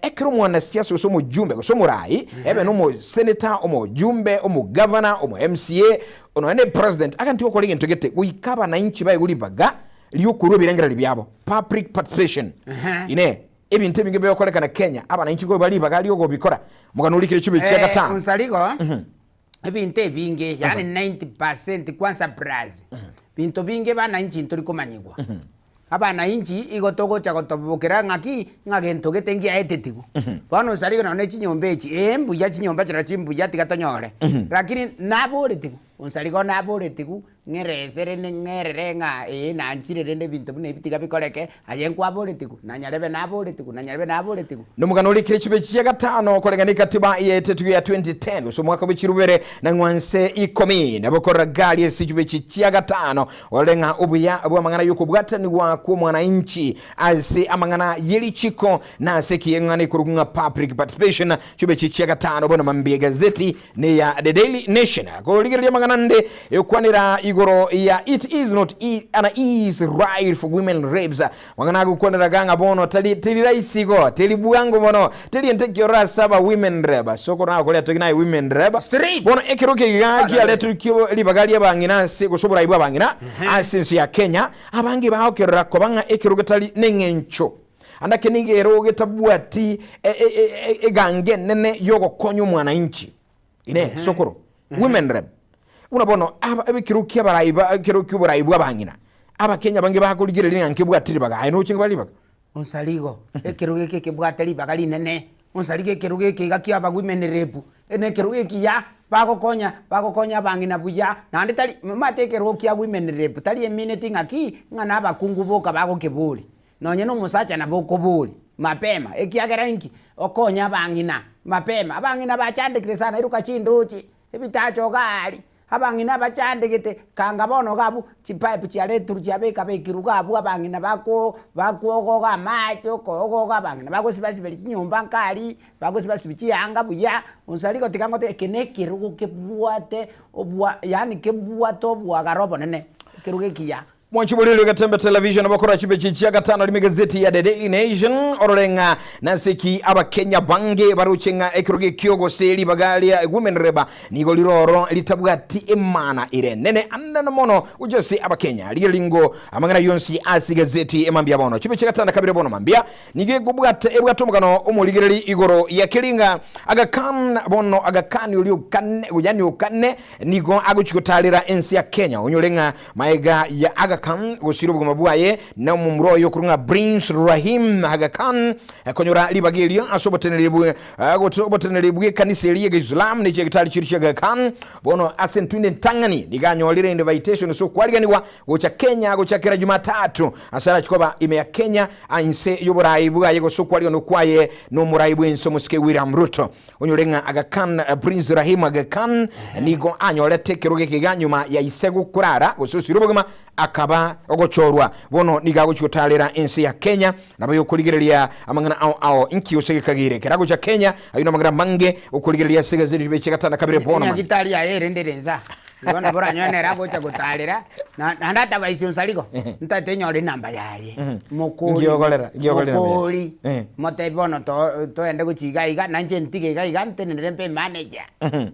Speaker 2: Ekero omwanasiasa gose omojumbe gose omorai, ebe nomoseneta, omojumbe, omogavana, omo MCA, nonya ne president, aganti gokora egento gete, goika abananchi baegwe ribaga riokorua ebirengererio biabo, public participation. Inee, ebinto ebinge bigokorekana Kenya, abananchi nkoba ribaga riogobikora? Omogano orikire chibe chia gatano.
Speaker 5: Onsarigo, ebinto ebinge, yaani 90% kwanza plus, binto binge bananchi ntori komanyigwa. Abananchi igo togocha gotobokera ng'aki, ng'a gento gete ngiaetetigwe. Bono onsarigo nonye ne chinyomba echi, ee mbuya chinyomba chirochio mbuya tiga tonyore, lakini naboretigwe, onsarigo naboretigwe Ng'erese rende ng'erere ng'a ee nanchire rende ebinto buna ebi tiga bikoreke, aye nkwaboretigwe, na nyarebe naboretigwe, na nyarebe naboretigwe.
Speaker 2: Nomogano orikire chibe chia gatano koreng'ana ekatiba yaetetwe ya 2010 gose omwaka bwe chirubere na ng'wanse ikomi nabo korora gari ase chibe echi chia gatano orore ng'a obuya bw'amang'ana y'okobwatanigwa kw'omwananchi ase amang'ana y'erichiko na ase ekieng'ana ekorokwa ng'a public participation chibe echi chia gatano bono mambia egazeti neya The Daily Nation. Korigereria amang'ana ande ekwanera igoro ya it is not e, an easy ride for women rapes. Amang'ana agokwanera ng'a bono tari teri rahisi igo, teri bwango mono, teri ente ekiororo ase aba women rep. Sokoro nagokoria toki naye women rep. Bono ekero kiga kiaretwe kio ribaga ri'abang'ina ase gose oborai bw'abang'ina ase ense ya Kenya, abange bagokerora koba ng'a ekero getari neng'encho. Ande ake nigo ere ogetabwati egango enene y'ogokonya omwananchi. Inee, sokoro, women rep, buna bono aba ekero ki'abarai ba ekero ki'oborai bw'abang'ina, Abakenya bange bakorigereria ng'a nkebwate ribaga, aye noche nkebwate ribaga?
Speaker 5: Onsarigo, ekerogo eke ekebwate ribaga rinene, onsarigo ekerogo eke iga kiaba women rep, na ekerogo ekiya, bagokonya bagokonya abang'ina buya, naende tari omanyete ekerogo kia women rep tari emineti ng'aki, ng'a na abakungu boka bagokeboria. Nonye nomosacha nabo okoboria, mapema, ekiagera inki? Okonye abang'ina, mapema. Abang'ina bachandekire sana, iruka chindoche, ebitacho iga aria, abang'ina bachandegete, kanga bono iga abwo, chipipe chiaretirwe chiabekabekirwe iga abwo abang'ina bako bakwogoga amache, okoogoga abang'ina bagosibasiberia chinyomba nka aria, bagosibasibia chianga buya, onsi aria gotiga ngote eke na ekerogo kebwate obwa yaani kebwate obwagare obonene, ekerogo ekiya.
Speaker 2: Mwanchi borire Getembe Television bakora chibechi chia gatano rime gazeti ya The Daily Nation orore ng'a nase ki abakenya bange baroche ng'a ekerogo ekio gose ribaga ria Women Rep nigo riroro ritabwati emana ere nene anene mono gochia ase abakenya. Rigereria ringo amang'ana yonsi ase gazeti emambia bono chibechi gatano kabere bono mambia nigo ekobwata ebwate omogano omorigereri igoro ya keri ng'a agakan bono agakani oria okane yani okane nigo agochia gotarera ense ya Kenya onyore ng'a Maega ya Aga Khan gosira obogima bwaye na omomura oye okorwa ng'a Prince Rahim Aga Khan konyora ribaga erio ase oboteneneri bwe oboteneneri bw'ekanisa eria y'Egeislam ne chiagitari chiria chia Aga Khan. Bono ase entunda entang'ani nigo anyorire invitation ase okwariganigwa gocha Kenya gochakera Jumatatu ase arache koba ime ya Kenya inse y'oborai bwaye gose okwariganwa kwaye n'omorai bw'ense omosike William Ruto. Onyore ng'a Aga Khan, Prince Rahim Aga Khan, nigo anyorete ekerogo eke iga nyuma ya ise gokorara gose osire obogima, akaba. aba ogochorwa bono nigo agochia gotarera ense ya Kenya nabo yokorigereria amang'ana ao ao inki gose gekagire ekero agocha Kenya ayio namang'ana amange okorigereria ase egazeti chibe chia gatano na kabere bono man.
Speaker 5: Nyagitari yaye erende ere nsa igo nabo oranyore nere agocha gotarera na naende atabaisia onsarigo ntaete nyore enamba yaye mokori
Speaker 2: Ngiogorera, ngiogorera enamba yaye.
Speaker 5: mokori motebi bono to toende gochia iga iga nainche ntige iga iga ntenenere mpe manager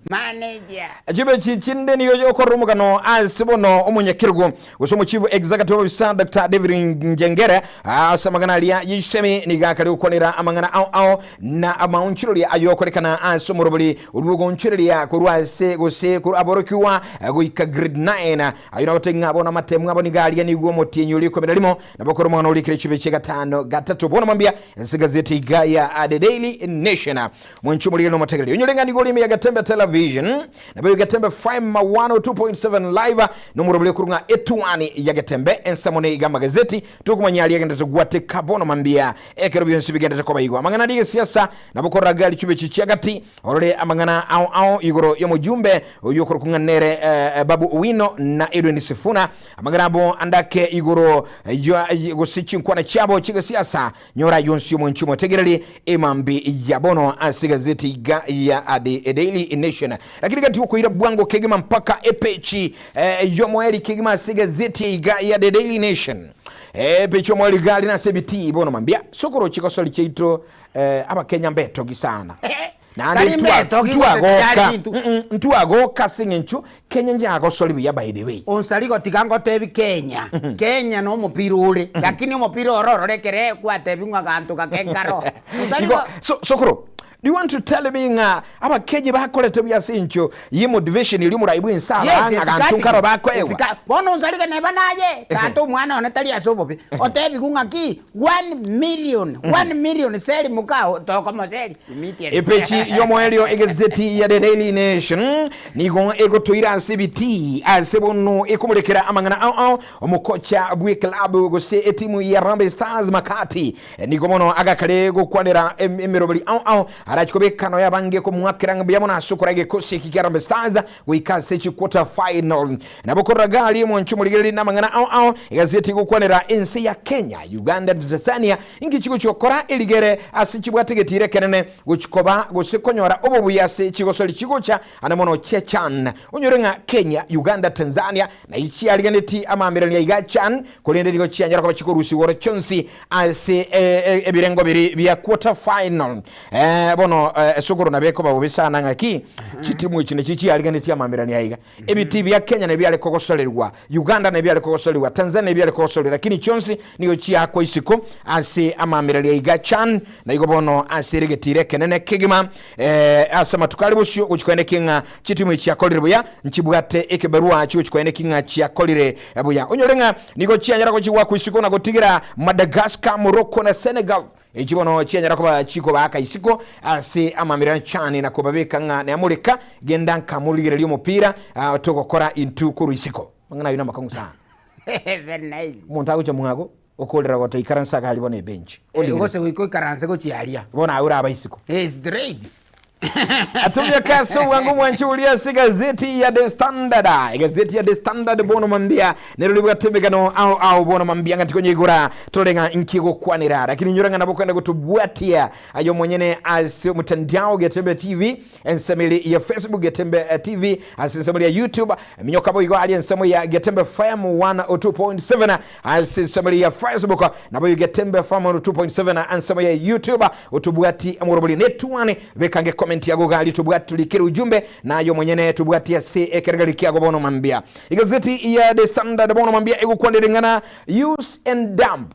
Speaker 5: manager.
Speaker 2: Chibe chinde nigo okorora omogano ase bono omonyakerogo gose omochief executive officer Dr. David Njengere ase amang'ana aria y'isemi nigo akare gokwanera amang'ana ao ao na amaonchoreria ayokorekana ase omorobori orwo ogoonchoreria korwa ase gose korwa aborokigwa goika grade 9 ayio nagotebia ng'a bono amatemu abo nigo aria nigo omotienyi oria ikomi na rimo nabo okore omogano orikire chibe chia gatano gatato bono mambia ase egazeti iga ya The Daily Nation. Mwanche omorigeri na omotegereri onyore ng'a nigo ore ime ya Getembe Television, nabo Getembe FM 102.7 live, na omorobori okorwa ng'a etuani ya Getembe, ensemo ne iga amagazeti, tokomanya aria agenderete gwateka bono mambia ekero bionsi bigenderete koba igo. Amang'ana aria egesiasa nabo korora gari chibe echi chiagati, orore amang'ana ao ao igoro y'omojumbe oyio okorokwa ng'a nere eh, Babu Owino na Edwin Sifuna, amang'ana abo ande ake igoro ya gose chinkwana chiabo chi'egesiasa. Nyora ayio onsi omwanchi omotegereri emambi ya bono ase egazeti iga ya The Daily Nation. Lakini gati okoira bwango kegima mpaka epechi eh, y'omoeri kegima ase egazeti iga ya The Daily Nation. Epechi y'omoeri gari nase ebitii bono mambia sokoro chigosori chiaito eh, abakenya mbetogi sana. Naende
Speaker 5: Tari mbetogi gose
Speaker 2: ntwagoka
Speaker 5: tari bintu.
Speaker 2: Mm-mm, ntwagoka ase eng'encho Kenya njagosori buya by the way.
Speaker 5: Onsari gotiga ngotebi Kenya, Kenya no omopira ore, lakini omopira oro orore ekere gwatebi ng'a ganto gake nkaro. Onsari
Speaker 2: Igo
Speaker 5: go
Speaker 2: so sokoro do you want to tell me ng'a abakenyi bakorete buya ase eng'encho ye motivation eria omorai bwe ense abaa
Speaker 5: Yes,
Speaker 2: ng'a ganto nkaro bakoegwa?
Speaker 5: esika bono onsari neba naye tata omwana one tari ase obobe otebigu ng'aki 1 million, 1 million seri mokao tokomoseri immediately.
Speaker 2: Epechi y'omoerio egazeti ya The Daily Nation nigo egotoira ase ebitii ase bono ekomorekera amang'ana ao ao omokocha bw'eklabu gose etimu ya Harambee Stars Makati nigo bono agakare gokwanera emeroberi ao ao arachi kobeka noyo abange komoakera ng'a mbuya mono ase okora egekosi eki kia Harambee Stars goika ase chiquarter final. Nabo korora gari mwanche omorigereria namang'ana ao ao egazeti egokwanera ense ya Kenya, Uganda na Tanzania inki chigochia gokora erigere ase chibwate egetiira ekenene gochi koba gose konyora obobuya ase chigosori chigocha ande mono chia Chan. Onyore ng'a Kenya, Uganda, Tanzania nayi chiariganeti amaamererania iga Chan korende nigo chianyara koba chikorusigwa oro chionsi ase ebirengo biri bia quarter final. Bono esukuru nabo ekoba bobe sana ng'aki chitimu echi nachi chiariganetie amaamererania aiga. Ebitii bia Kenya nebiare kogosorerwa, Uganda nebiare kogosorerwa, Tanzania nebiare kogosorerwa, lakini chionsi nigo chiakwa isiko ase amaamererania aiga Chan na igo bono ase ere getiira ekenene kegima ase amatuko are bosio gochia koenekia ng'a chitimu echi chiakorire buya nchibwate ekebarua chigochia koenekia ng'a chiakorire buya. Onyore ng'a nigo chianyara gochia goakwa isiko na gotigera Madagascar, Morocco na Senegal. Echi bono chianyara koba chikobaaka isiko ase amamererano chane na kobabeka ng'a neamoreka, genda nkamorigereria omopira togokora intwe korwa isiko. Amang'ana ayio namakong'u sana.
Speaker 5: Very nice.
Speaker 2: Omonto agocha mwago okorera gotaikaransa iga aria bono ebench.
Speaker 5: Eh, gose goika oikaranse gochia aria.
Speaker 2: Bono aye oraba isiko.
Speaker 5: Eh, straight.
Speaker 2: Atumia ase obwango mwanche oria ase egazeti ya The Standard. Egazeti ya The Standard bono mambia nero ribwate emegano ao ao bono mambia ng'a tikonyeigora tore ng'a inki egokwanera lakini inyora ng'a nabo okogenda gotobwatia aye omonyene ase omotandao Getembe TV ensemo ere ya Facebook Getembe TV ase ensemo ere ya YouTube minyoka boigo aria ensemo ya Getembe FM 102.7 Ase ensemo eria ya Facebook nabo Getembe FM 102.7 ensemo ya YouTube otobwati omorobori netwane bekange comment yago gari tobwati turikere ujumbe naye omonyene tobwati ase ekerengerio kiago bono mambia. Igazeti ya The Standard bono mambia egokwanera ing'ana use and dump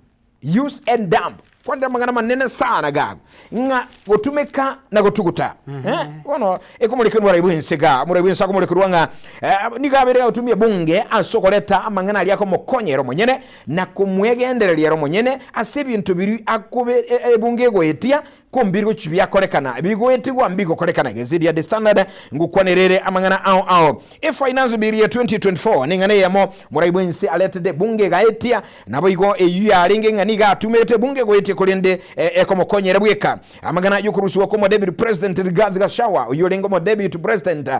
Speaker 2: use and dump kwanera amang'ana manene sana gago ng'a gotumeka na gotuguta eh, bono ekomorekerwa omorai bwense iga omorai bwense akomorekerwa ng'a eh, nigo abeire agotumia ebunge ase okoreta amang'ana aria akomokonyera omonyene na komwegendereria ere omonyene ase ebinto biria akobe ebunge egoetia. Ko mbigochi biakorekana, bigoetigwa mbigokorekana. Egazeti ya The Standard ngokwanerere amang'ana ao ao. E-finance bill ya 2024 neng'ana eyemo morai bwense aretete bunge egaetia, naboigo eyio yarenge ng'a nigo atumete bunge goetia korende ekomokonyera bweka. Amang'ana yokorusigwa kwa omodeputy president Rigathi Gachagua oyio orenge omodeputy president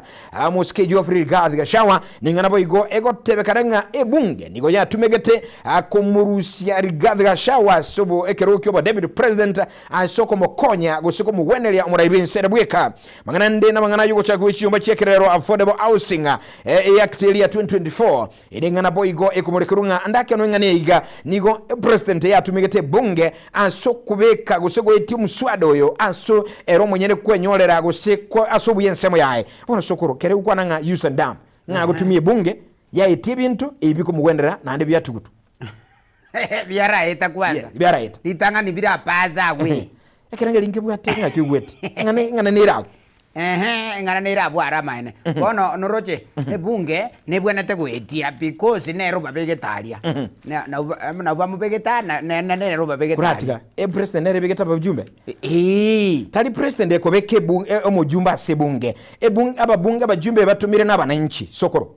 Speaker 2: Mosike Geoffrey Rigathi Gachagua ning'ana boigo egotebekana ng'a ebunge nigo yatumegete komorusia Rigathi Gachagua ase obo ekerogo ki'obodeputy president ase okomokonya gose komogweneria omorai bw'ense ere bweka. Mang'ana ande namang'ana y'ogochaka gwe chinyomba chi'ekerero Affordable Housing Act eria ya 2024 Ere ing'ana boigo ekomorekerwa ng'a ande akenwe ing'ana eye iga, nigo epresident yatumegete ebunge ase okobeka gose goetia omuswada oyo ase ere omonyene kwenyorera gose ase obuya ensemo yaye. Bono sokoro kere gokwana ng'a use and dump, ng'a agotumia ebunge yaetia ebinto ebi bikomogwenera naende biatugutwa.
Speaker 5: Biaraeta kwanza.
Speaker 2: Yes, biaraeta.
Speaker 5: Ritang'ani birapasa agwe.
Speaker 2: Ekerengeri nkebwate ng'aki ogwete. Ing'ana ing'ana nere agwo.
Speaker 5: Ehe, eng'ana nere abwo are amaene. Bono noroche, ebunge nebwenerete goetia because nere obabegete aria. Na- nabo ba- nabo bamobegete aa na- na- na nere obabegete aria.
Speaker 2: Koratiga, epresident nere ebegete abajumbe? Tari president ekobeka ebu- omojumbe ase ebunge. Ebunge ababunge abajumbe batomire na abananchi, sokoro.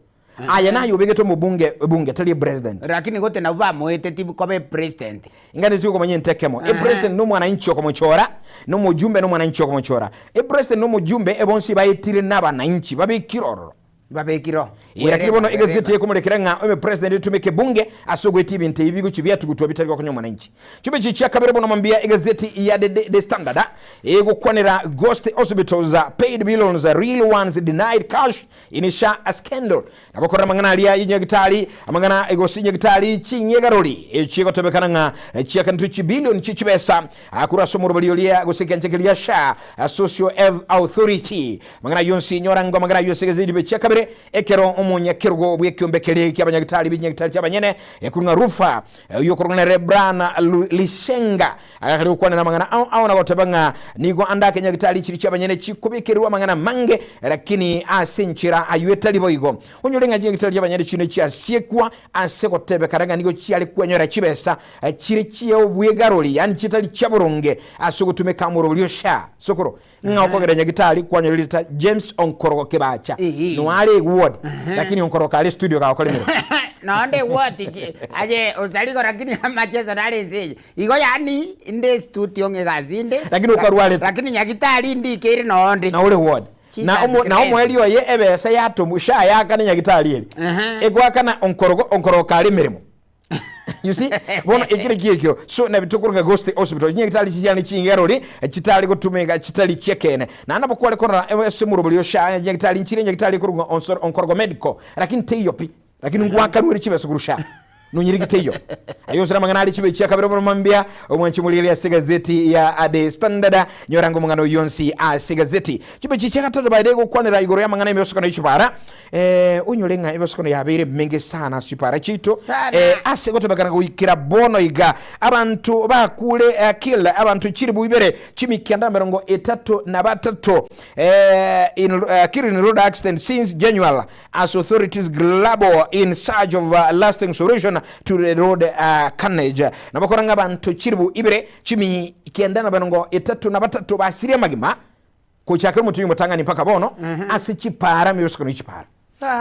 Speaker 2: Aye naye obegete omobunge ebunge tari epresident.
Speaker 5: Lakini gote nabwo bamoeteti koba epresident.
Speaker 2: Inganeti okomanya ente ekemo. Epresident nomwananchi okomochora, na omojumbe nomwananchi okomochora. Epresident na omojumbe ebonsi baetire nabananchi, babekire ororo.
Speaker 5: Babekire oo.
Speaker 2: Ee, lakini bono egazeti ekomorekera ng'a omepresident etumeke ebunge ase ogoetia ebinto ebi bigochia biatugutwa bitari gokonya omwananchi. Chumbe echi chia kabere bono mambia egazeti ya The, The, The Standard egokwanera Ghost Hospitals paid billions, real ones denied cash In SHA scandal. Nabo korora amang'ana aria y'enyagitari, amang'ana gose enyagitari ching'egarori echigotebekana ng'a chiakanetwe chibilioni chie chibesa korwa ase omoroberi oria gose ekeancha keria SHA, Social Health Authority. Amang'ana ayio onsi nyora ngo amang'ana ayio ase egazeti chia kabere ekero omonyakerogo bw'ekiombe keria ki'abanyagitari b'enyagitari chi'abanyene ekorwa ng'a Rufa oyio okorokwa nere Brian Lishenga Agakare gokwanera amang'ana ao ao na goteba ng'a nigo ande ake nyagitari chiria chi'abanyene chikobekererwa amang'ana amange, lakini ase enchera ayio etari boigo. Onyore ng'a chinyagitari chi'abanyene chinde chiasiekwa ase gotebekana ng'a nigo chiare kwenyora chibesa chire chi'obwegarori, yaani chitari chia boronge, ase ogotumeka omoroberio SHA. Sokoro, ng'a okogera nyagitari kwanyora erieta James Onkorogo Kibacha. Noare eward, lakini Onkorogo are studio gagokora emeremo.
Speaker 5: Nonde eward ki aye osarigo lakini amacheso nare ense eye. Igo yaani inde estudio ng'a egasi inde,
Speaker 2: Lakini okarwarete.
Speaker 5: lakini nyagitari ndikeire nonde.
Speaker 2: Na ore ward. Na
Speaker 5: Jesus
Speaker 2: omo, na
Speaker 5: Christ.
Speaker 2: omoerio oye ebesa yatomwa SHA yaakana nyagitari eri. Egoakana Onkorogo, Onkorogo kare emeremo. You see? Bono ekere ki ekio? So nabi tokoruga Ghost Hospital. Chinyagitari chichiane chingerori chitari gotumeka chitari chiekene. Naende nabo kware korora ase omorobori o SHA nyagitari nchire nyagitari ekoruga Onsoro Onkorogo Medical. Lakini teiyo pi. Lakini ngwakanwere chibesa korwa SHA. Nonyerigi teiyo. Aye osire amang'ana are chibe chia kabere oboroma mbuya omwanchi morigereria ase egazeti ya The Standard nyora ngo omong'ana oyio onsi ase egazeti. Chibe chia gatato baire gokwanera igoro y'amang'ana y'emebasokano y'echibara. Eh, onyore ng'a emebasokano yabeire emenge sana ase chipara chiaito. Eh, ase gotebekana goikera bono iga abanto bakure eh, killed abanto chilibu ibere chimikianda 33 eh, in, eh, killed in road accident since January as authorities grapple in search of a lasting solution to the road carnage. Nabakora ng'a abanto chilibu ibere 933 basirie amagima Gochakera omotienyi omotang'ani mpaka bono ase chipara emebasukano ye chipara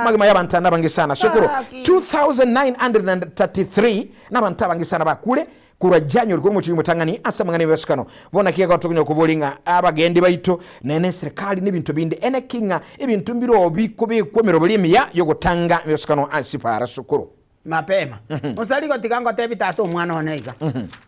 Speaker 2: magima y'abanto ande abange sana sokoro 2933 nabanto abange sana bakure korwa January korwa omotienyi omotang'ani ase amang'ana y'emebasukano. Bono naki egotokonya koboria ng'a abagendi baito nene eserikali nebinto binde ene ki ng'a ebinto mbiroo bikobekwa emeroberi emiya yogotanga emebasukano ase chipara sokoro.
Speaker 5: Mapema. Mosari gotiga ngotebi tata omwana one iga.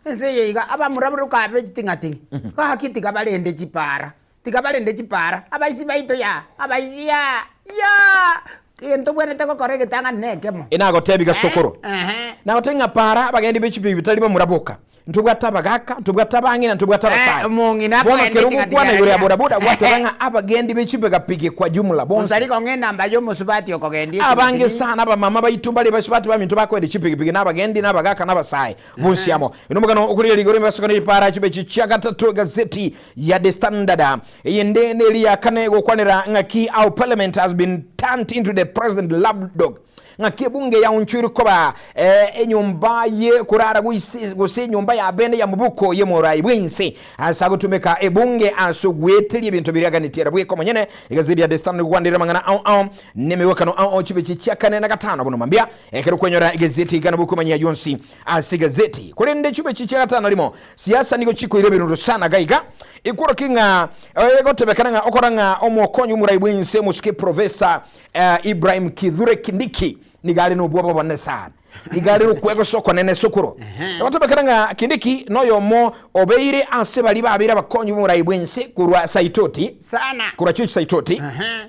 Speaker 5: Ense eye iga abamura rokabe chiting'ating'i. Gaki tiga barende chipara. Tiga barende chipara. Abaisi baito yaa, abaisi yaa, yaa! Egento obwenerete gokora egetang'ani na ekemo.
Speaker 2: Inagotebi gasokoro. Nagotebi ng'a para abagendi be chipigipigi tari bamura boka. Ntobwate abagaka, ntobwate abang'ina, ntobwate abasae.
Speaker 5: Omong'ina
Speaker 2: Bono
Speaker 5: akogenda
Speaker 2: kero
Speaker 5: eting'ating'a
Speaker 2: ogokwana igoro ya
Speaker 5: aria.
Speaker 2: bodaboda gwateba ng'a abagendi be chipigapigi kwa jumla bonsi.
Speaker 5: Mosari kong'a enamba ya omosubati okogendia
Speaker 2: Abange
Speaker 5: eting'ating'i.
Speaker 2: sana abamama baito mbare basubati baminto bakoenda chipigipigi na abagendi na abagaka na abasae bonsi amo. Ino omogano okorigereria igoro emebasokano y'epaara chibe echi chia gatato egazeti ya The Standard. Eyende neri ya kane egokwanera ng'aki how parliament has been turned into the president lapdog. Ng'aki ebunge yaonchoirwe koba enyomba ye korara gose enyomba ya bene ya mobuko y'omorai bw'ense ase agotumeka ebunge ase ogweteria ebinto biria aganetie ere bweka omonyene. Egazeti ya The Standard gokwanderera amang'ana ao ao nemegwekano ao ao chibeche chia kane na gatano bono mambia ekero kwenyora egazeti iga nabo okomanyia yonsi ase egazeti. Korende chibeche chia gatano rimo siasa nigo chikoira ebirundu sana gaiga ekworokia ng'a egotebekana ng'a okora ng'a omokonyi omorai bw'ense omosike Professor Ibrahim Kithure Kindiki nigo are nobwoba obonene sana. Nigo are nokwegosa okonene sokoro. Egotebekana ng'a Kindiki noyomo obeire ase baria babeire abakonyi b'omorai bw'ense korwa Saitoti,
Speaker 5: Sana.
Speaker 2: korwa Church Saitoti,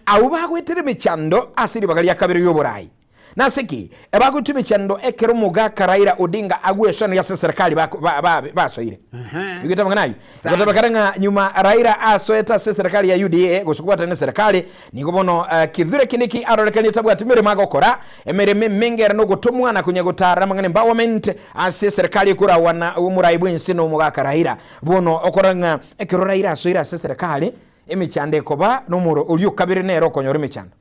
Speaker 2: abwo bagoetera emechando ase ribaga ria kabere ri'oborai. Nase ki bagoetwa emechando ekero omogaka Raila Odinga agwesoaneria ase eserekari basoire? Oigwete amang'ana ayio? Egotebekana ng'a nyuma Raila asoete ase eserekari ya UDA gose kobwatana neserekari, nigo bono Kithure Kindiki arorekanire tabwati meremo agokora, emeremo emenge ere nogotomwa na konya gotarera amang'ana empowerment ase eserekari ekoragwa na omorai bwense na omogaka Raila. Bono okorora ng'a ekero Raila asoire ase eserekari, Emechando ekoba nomoro oria okabere nere okonyora emechando.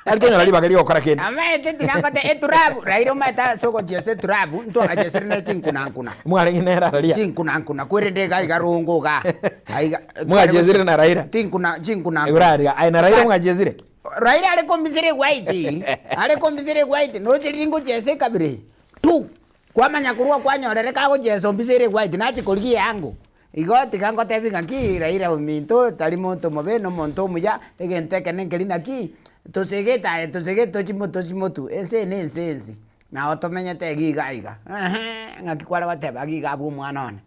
Speaker 2: Tari konyora ribaga ri'ogokora kende.
Speaker 5: Amaete tiga ngote eturabu, Raila omanyete ase ogochiesa eturabu, ntwagachiesire ne chinkunankuna.
Speaker 2: Mwarenge nere araria.
Speaker 5: Chinkunankuna, kwerende iga iga rongo igaa, aiga.
Speaker 2: Mwachiesire na Raila.
Speaker 5: Tinkuna chinkunankuna.
Speaker 2: Igoro aria, aye na Raila mwachiesire?
Speaker 5: Raila are kombisera egwaiti, are kombisera egwaiti, noche riria ngochiesa ekabira eye, tu! Kwamanya korwa kwanyorire kagochiesa ombisere egwaiti, nachia korigia eango. Igo tiga ngotebi ng'a ki, Raila ominto tari monto omobe, na omonto omuya, egento ekene nkeri naki, tosegete aye tosegete tochi mo tochi motwe, ense eye na ense ense, nabo tomenyete iga iga iga, eeh ng'aki kware goteba iga iga abwo omwana one.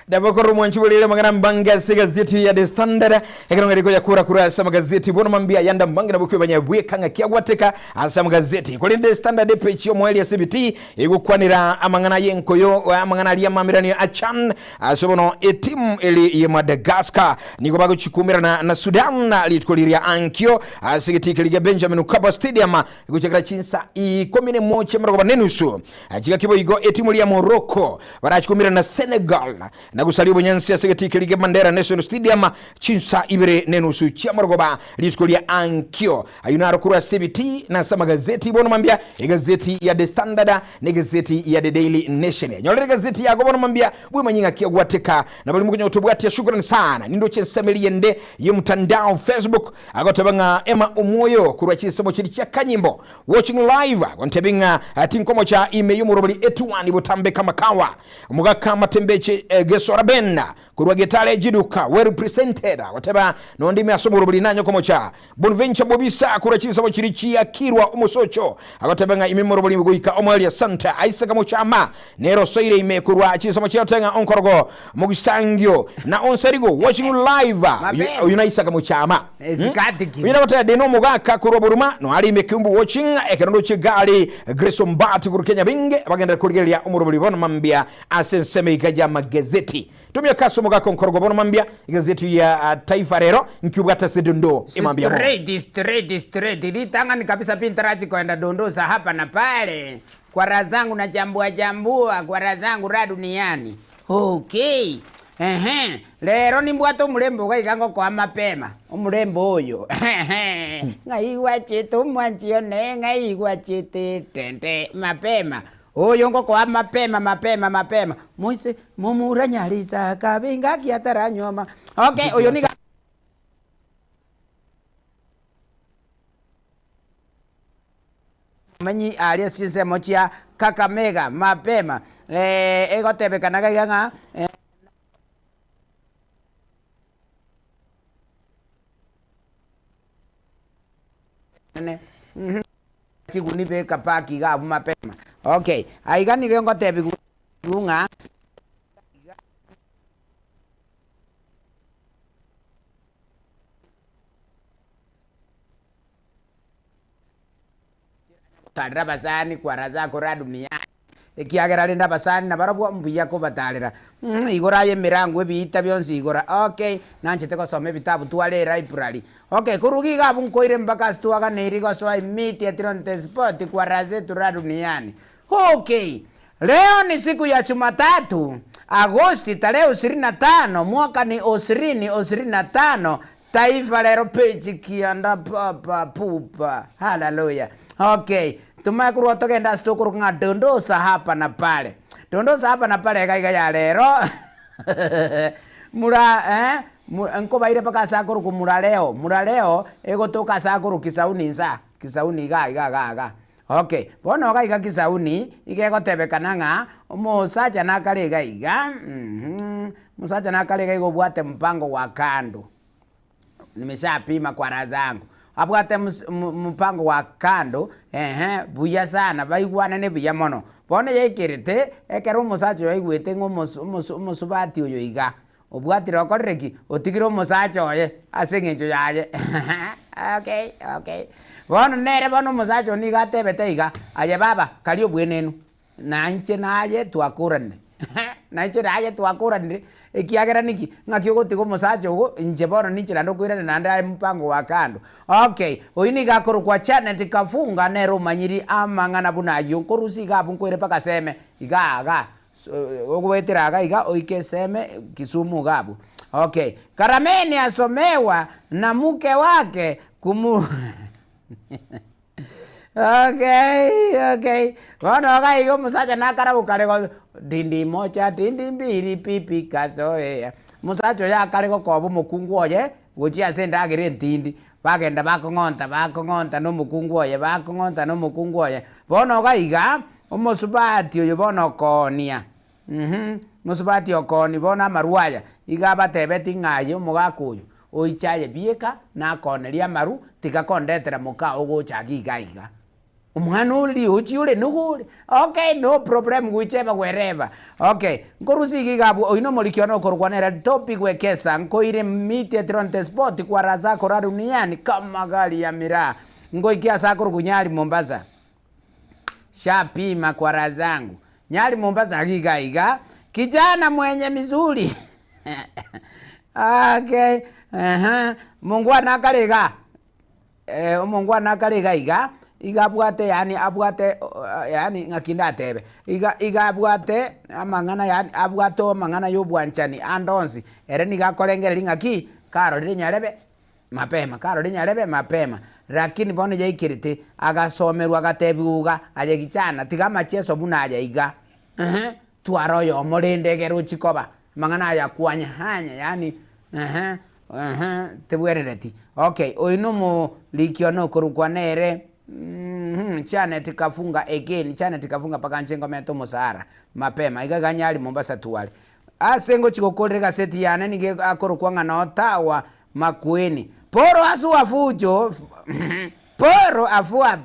Speaker 2: Nabo korwa omwanchi borire amang'ana mbange ase egazeti ya The Standard ekero ng'ari koyakura korwa ase amagazeti bono mambia ayande mbange nabo kwebanya bweka ng'aki agwateka ase amagazeti korende The Standard epeji y'omoerio ase ebitii Egokwanera amang'ana y'enkoyo, amang'ana aria amaamiranio a Chan ase bono etimu eri ye Madagascar nigo bagochikumerana na Sudan rituko riria ankio ase egetii keria gia Benjamin Mkapa Stadium gochakera chinsa ikomi nemo chi'emerogoba nenusu. Chigaki boigo etimu eria ya Morocco barachikumerana na Senegal na gosaria obonyansi ase egetii keria gia Mandela National Stadium chinsa ibere nenusu chi'amorogoba rituko ria ankio. Ayio naro korwa ase ebitii na ase amagazeti bono mambia, egazeti ya The Standard na egazeti ya The Daily Nation. Nyorera egazeti yago bono mambia bwemanye ng'aki ogwateka. Na baria mokonya gotobwatia shukrani sana. Nindoche ensemo eria ende y'omtandao Facebook agoteba ng'a Emma Omwoyo korwa chinsemo chiria chia Kanyimbo watching live agontebia ng'a tinkomocha ime y'omorobori etuani botambe kama kawa. Omogaka Matembeche Gesora Ben Korwa Getare Jiduka well represented agoteba nonde ime ase omorobori nanye komocha Bonventure Bobisa korwa chinsemo chiri chia Kirwa omosocho agoteba ng'a ime morobori goika omoerio Santa Isaac Mochama nere osoire ime korwa chinsemo chia Otenga Onkorogo Mogisangio na Onsarigo watching live oyu na Isaac Mochama Oyu nagoteba Deno omogaka korwa Boruma no are ime Kiumbu watching ekero ndoche gari Grace Ombati korwa Kenya binge bagenderere korigereria omorobori bono mambia Ase ensemo iga y'amagazeti. Tumia ase omogaka onkorogo bono mambia egazeti ya Taifa Rero nki obwate ase dondoo emambia bono.
Speaker 5: Straight straight straight ritang'ani kabisa pi ntarachi koenda dondoo za hapa na pale kwa raha zangu na chambua chambua kwa raha zangu raha duniani okay ehe rero nimbwate omorembe iga iga ngokoa mapema omorembe oyo ehe ng'ai gwachete omwanchi one ng'ai gwachete tente mapema Oyo ngokoa mapema mapema mapema moise momura nyarisa kabe ingaki ataranyuoma okay oyo niga Omenyi aria ase chinsemo chia Kakamega mapema egotebekana iga ng'a. Chiguni beka park iga abwo mapema. Okay, aiga nigo ngotebiwa ng'a. Gotarera abasani kwaraza kora duniani, ekiagera rende abasani nabarabwo mbuya kobatarera. Igoro aye emerango ebiita bionsi igora okay, nanchete gosoma ebitabu tware elibrary. Okay, korwa iga abwo nkoire mpaka ase twaganeiri gosoa immediately on the spot kwaraza etura duniani. Okay, leo ni siku ya Jumatatu, Agosti tarehe ishirini na tano, mwaka ni ishirini ishirini na tano, Taifa Lero page kianda papa pupa. Haleluya. Okay, tomanye korwa togende ase tokoroka ng'a dondosa hapa na pale. Dondosa hapa na pale iga iga ya rero mura eh, nkobaire mpaka ase akorokwa murareo, murareo egotoka ase akorokwa kisauni inse aa, kisauni iga iga iga iga. Okay, bono iga iga kisauni, iga egotebekana ng'a omosacha nakare iga iga, mh, omosacha nakare iga iga obwate mpango wa kando. Nimeshapima kwa raha zangu. Abwate mpango wa kando, ehe, buya sana, baigwanane buya mono. Bono yaikerete, ekero omosacha oyo aigwete ng'a omosubati oyo iga, obwatire okorire ki? Otigire omosacha oye ase eng'encho yaye okay, okay. Bono nere bono omosacha oyo nigo atebete iga, aye baba, karia obwenenu. Na inche naye twakoranire, na inche naye twakoranire, ekiagera niki? Ng'aki ogotiga omosacha ogo, inche bono ninche naende okoirana naende aye mopango wa kando. Okay, oyio nigo akorokwa Janet Kafunga nere omanyiri amang'ana buna ayio, nkorusia iga abwo nkoire mpaka seme, igaa igaa, ogoetera iga iga oike seme Kisumu iga abwo. Okay, Karameni asomewa na mke wake kumu Okay, okay. Bono iga iga omosacha nakaraboka are go dindi moja dindi mbiri pipi kazoea. Omosacha oyo akare gokoba omokungu oye gochia ase endagera entindi, bagenda bakong'onta bakong'onta na omokungu oye bakong'onta na omokungu oye. Bono iga iga, omosubati oyo bono okoonia mosubati okoonia bono amarwa aya, iga abatebetie ng'a aye omogaka oyo, oiche aye bieka, nakoonerie amaru, tiga kondetera moka ogocha iga iga iga. Omwana oria ochia ore nigo ore, okay no problem goicheba gwereba, okay. Nkorusia iga iga abwo, oyio nomoriki one okorokwa nere Toby Gwekesa, nkoire miti Tronte Sport kwa Razak Oraruniani kama gari ya miraa, ngoikia ase akorokwa Nyali Mombasa. Shapima kwa raha zangu. Nyali Mombasa iga iga. Kijana mwenye mizuri. Okay. Ehe. Mongwana akare iga. Eh, omongwana akare iga iga. Iga abwate yaani abwate yaani ng'aki ndatebe. Iga iga abwate amang'ana yaani abwate amang'ana ya obwanchani ande onsi. Ere nigo akorengereria ng'aki, karorire nyarebe. Mapema, karore nyarebe mapema. Lakini bono yaikerete, agasomerwa agatebiwa iga, Aye gichana, tiga amacheso buna aya iga. Ehe, twara oyomo rende egere ochie koba. Amang'ana aya kwanya-hanya, yaani ehe, ehe, tebwerereti. Okay, oyo nomoriki one okorokwa nere mh, Janet Kafunga again, Janet Kafunga mpaka inche ngomete omosara mapema, iga iga Nyali Mombasa tware. Ase ngochia gokorera egaseti yane nigo akorokwa ng'a Notawa Makueni. Poro asua fujo Poro afua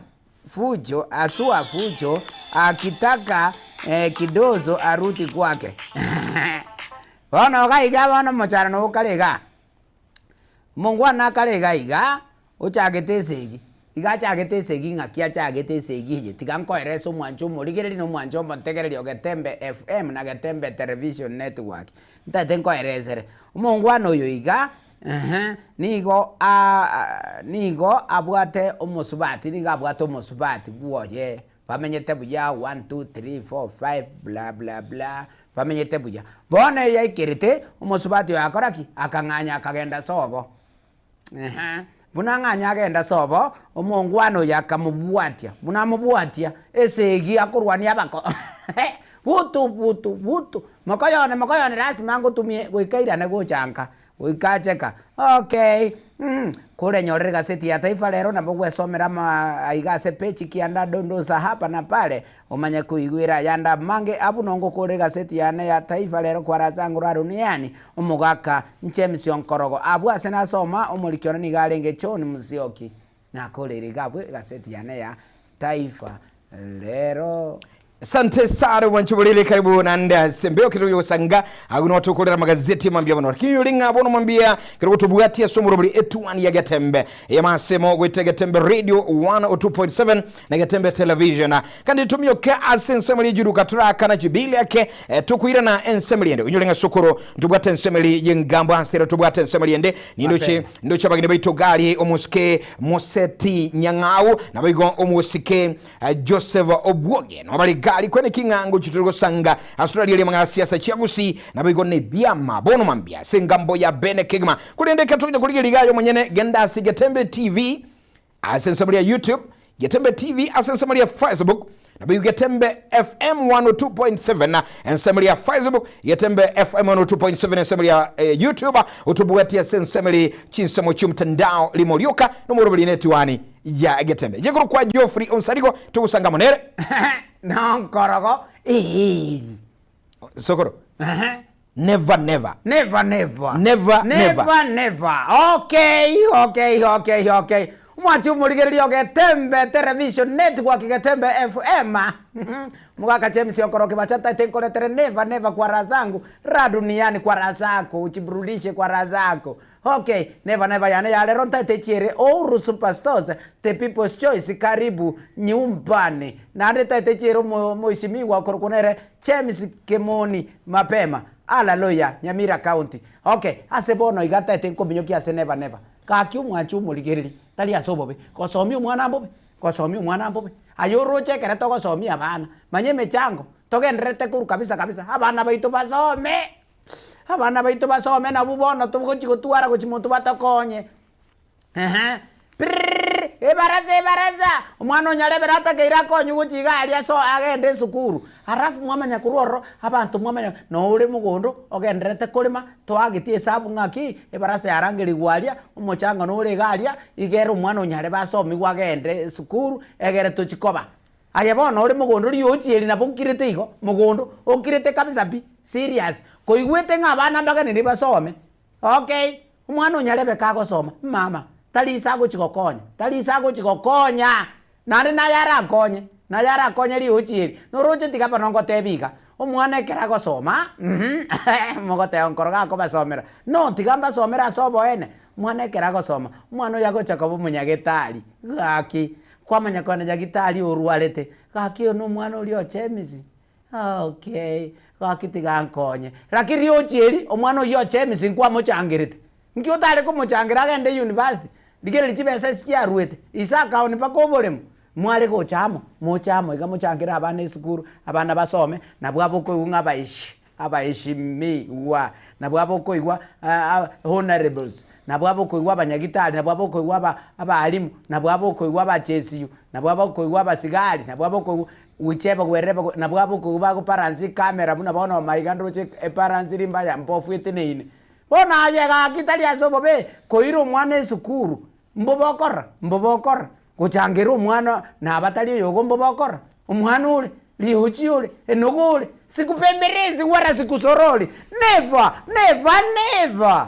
Speaker 5: fujo asua fujo akitaka kidoso aruti kwake. Bono iga iga bono omochara nogo okare igaa. Omongwana akare iga iga, ochagete esegi, iga achagete esegi ng'aki achagete esegi eye, tiga nkoerese omwancho omorigereria na omwancho omotegereri o Getembe FM na Getembe Television Network, ntaete nkoeresere. Omongwana oyo iga, ehe, nigo nigo abwate omosubati, nigo abwate omosubati bwoye. Bamenyete buya, one, two, three, four, five, bla bla bla, bamenyete buya. Bono eyaikerete, omosubati oyo akora ki? Akang'anya akagenda sobo. Ehe, buna ang'anya agenda sobo, omongwana oyo akamobwatia, buna amobwatia, esegi akorwania abako butu butu butu, mokoyone mokoyone lasima ngotumie goika airane gocha nka. Goika acheka, okay, mm, korenyorere egaseti ya Taifa Lero nabo gwesomera ama aiga ase page kianda dondosa hapa na pale omanye koigwera ayande amange abwo nongokorera egaseti yane ya Taifa Lero kwaracha ngoro Aruniani omogaka James Onkorogo abwo ase nasoma omoriki one nigo arenge John Musyoki nakoreire iga abwo egaseti yane ya Taifa Lero.
Speaker 2: Asante sana mwanchi bulili karibu nande ase mbeo kero yosanga aguno watukorera magazeti mambia bono lakini yuri ng'a bono mambia kero gotobwati ase omorobori etuani ya Getembe emasemo goita Getembe radio 102.7 na Getembe television kandi tumioke ase ensemo rijuruka turakana jibili ake eh, tukuirana ensemo riende onyore ng'a sokoro ntobwate ensemo eri y'engambo ase ero tobwate ensemo riende nindoche ndoche abageni baito gari omosike Moseti Nyang'au naboigo omosike Joseph Obwoge nobare gari kwene king'ango chitori gosanga ase toraria rimang'ana siasa chia Gusii naboigo nebiama bono mambia ase engambo ya bene kegima korende ekero togocha korigereria iga aye omonyene genda ase Getembe TV ase ensemo ya YouTube. Getembe TV ase ensemo ya Facebook, Naboigo Getembe FM 102.7 ensemo ya Facebook, Getembe FM 102.7 ensemo ya YouTube, otobwatie ase ensemo eri chinsemo chi'omtandao rimo rioka nomoroberi netiwani ya Getembe. Jekuru kwa Geoffrey Onsarigo togosanga amo nere.
Speaker 5: Nonkorogo eeri.
Speaker 2: Sokoro. Never never.
Speaker 5: Never never.
Speaker 2: Never never.
Speaker 5: Never never. Okay, okay, okay, okay. Omwanchi omorigereria ogetembe television network getembe FM. Mogaka James okoroki bachataete nkoretere never never kwa raha zangu raha duniani kwa raha zako ujiburudishe kwa raha zako. Okay, never never yane ya rero ntaete chiere Ouru Superstores the people's choice karibu nyumbani. Naende ntaete chiere omo omoishimiwa okorokwa nere James Kimoni mapema. Hallelujah Nyamira County. Okay, ase bono iga ntaete nkominyokia ase never never. Gaki omwanche omorigereri tari ase obobe. Gosomia omwana mbobe, gosomia omwana mbobe. Aye oroche ekere togosomia abana, manya emechango togendererete korwa kabisa kabisa abana baito basome. Abana baito basome nabwo bono togochi gotwara gochi monto batokonye. Ehe, pirrrr, ebarasa ebarasa, omwana onyarebere atakeire akonywe gochia iga aria aso agende esukuru. Alafu mwamanya korwa ororo, abanto mwamanya nore mogondo ogendererete korema, toagetie esabu ng'aki, ebarasa yarangerigwe aria, omochanga nore iga aria, igere omwana onyarebe asomigwe agende esukuru, egere tochi koba. Aye bono ore mogondo riochi eri nabo okirete igo, mogondo, okirete kabisa pi, serious, koigwete ng'a abana mbagenire basome, okay, omwana onyarebe kagosoma, mama, tari ise agochi gokonya, tari ise agochi gokonya, naende naye arakonye, naye arakonye riochi eri, noroche tiga bono ngotebie iga, omwana ekero agosoma mogoteba nkoro gakobasomera, no tiga mbasomere ase oboene, omwana ekero agosoma, omwana oyo agocha koba omonyagetari, gaki. Kwamanya kogenda nyagitari orwarete, gaki oyo nomwana oria o James, okay, gaki tiga nkonye. Lakini riochi eri, omwana oyio o James nkwamochangerete, nki otare komochangera agende university, rigereria chibesa esi chiaruete, ise akaoni mpaka oboremo, mware gocha amo, moche amo iga mochangere abana esukuru, abana basome, nabwo abokoigwa ng'a abaeshi. Abaeshimiwa, nabwo abokoigwa honourables, nabwo abokoigwa abanyagitari, nabwo abokoigwa aba abalimu, nabwo abokoigwa abachesiyu, nabwo abokoigwa abasigari, nabwo abokoigwa whichever wherever nabwo abokoigwa bagobalansi ecamera buna bono maiga ndoche ebalance rimbaya mbofu eteneine. Bono aye gaki tari ase obobe, koira omwana esukuru, mbobe okorora, mbobe okorora, Gochangera omwana naba tari oyogo mbobe okora, omwana ore, riochi ore, enogo ore, sikupemberezi wala sikusorori, never, never, never.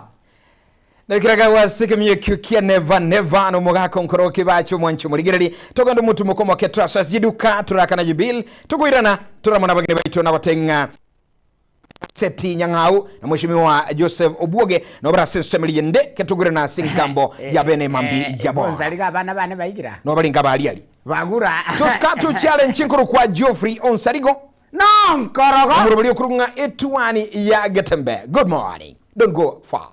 Speaker 2: Nekeraga gwase kemiyo ekio kia never never nomogaka onkoro kibache omwancho omorigereri togende omotumo komoke trasas jiduka torakana jibill tokoirana toramona abageni baito nagoteng'a Seti Nyang'au na Mheshimiwa Joseph Obuoge nobara ase ensemo yende ketugure na ase engambo ya bene mambi yabo.
Speaker 5: Onsariga abana bane baigira.
Speaker 2: Nobaringa abariari.
Speaker 5: Bagura.
Speaker 2: Tosika to challenge nkoro kwa Geoffrey Onsarigo.
Speaker 5: Nonkorogo.
Speaker 2: Omorobori okorung'a etuani ya Getembe. Good morning. Don't go far.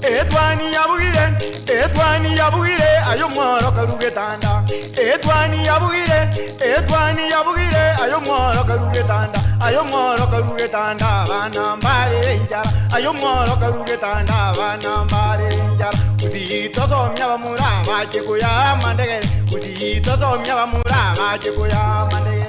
Speaker 4: Etwani yabugire, etwani yabugire, aye omworo karu getanda. Etwani yabugire, etwani yabugire, aye omworo karu getanda. Aye omworo karu getanda, abana mbare enchara. Aye omworo karu getanda, abana mbare enchara. Gusii tosomia bamura bache koya amandegere. Gusii tosomia bamura bache koya amandegere.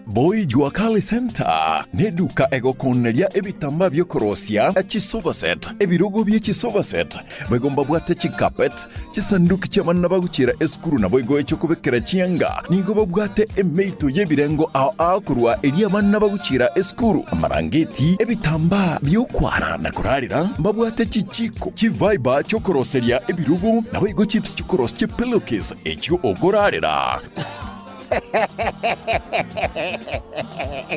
Speaker 1: Boy Jua Kali Center neduka egokoneria ebitambaa biokorosia chisofa set, ebirogo bie chisofa set, boigo mbabwate chicarpet, chisanduki chi'abana bagochiera esukuru naboigo echokobekera chianga. Nigo babwate emeito y'ebirengo ao ao korwa eria abana bagochiera esukuru, amarangeti, ebitambaa bi'okwara na korarera, mbabwate chichiko, chiviber chiokoroseria ebirogo, naboigo chips chiokorosia chipillowcase echio okorarera.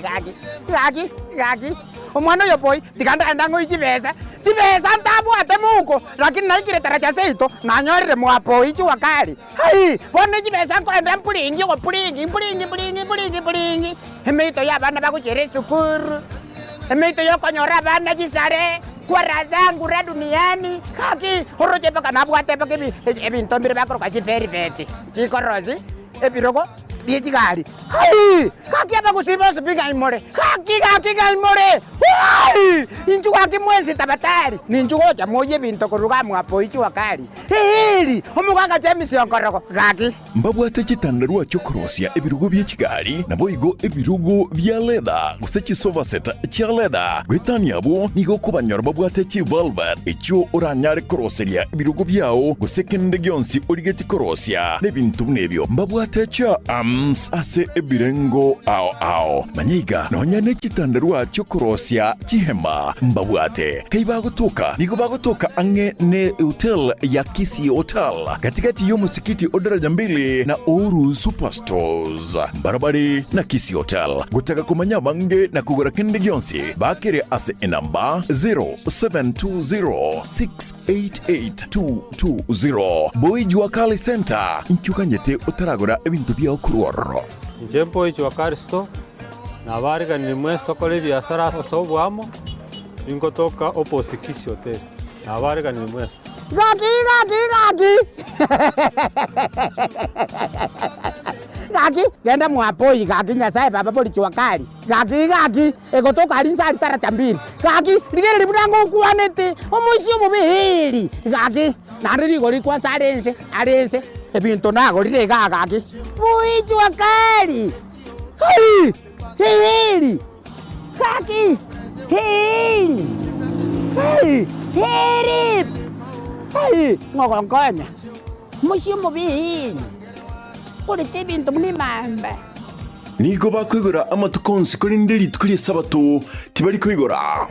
Speaker 5: Gaki, gaki, gaki, omwana oyo boy, tiga ndagende ang'oe chibesa, chibesa ntabwate mouko, lakini naikire taracha seito, nanyorire mwa boy jua kali. Aii, bono chibesa nkoenda mpuringi ogopuringi, mpuringi mpuringi mpuringi mpuringi, emeito ya abana bagochiera esukuru, emeito ya okonyora abana chisare, kwa raha zangu ra duniani, gaki oroche mpaka nabwate mpaka ebi ebinto mbire bakoroka chivelvet, chikorosi, ebirogo bie chigari. Aii! Gaki abagusii bonsi pi ng'ai more? Gaki gaki ng'ai more? Aii! Inchuo gaki mwensi tabatari, ninchuo gocha moyie ebinto korwa iga mwapo inchuo kari. Eeri! Omogaka James Onkorogo, gaki.
Speaker 1: Mbabwate chitandarua chi'okorosia ebirogo bie chigari, naboigo ebirogo bia leather, gose chisofa set chia leather. Goetania abwo, nigo okobanyora babwate chivelvet, echio oranyare koroseria ebirogo biao, gose kende gionsi origetie korosia, na ebinto buna ebio. Mbabwate chia arms ase ebirengo ao ao. Manya iga, nonya ne chitandarua chi'okorosia chihema mbabwate. Kai bagotoka, nigo bagotoka ang'e ne hotel ya Kisii Hotel, gati-gati y'omosikiti o Daraja Mbili na Uhuru Superstores. Mbarabare na Kisii Hotel. Gotaka komanya abange na kogora kende gionsi, bakere ase enamba 0720688220. Boy Jua Kali Centre, inki oganyete otaragora ebinto biao korwa ororo?
Speaker 10: Inche Boy Jua Kali Store, nabariganirie mwensi tokore ebiasara ase oboamo. Ningotoka opposite Kisii Hotel. Nabareganire mwensi.
Speaker 5: Gaki gaki gaki gaki genda mwapoi gaki nyasaye baba bori jua kali gaki gaki egotoka aria inse aria taracha mbili gaki rigereria buna ngokwanete omoisia omobe eeri gaki naende rigori kwanza are inse are inse ebinto nagorire igaa gaki bui jua kali aii eeri. Gaki! Heri! Heri! Heri! Heri! Ng'ogonkonya, mochie omobe korete ebinto buna emamba.
Speaker 1: Nigo bakoigora amatuko onsi, korende rituko ri'Esabato tibari koigora.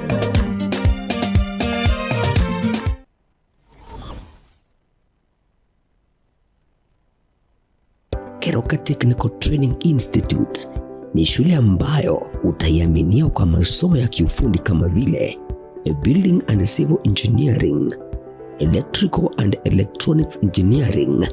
Speaker 9: Keroka Technical Training Institute ni shule ambayo utaiaminia kwa masomo ya kiufundi kama vile Building and Civil Engineering, Electrical and Electronics Engineering,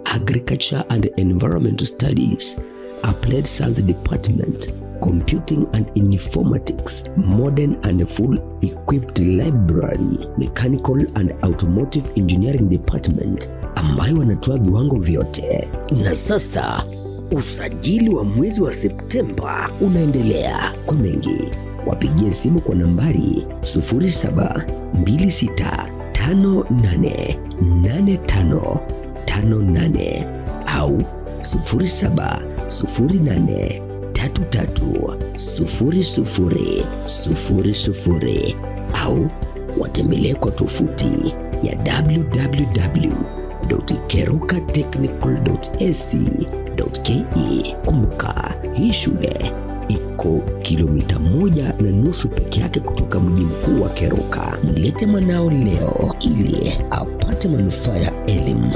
Speaker 9: Agriculture and Environmental Studies, Applied Science Department, Computing and Informatics, Modern and Full Equipped Library, Mechanical and Automotive Engineering Department ambayo wanatoa viwango vyote. Na sasa usajili wa mwezi wa Septemba unaendelea. Kwa mengi wapigie simu kwa nambari 0726588558 au 0708330000 au watembelee kwa tovuti ya www.kerukatechnical.ac.ke. Kumbuka, hii shule iko kilomita 1.5 peke yake kutoka mji mkuu wa Keroka. Mlete mwanao leo ili apate manufaa ya elimu.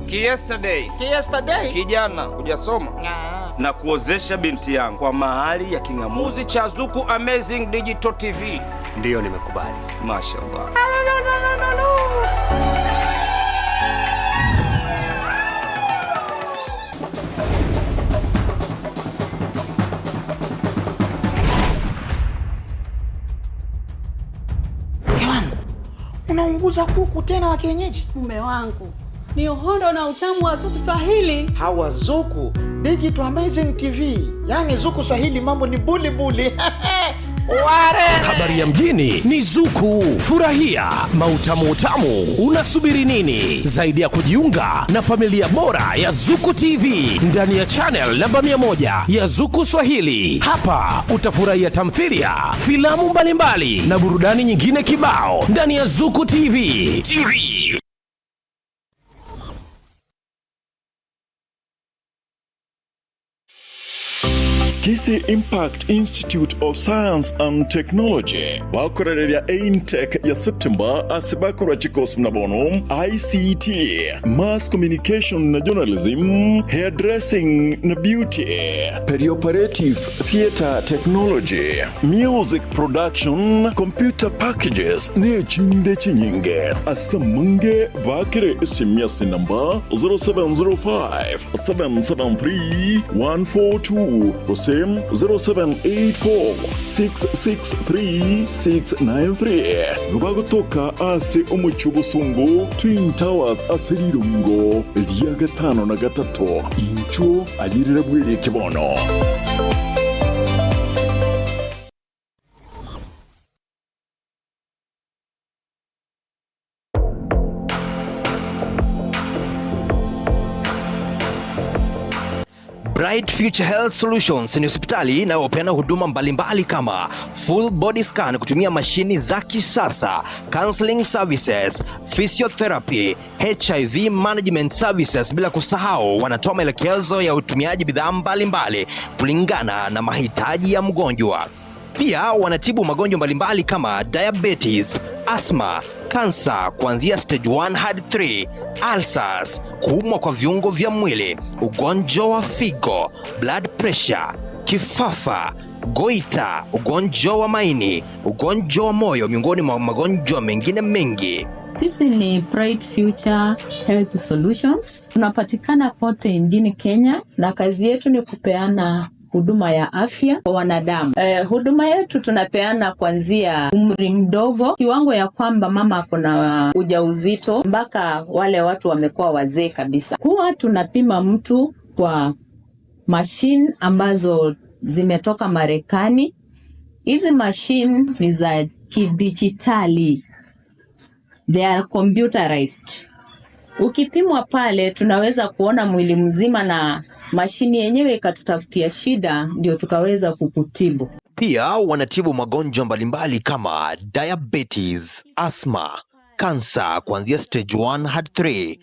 Speaker 11: Yesterday.
Speaker 8: Yesterday.
Speaker 11: Kijana hujasoma na kuozesha binti yangu kwa mahali ya king'amuzi cha Zuku Amazing Digital TV.
Speaker 15: Ndiyo, nimekubali.
Speaker 11: Mashallah.
Speaker 8: Mke wangu, unaunguza kuku tena wa kienyeji?
Speaker 13: Mume wangu ni uhondo na utamu wa Zuku Swahili.
Speaker 8: Hawa Zuku Digital Amazing TV, yaani Zuku Swahili mambo ni buli buli. Ware.
Speaker 14: Habari ya mjini ni Zuku. Furahia mautamu utamu. Unasubiri nini zaidi ya kujiunga na familia bora ya Zuku TV ndani ya channel namba 100 ya Zuku Swahili? Hapa utafurahia tamthilia, filamu mbalimbali na burudani nyingine kibao ndani ya Zuku TV. TV.
Speaker 1: Kisii Impact Institute of Science and Technology bakorereria eintake ya September ase bakorwa chikosi buna bono ICT, Mass Communication na Journalism, Hairdressing na Beauty, Perioperative Theatre Technology, Music Production, Computer Packages na echinde chinyinge. Ase amange baakere esimi ase enamba 0705 773 142 gose 0784 663 693. Nigo bagotoka ase omochie obosongo Twin Towers ase rirongo ria gatano na gatato. Inchuo ayerera bwerieke bono.
Speaker 15: Bright Future Health Solutions ni hospitali inayopeana huduma mbalimbali kama full body scan kutumia mashini za kisasa, counseling services, physiotherapy, HIV management services, bila kusahau wanatoa maelekezo ya utumiaji bidhaa mbalimbali kulingana na mahitaji ya mgonjwa. Pia wanatibu magonjwa mbalimbali kama diabetes, asthma, kansa kuanzia stage 1 hadi 3, ulcers, kuumwa kwa viungo vya mwili, ugonjwa wa figo, blood pressure, kifafa, goita, ugonjwa wa maini, ugonjwa wa moyo, miongoni mwa magonjwa mengine mengi.
Speaker 16: Sisi ni Bright Future Health Solutions. Tunapatikana kote nchini Kenya na kazi yetu ni kupeana huduma ya afya kwa wanadamu. Huduma yetu tunapeana kuanzia umri mdogo, kiwango ya kwamba mama ako na ujauzito mpaka wale watu wamekuwa wazee kabisa. Huwa tunapima mtu kwa mashine ambazo zimetoka Marekani. Hizi mashine ni za kidijitali, they are computerized. Ukipimwa pale tunaweza kuona mwili mzima na mashini yenyewe ikatutafutia shida, ndio tukaweza kukutibu.
Speaker 15: Pia wanatibu magonjwa mbalimbali kama diabetes, asthma, kansa kuanzia stage 1 hadi 3,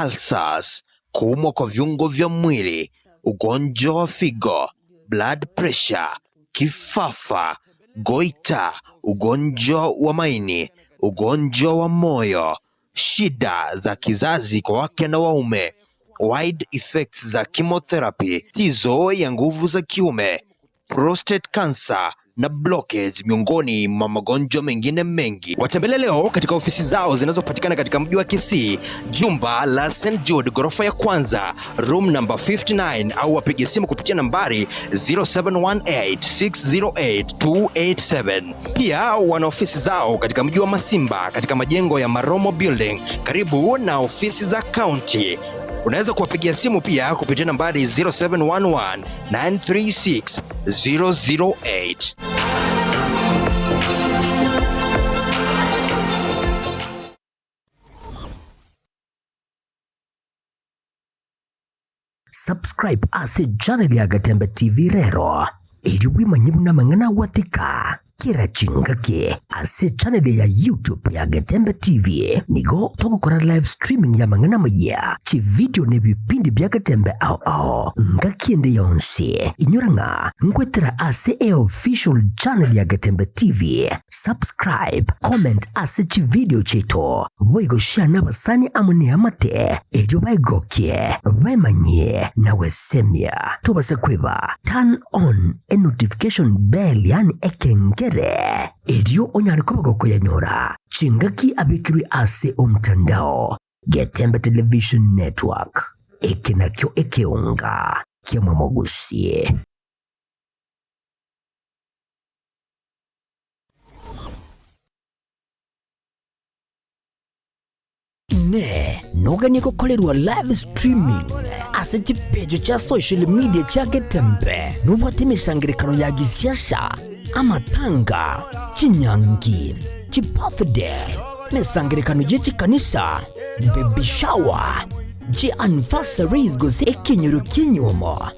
Speaker 15: ulcers, kuumwa kwa viungo vya mwili, ugonjwa wa figo, blood pressure, kifafa, goita, ugonjwa wa maini, ugonjwa wa moyo, shida za kizazi kwa wake na waume, wide effects za chemotherapy, tizo ya nguvu za kiume, prostate cancer na blockage miongoni mwa magonjwa mengine mengi. Watembelee leo katika ofisi zao zinazopatikana katika mji wa Kisii, jumba la St Jude, ghorofa ya kwanza, room number 59, au wapige simu kupitia nambari 0718608287. Pia wana ofisi zao katika mji wa Masimba katika majengo ya Maromo Building karibu na ofisi za county. Unaweza kuwapigia simu pia kupitia nambari 0711 936 008.
Speaker 9: Subscribe ase channel ya Gatembe TV rero eri bwimanye buna amang'ana agwatika kera chingaki ase channel ya YouTube ya Gatembe TV nigo togokora live streaming ya amang'ana amaya chividio na ebipindi bia Gatembe ao ao ngaki ende yonsi inyora ng'a nkwetera ase eofficial channel ya Gatembe TV subscribe comment ase chividio chiaito boigo share nabasani amo neamate erio baegokie baemanyie na gwesemia tobase kweba turn on e notification bell yaani ekengere erio onyare koba gokoyanyora chingaki abekirwe ase omtandao Getembe Television Network eke nakio ekeonga kia mwamogusie. Inee! Noganie gokorerwa live streaming ase chipeji chia social media chia Getembe? Nobwate emesangerekano ya gisiasa, amatanga, chinyangi, chibirthday, emesangerekano ye chikanisa, baby shower, chianniversaries gose ekenyoro ki'enyuomo,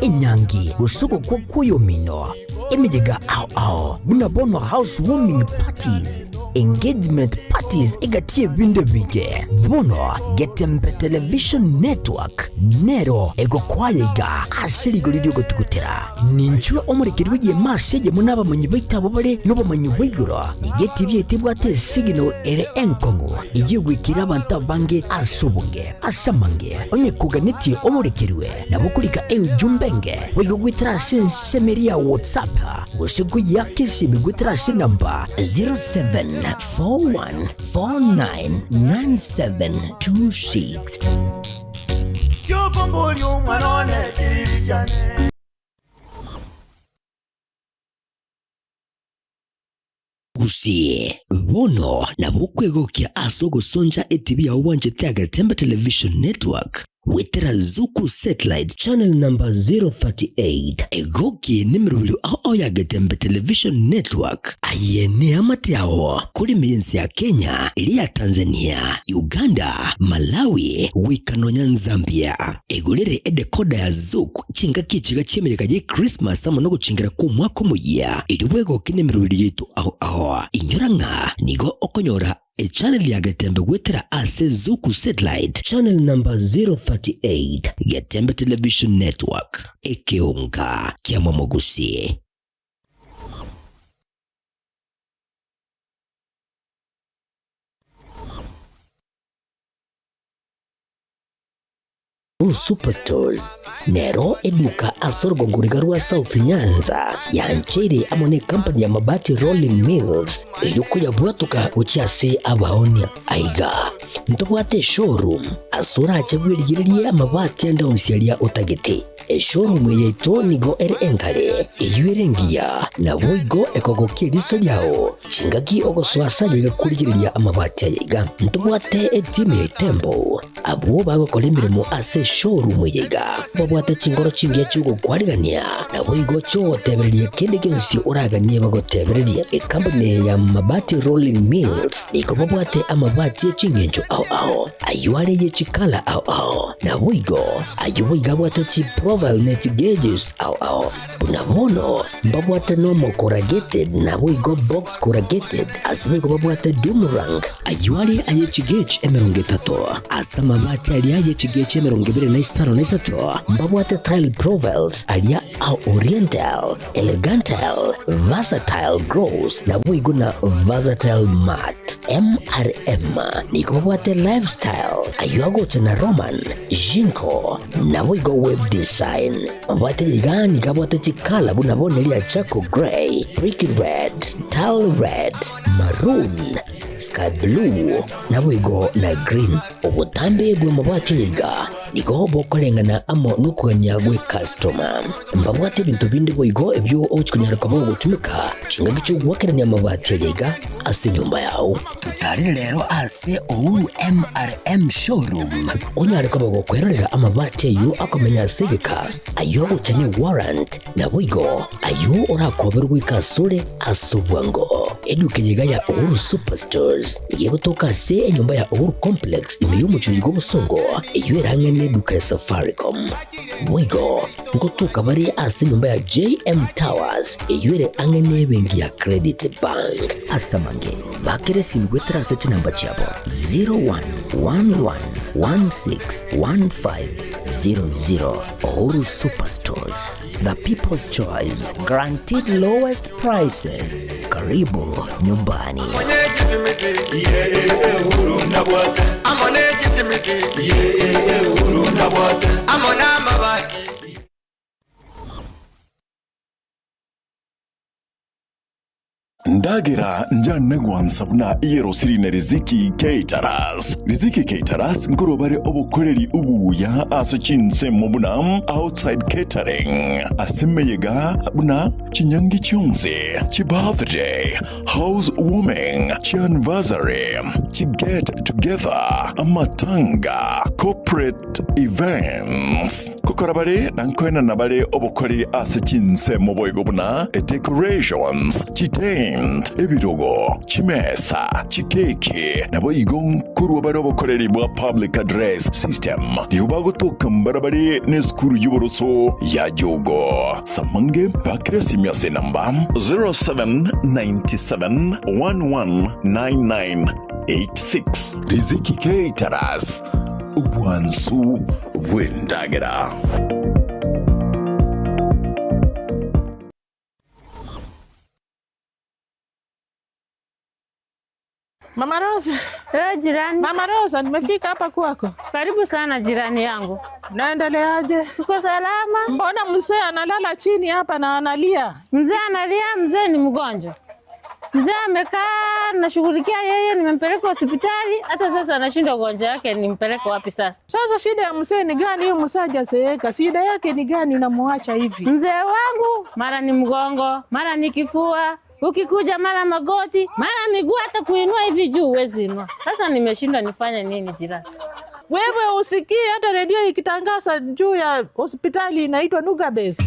Speaker 9: enyangi gose ogokwa kw'oyomino, emeyega ao ao buna bono house warming parties. engagement parties egati y'ebinto ebinge. Bono Getembe Television Network nero egokwaya iga ase rigori ri'ogotugutera. Ninchwe omorekeri bw'egeema ase eyemo nabamanyi baito abwo bare nobomanyi bwa igoro. Nigo etibi yaito ebwate esigino ere enkong'u eyio egwekire abanto abange ase obonge. Ase amange, onye koganetie omorekerwe, nabo okorika eujumbe enge boigo goetera ase ensemo eria ya WhatsApp gose koyiaka esimi goetera ase enamba 0741499726.
Speaker 4: Giokomboria omwana one kiriri kiane.
Speaker 9: Gusii, bono nabo okwegokia ase ogosoncha etibi yao bwanchete ya Getembe Television Network goetera Zuku Satellite Channel number 038. Egoki nemerobio ao ao ya Getembe Television Network. Aye neamate ao kore ime y'ense ya Kenya, eria ya Tanzania, Uganda, Malawi, goika nonya Zambia. Egorere edekoda ya Zuku chingaki echiga chi'emeyega ye Christmas amo nogochengera kw'omwaka omoyia, erio bwegoke nemeroberi yaito ao ao. Inyora ng'a nigo okonyora echannel ya Getembe goetera ase Zuku Satellite channel number 038, Getembe Television Network, ekeonga kia Momogusi. Uhuru Superstores nero eduka ase orogongo riga rwa South Nyanza yancheire amo ne company ya Mabati Rolling Mills erio koyabwatoka gochia ase abaonia. Aiga ntobwate eshowroom ase orache bwerigererie amabati ande onsi aria otagete. Eshowroom eye yaito nigo ere enkare, eyio ere engiya, naboigo ekogokia eriso riao. Chingaki ogosoa ase ayaiga korigereria amabati ayaiga, ntobwate etimu ya Itembo. Abwo bagokora emeremo ase eshowroom eye iga babwate chingoro chingiya chi'ogokwarigania, naboigo chi'ogotebereria kende gionsi oraganie bagotebererie. Ekampuni eye ya Mabati Rolling Mills nigo babwate amabati e ching'encho ao ao, ayio are ye chikala ao ao, naboigo ayio boigo abwate chiprofile ne chigauges ao ao. Buna bono mbabwate nomo corrugated naboigo box corrugated, ase boigo babwate doom rank, ayio are aye chigauge 30, ase amabati aria aye chigauge 23, mbabwate tile profiles aria a oriental, elegantal, versatile gloss, naboigo na versatile matte. MRM nigo babwate lifestyle, ayio agocha na Roman, Jinko, naboigo web design. Mabwate iga nigo abwate chikala buna bono eria charcoal grey, brick red, tile red, maroon, sky blue, naboigo na green. Obotambe bw'amabati aya iga nigo bokoreng'ana amo nokogania gw'ecustoma. Mbabwate ebinto binde boigo ebio ogochia konyara koba ogotumeka chingaki chi'ogoakerania amabati aya iga ase enyomba yao. Totarire rero ase Uhuru MRM Showroom onyare koba gokwerorera amabati ayio akomenya ase egeka, ayio agocha ne warrant, naboigo ayio orakoberwe goika asore ase obwango. Eduka eye iga ya Uhuru Superstores nigo egotoka ase enyomba ya Uhuru Complex ime y'omochie oiga obosongo, eyio ere ang'e neduka ya Safaricom. Boigo ngotoka bare ase enyomba ya JM Towers eyio ere ang'e nebenki ya Credit Bank. Ase amange, bakera esimi goetera ase chinamba chiabo 0111161500. Uhuru Superstores, the people's choice, guaranteed lowest prices. Karibu nyumbani.
Speaker 1: Ndagera njane gwansa buna eyerosiri na Riziki Caterers. Riziki Caterers nkorwa bare obokoreri obuya ase chinsemo buna outside catering, ase emeyega buna chinyangi chionsi, chibirthday, house warming, chianniversary, chiget together, amatanga, corporate events. Gokora bare na nkoenana bare obokoreri ase chinsemo boigo buna decorations, chitent. Paint, ebirogo, chimesa, chikeki, naboigo nkorwa bare obokoreri bwa Public Address System. Nigo bagotoka mbarabare nesukuru y'oboroso ya Jogo. Samange bakire esimi ase enamba 0797119986. Riziki Caterers, obwansu bw'endagera.
Speaker 12: Mama Rosa.
Speaker 17: Eh, jirani.
Speaker 12: Mama Rosa, nimefika hapa kwako.
Speaker 17: Karibu sana jirani yangu.
Speaker 12: Naendeleaje?
Speaker 17: Tuko salama.
Speaker 12: Mbona mzee analala chini hapa na analia?
Speaker 17: Mzee analia, mzee ni mgonjwa. Mzee amekaa, nashughulikia yeye, nimempeleka hospitali, hata sasa anashindwa ugonjwa wake, nimpeleke wapi sasa?
Speaker 12: Sasa shida ya mzee ni gani? Huyu mzee hajazeeka, shida yake ni gani unamuacha hivi?
Speaker 17: Mzee wangu mara ni mgongo, mara ni kifua, ukikuja mara magoti, mara miguu, hata kuinua hivi juu huwezi inua. Sasa nimeshindwa nifanye nini jirani?
Speaker 12: Wewe usikii hata redio ikitangaza juu ya hospitali inaitwa Nuga Base.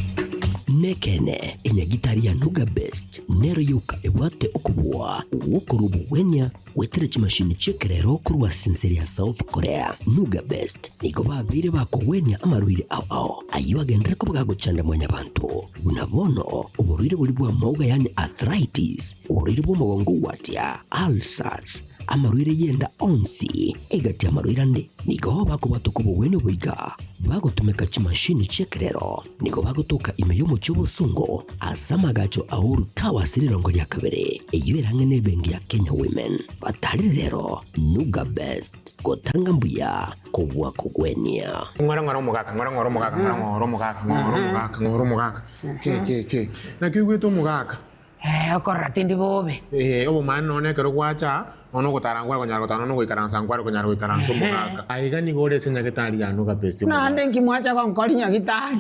Speaker 9: Nekene enyagitari ya Nuga Best nero yoka ebwate okobua gwokorwa obogwenia gwetera chimashini chi'ekerero korwa ase enseri ya South Korea. Nuga Best nigo babeire bakogwenia amarwaire ao ao ayio agenderere koba gagochanda mwanyabanto buna bono oborwaire boria bw'amauga yaani arthritis, oborwaire bw'omogongo gwatia, ulcers, Amarwaire y'enda onsi egati y'amarwaire ande nigo bakobwatoka obogwenia oboiga bagotumeka chimashini chi'ekerero. Nigo bagotoka ime y'omochie obosongo ase amagacho a Uhuru Towers rirongo ria kabere, eyio ere ang'e n'ebenki ya Kenya Women. Batarire rero Nuga Best gotanga mbuya kobua kogwenia.
Speaker 18: Ng'ora ng'ora omogaka, ng'ora ng'ora omogaka, ng'ora ng'ora omogaka, ng'ora omogaka, ng'ora omogaka. Ke ke ke. Naki oigwete omogaka?
Speaker 5: Ee, okorora tindi bobe.
Speaker 18: Ee, obomaene nonya ekero gwacha aa, nonya ogotara nkware konyara gotara, nonya ogoikaransa nkware konyara goikaransa omogaka. Aiga nigo ore ase nyagetari ya Nuga Best omogaka.
Speaker 5: Naende nki mwacha gonkori nyagitari?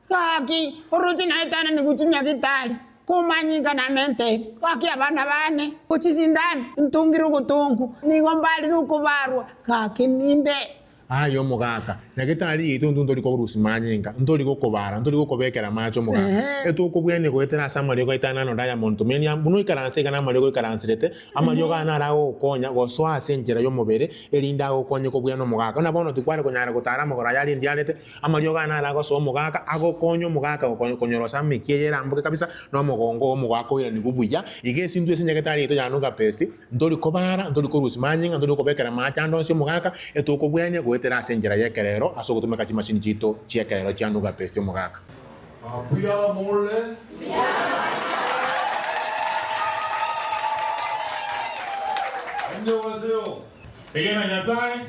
Speaker 5: Gaki, oroche naetanani gochia nyagitari, komanyinga namente, gaki abana bane, gochia sindani, ntungire ogotongu, nigo mbarire okobarwa, gaki nimbe.
Speaker 18: Aye omogaka, nyagetari yaito intwe ntori korusia manyinga, ntori gokobara, ntori gokobekera amache omogaka. Etokobwenia goetera ase amariogo aito ane ano Diamond Tumeni, buna oikaranse iga namariogo oikaranserete, amariogo aya naro agogokonya gosoa ase enchera y'omobere, erinde agokonye kobwena omogaka. Buna bono tikware konyara gotara amagoro aya arende arete, amariogo aya naro agosoa omogaka, agokonye omogaka konyorosa emekia eye eramboke kabisa, na omogongo oo omogaka oiranigwe buya. Iga ase intwe ase nyagetari yaito ya Nuga Best, Ntori kobara, ntori korusia manyinga, ntori kobekera amache ande onsi omogaka, etokobwenia goetera ase enchera y'ekerero ase ogotumeka chimashini chiaito chi'ekerero chia Nuga Best omogaka.
Speaker 19: Mbuya more? Annyeonghaseyo.
Speaker 20: Egena Nyasae,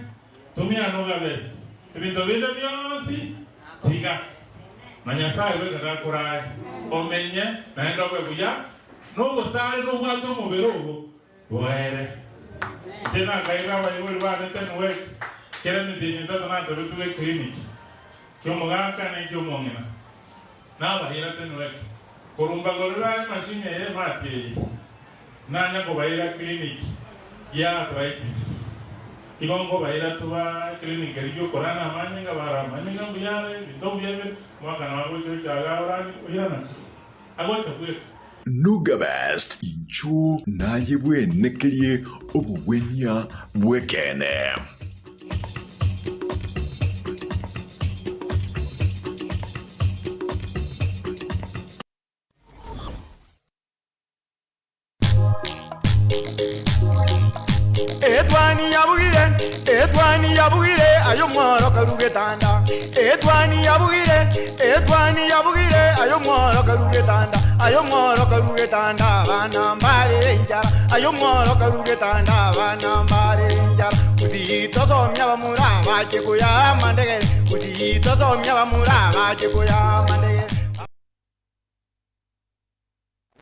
Speaker 20: tumia Nuga Best, ebinto binde bionsi tiga, na Nyasae bweka nakorae omenye naende obe buya. Nobosare nobwate omobere obo boere. Inche nakaira abaibori bane Tenwek, kera emetienyi etato natebetwe eclinic ki'omogaka na eki'omong'ina. Nabaira Tenwek, korwa mbagorera emachine eye emati eye, nanya kobaira clinic ya arthritis. Igo nkobaira toba eclinic eria y'okorana amanyinga, bara amanyinga mbuya are, ebinto mbuya bire, omwaka nabo agocha ocha iga orani, oirana agocha bweka.
Speaker 1: Nuga Best, inchuo naye bwenekerie obogwenia bw'ekeene.
Speaker 4: Etwani yabugire, etwani yabugire, aye omworo karu getanda. Etwani yabugire, etwani yabugire, aye omworo karu getanda. Aye omworo karu getanda, abana mbarere enchara. Aye omworo karu getanda, abana mbarere enchara. Gusii tosomia abamura bache koya amandegere. Gusii tosomia abamura bache koya amandegere.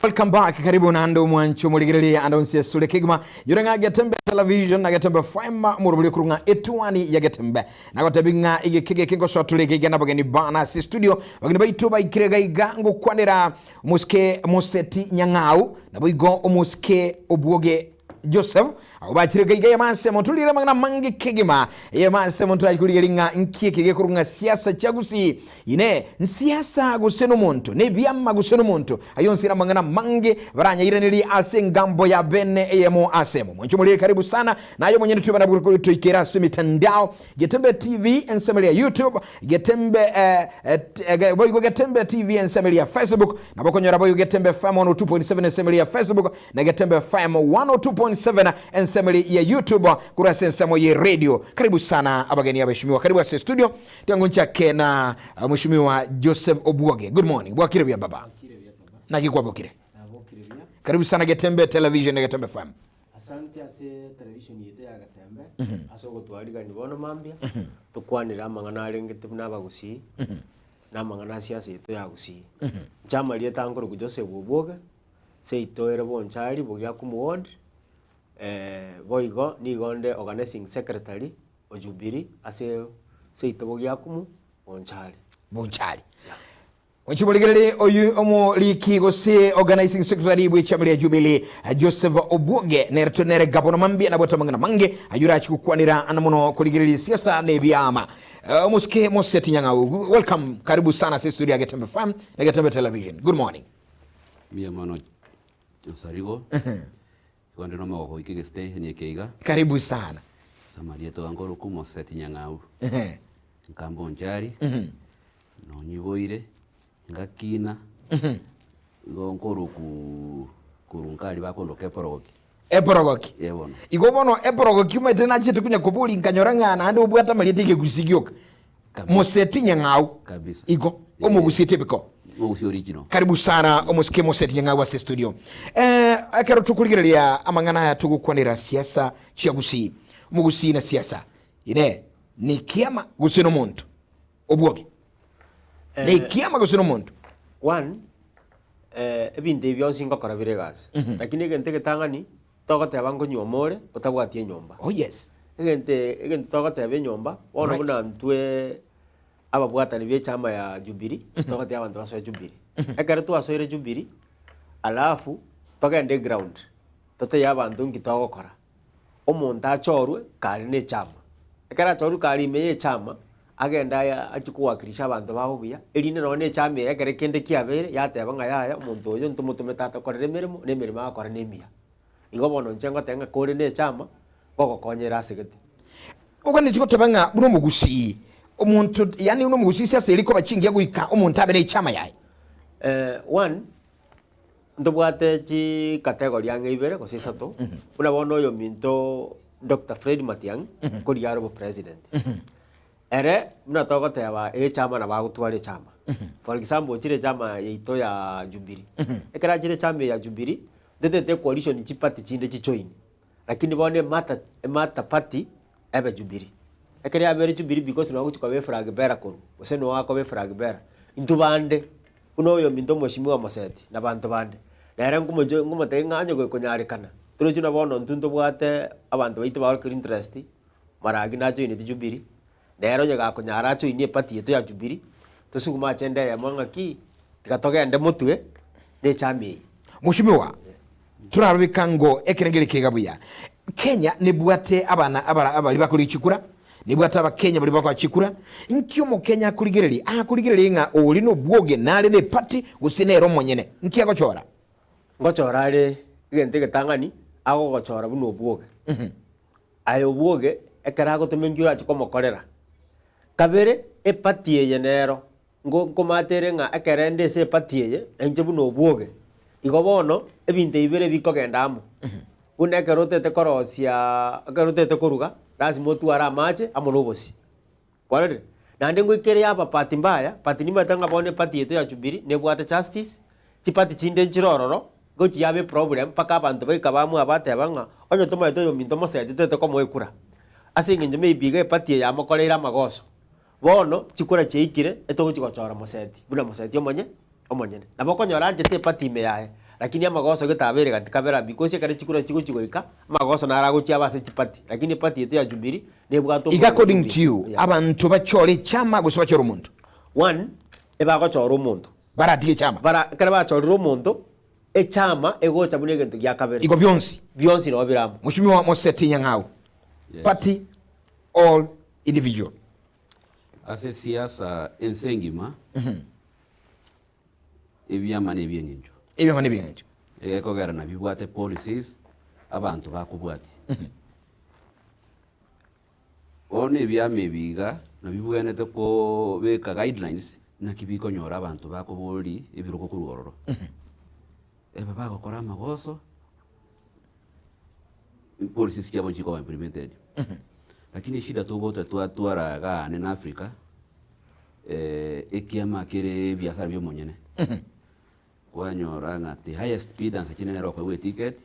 Speaker 2: Welcome back karibu naende omwancho omorigereria ande onsi esure kegima yore ng'a Getembe Television na Getembe FM morobori okorwa ng'a etuani ya Getembe nagotebi ng'a egeke geke ngosoa tore iga na abageni bana ase studio bageni baito baikire iga iga ngokwanera omosike Moseti Nyang'au naboigo omosike Obwoge. Joseph abo bachire gaiga emanse moturire amang'ana amange kegima emanse monto achi ng'a nki eke gekorwa ng'a siasa chia Gusii ine nsiasa gose nomonto na ebiama gose nomonto ayo onsi namang'ana amange baranyairaneri ase engambo ya bene eyemo ase emo mwancho morire karibu sana naye omonyene twebana toikera ase emitandao Getembe TV ensemo ya YouTube Getembe eh, eh, boigo Getembe TV ensemo ya Facebook nabo konyora boigo Getembe FM 102.7 ensemo ya Facebook na Getembe FM 102.7 ensemo ya YouTube kurwa ase ensemo ya radio. Karibu sana abageni abaheshimiwa, karibu ase studio tangu nchake na uh, mheshimiwa Joseph Obwoge. Good morning, bwakire bya baba naki kwabokire. Karibu sana Getembe Television na Getembe FM.
Speaker 21: Asante ase television yaito ya Getembe,
Speaker 2: Mhm.
Speaker 21: ase ogotwarigania bono mambia,
Speaker 2: Mhm.
Speaker 21: tokwanere amang'ana arengete buna abagusii,
Speaker 2: Mhm.
Speaker 21: na amang'ana ase siasa yaito ya Gusii.
Speaker 2: Mhm.
Speaker 21: Inche amarieta ankorokwa Joseph Obwoge, seito ere Bonchari, Bogiakumu ward, boigo nigo nde organizing secretary o Jubilee ase seito Bogiakumu, Bonchari.
Speaker 2: Bonchari. Ochiboregerere oyu omoriki gose organizing secretary bw'echama ria Jubilee Joseph Obwoge nere nere gabona mambia nabwate amang'ana mange ayio orachi gokwanera ana mono korigereria siasa na ebiama. Uh, Omosuke Moseti Nyang'au, welcome, karibu sana ase studio ya Getembe FM na Getembe Television. Good morning.
Speaker 22: Mbuya mono Onsarigo, igo nde nomogoko goika egestation eke iga.
Speaker 2: Karibu sana.
Speaker 22: Ase amarieta iga nkorokwa Moseti Nyang'au,
Speaker 2: Ehe.
Speaker 22: nkamba Onchari,
Speaker 2: Mhm.
Speaker 22: nonyiboire, ngakina,
Speaker 2: Mhm.
Speaker 22: igo nkorokwa korwa nkari bakondoka eporogoki.
Speaker 2: Eporogoki.
Speaker 22: Eh bono.
Speaker 2: Igo bono eporogoki omanyete nachete konya kobori nkanyora ng'a naende obwate amarieta egegusi gioka. Moseti Nyang'au.
Speaker 22: Kabisa.
Speaker 2: Igo omogusiete ebiko.
Speaker 22: Mogusi original.
Speaker 2: Karibu sana omosike Moseti Nyang'au ase studio. Eh, ekero tokorigereria amang'ana aya togokwanera siasa chia Gusii. Omogusii na siasa. Ine ni kiama gose nomonto obwoge.
Speaker 21: Eh,
Speaker 2: Ne kiama gose nomonto.
Speaker 21: One, eh, ebinto ebi bionsi ngokora bire egasi,
Speaker 2: Mhm.
Speaker 21: lakini egento egetang'ani, togoteba nkonyuoma ore, otabwati enyomba.
Speaker 2: Oh yes.
Speaker 21: Egento egento togoteba enyomba, bono
Speaker 2: Right.
Speaker 21: buna intwe ababwatani ba echama ya Jubilee, togotebia abanto basoe Jubilee. Ekero twasoire Jubilee, alafu togende eground, totebie abanto nki togokora. Omonto achorwe kare na echama, ekero achorwe kare ime ya echama, agende aya achie kowakilisha abanto babo buya, erinde nonye na echama eye ekere kende kiabeire, yateba ng'a yaya omonto oyo ntomotomete atokorere emeremo, na emeremo agokora na emiya. Igo bono inche ngoteba ng'a kore na echama, gogokonyera ase gete.
Speaker 2: Oganetie goteba ng'a buna omogusii, omonto yaani buna omogusii siasa eria koba chingiya goika omonto abe na echama yaye.
Speaker 21: One, ntobwate chicategory ang'e ibere gose isato, buna bono oyominto Doctor Fred Matiang'i, nkorigia are obopresident. Ere buna togoteba echama nabo agotwara echama. For example ochire echama yaito ya Jubilee, ekero achire echama eye ya Jubilee, ntotete ecoalition chiparty chinde chijoin, lakini bono emata emata party ebe Jubilee. Ekero yabeire Jubilee because nabo agochi koba eflag bearer korwa, gose noo akoba eflag bearer, intwe bande buna oyominto omweshimiwa Moseti na banto bande, nere nkomojo nkomotebia ng'a onye gokonyarekana, torochi buna bono intwe ntobwate abanto baito baorokire interest, Maragi najoineti Jubilee, nere onye gakonyara ajoinie eparty yaito ya Jubilee, tosugume agenda eyemo ng'aki, tiga togende motwe na echama eye.
Speaker 2: Mweshimiwa, torarobeka ngo ekerengeri keiga buya. Kenya nebwate abana abara abari bakorigia chikura, nebwate abakenya baria bakoa chikura. Nki omokenya akorigereria? Akorigereria ng'a ori nobwoge nare na eparty gose nere omonyene. Nki agochora?
Speaker 21: Ngochora are egento egetang'ani, agogochora buna obwoge. Aye obwoge, ekero agotoma enki orache komokorera. Kabere, eparty eye nero, ngo nkomata ere ng'a ekero ende ase eparty eye, na inche buna obwoge. Igo bono, ebinto ebi bire bikogenda amo. Buna ekero otagete korosiaaa, ekero otagete koruga, lazima otware amache amo na obosie. Kwarorire? Naende ngoika ere yaba bahati mbaya, but nimanyete ng'a bono eparty yaito ya Jubilee nebwate justice, chiparty chinde nchire ororo, gochi yaba eproblem mpaka abanto baika bamwabo bateba ng'a onye tomaete oyominto moseti toete komoa ekura. Ase eng'encho maybe iga eparty eye yamokoreire amagoso. Bono, chikura chiaikire, etogochi gochora moseti, buna moseti omonye omonyene. Nabo okonyora anchete eparty ime yaye, lakini amagoso gete abeire gati kabere aa because ekero chikura chigochi goika, amagoso naro agochia abe ase chiparty, lakini eparty yaito ya Jubilee nebwate
Speaker 2: Iga
Speaker 21: omorero
Speaker 2: according to
Speaker 21: Jubilee.
Speaker 2: you,
Speaker 21: Yeah.
Speaker 2: abanto bachore echama gose bachore omonto?
Speaker 21: One, ebagochora omonto.
Speaker 2: Baratige echama?
Speaker 21: Bara ekero bachorire omonto. Echama egocha buna egento gia kabere.
Speaker 2: Igo bionsi.
Speaker 21: Bionsi nabo bire amo.
Speaker 2: Mheshimiwa Moseti Nyang'au, Party or individual?
Speaker 22: Ase siasa ense engima, ebiama na ebieng'encho.
Speaker 2: Ebiama na ebieng'encho.
Speaker 22: Egekogera nabibwate policies abanto bakobwatia. Bono ebiama ebi iga nabibwenerete kobeka guidelines naki bikonyora abanto bakobori ebirogo korwa ororo. Ebe bagokora amagoso, policies chiabo nchikoba implemented. Lakini eshida togocha twatwara iga aane na Africa, ekiama kere ebiasara bia omonyene. Kwanyora ng'a the highest bidder nsa chinde nere okoegwa eticket,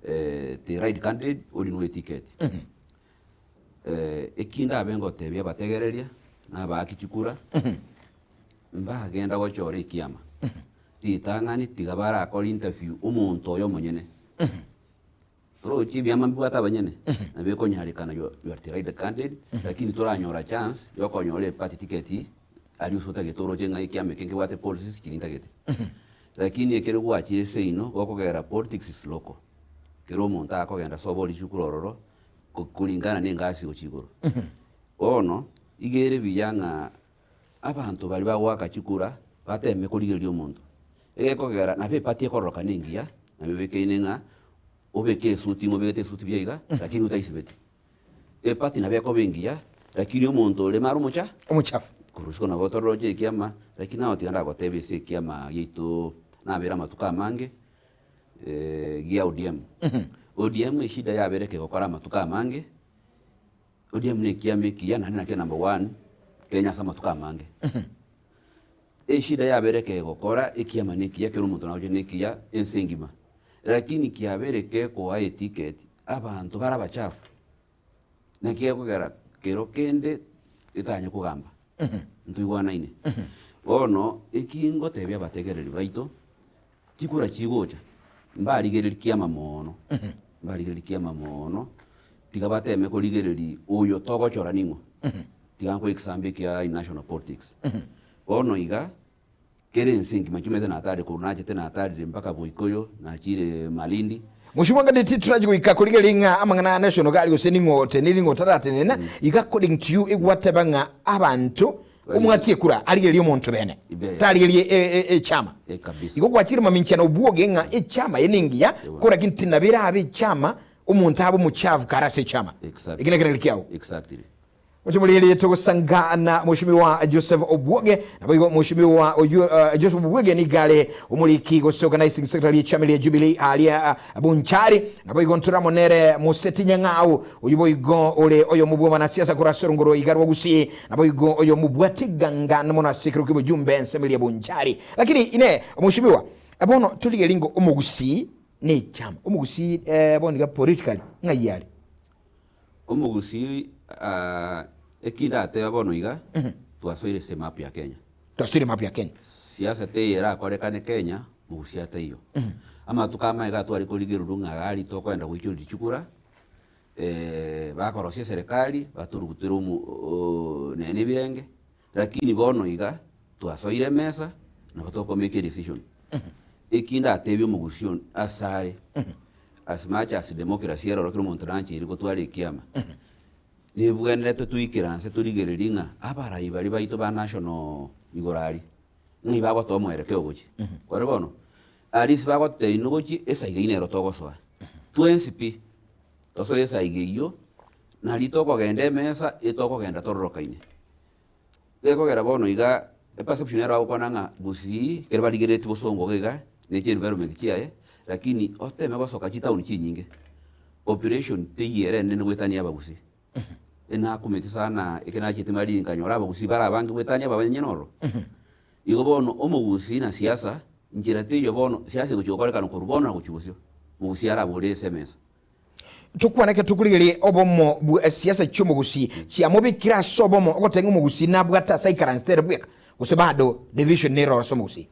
Speaker 22: the right candidate orinwe eticket. Eki ndabe ngotebia abategereria na abaaki chikura, mbagenda gochora ekiama, ritang'ani tiga barakore interview omonto oyo omonyene. Torochi ebiama mbibwate abanyene, nabo ekonyarekana you are the right candidate, lakini toranyora chance yokonyora eparty ticket aria ase otagete oroche ng'a ekiama eke nkebwate policies chiria ntagete. Lakini ekero gwachire seino gokogera politics is local, kera omonto akogenda ase oborie chikura ororo kulingana na engasi gochia igoro. Bono, iga ere buya ng'a abanto baria bagoaka chikura bateme korigereria omonto, egekogera nabo eparty ekororokana engiya, nabo ebekeine ng'a obeke esuti ng'a obegete esuti buya iga, lakini otaisibeti. Eparty nabo ekoba engiya, lakini omonto ore mara omocha
Speaker 2: Omochafu.
Speaker 22: Korwa isiko nabo tororoche ekiama, lakini nao tiga ndagotebia ase ekiama giaito nabere amatuko amange, gia ODM. ODM eshida yabere kegokora amatuko amange, ODM na ekiama ekiya naende nakio number one Kenya ase amatuko amange. Eshida yabere kegokora ekiama na ekiya kera omonto nagochia na ekiya ense engima. Lakini kiabere kekoa eticket abanto bare abachafu, naki gekogera kero kende getanye kogamba, ntoigwanaine. Bono eki ngotebia abategereri baito, chikura chigocha, mbarigereria kiama moono, mbarigereria kiama moono, tiga bateme korigereria oyo togochora ning'o, tiga nkoe example ekia in national politics. Bono iga, kera ense engima nchumete natarire korwa nachete natarire mpaka Boikoyo, nachire Malindi.
Speaker 2: Mheshimiwa Ngandeti turache goika korigereria ng'a amang'ana aya national gari gose ning'o oteneniri ning'o otaratenena, iga according to you egwateba ng'a abanto omwaki ekura arigererie omonto bene tarigererie echama. Igo gwachire mamincha na obwoge ng'a echama eye nengiya korakini tinabo erabe echama omonto abe omochafu kare ase echama. Eki nekerengerio kiao. Moche morigererie togosanga na Mheshimiwa Joseph Obwoge, naboigo Mheshimiwa oyio Joseph Obwoge nigo are omoriki gose organizing secretary echama eria Jubilee aria Bonchari, naboigo ntoramo nere Moseti Nyang'au oyio boigo ore oyomo bwa abanasiasa korwa ase orongoro iga rwa Gusii, naboigo oyomo bwate ganga mono ase ekero ki'obojumbe ensemo eria Bonchari. Lakini inee Mheshimiwa, bono torigererie ng'a omogusii nechama, omogusii bono iga politically ng'ai are?
Speaker 22: Omogusii eki ndatebe bono iga, twasoire ase emap ya Kenya.
Speaker 2: Twasoire emap ya Kenya.
Speaker 22: Siasa teiyo erakorekane Kenya, mogusia taiyo. Amatuko amaye iga tware korigererwa ng'a iga aria tokoenda goichoria chikura, bakorosia eserekari, batorugutere omo nene ebirenge, lakini bono iga, twasoire emesa, nabo toko make edecision. Eki ndatebie omogusia one asare, as much as democracy eroro kera omonto nancheire gotwara ekiama, nebwenerete toikaranse torigererie ng'a abarai baria baito ba national igoro aria, ng'ai bagotoa omwerekeo gochia. Kore bono, aria ase bagototebia inwe gochia, esaiga eyio nero togosoa. Twensi pi, tosoe esaiga eyio, nari tokogenda emesa, etokogenda tororokaine. Gekogera bono iga, eperception ero agokwana ng'a gusii ekero barigereretie bosongo iga iga, ne chienvironment chiaye, lakini oteme gosoka chitown chinyinge, population teiyo ere enene goetania abagusii. Enakumeti sana ekero nachete Malindi nkanyora abagusii bare abange goetania abanyene ororo. Igo bono omogusii na siasa, nchera teiyo bono siasa egochia gokorekana korwa bono na gochia bosio, mogusii arabore ase emesa.
Speaker 2: Tokwane ekero tokorigereria obomo bwa siasa chi'omogusii chiamobekire ase obomo ogoteba ng'a omogusii nabwate ase aikaransete ere bweka gose bado division nere oro ase omogusii.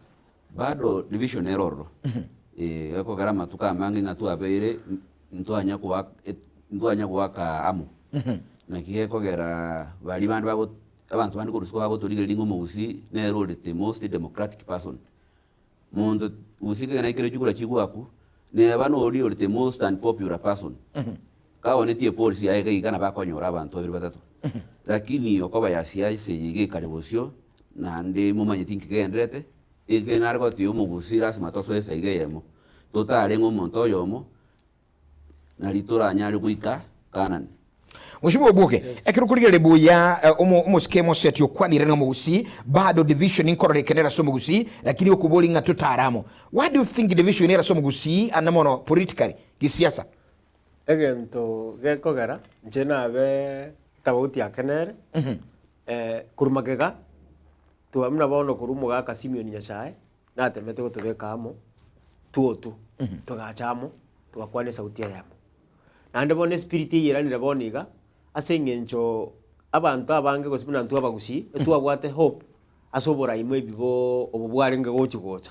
Speaker 22: Bado division nere ororo eh, gekogera amatuko amange ng'a twabeire ntwanya goaka ntwanya goaka amo naki gekogera baria bande bago abanto bande korwa isiko bagotorigereria ng'a omogusii nere ore the most democratic person. Monto. Gusii kegena ekere chikura chigwaku, neba noria ore the most unpopular person, kaonetie epolicy yaye iga iga nabo akonyora abanto babere batato. Lakini okoba ya siasa eye iga ekare bosio, naende momanyeti nki kegendererete, eke nare gotebia omogusii lasima tosoe esaiga eyemo, totare ng'a omonto oyomo, nari toranyare goika Kanani.
Speaker 2: Mheshimiwa Obuoke, ekero okorigereria buya eh, omo- omosike moseti okwanire na omogusii bado division nkororekana ase omogusii lakini okobori ng'a totare amo. Why do you think division ere ase omogusii ande mono politically gisiasa?
Speaker 21: Egento gekogera inche nabe tofauti ake nere, korwa magega, twa buna bono korwa omogaka Simeon Nyachae, natemete gotobeka amo, twotu, togacha amo, togakwana esauti eyemo. Naende bono espirit eye eranire bono iga, ase eng'encho abanto abange gose buna intwe abagusii, etwabwate hope ase oborai maybe boo obo bwarenge gochi gocha.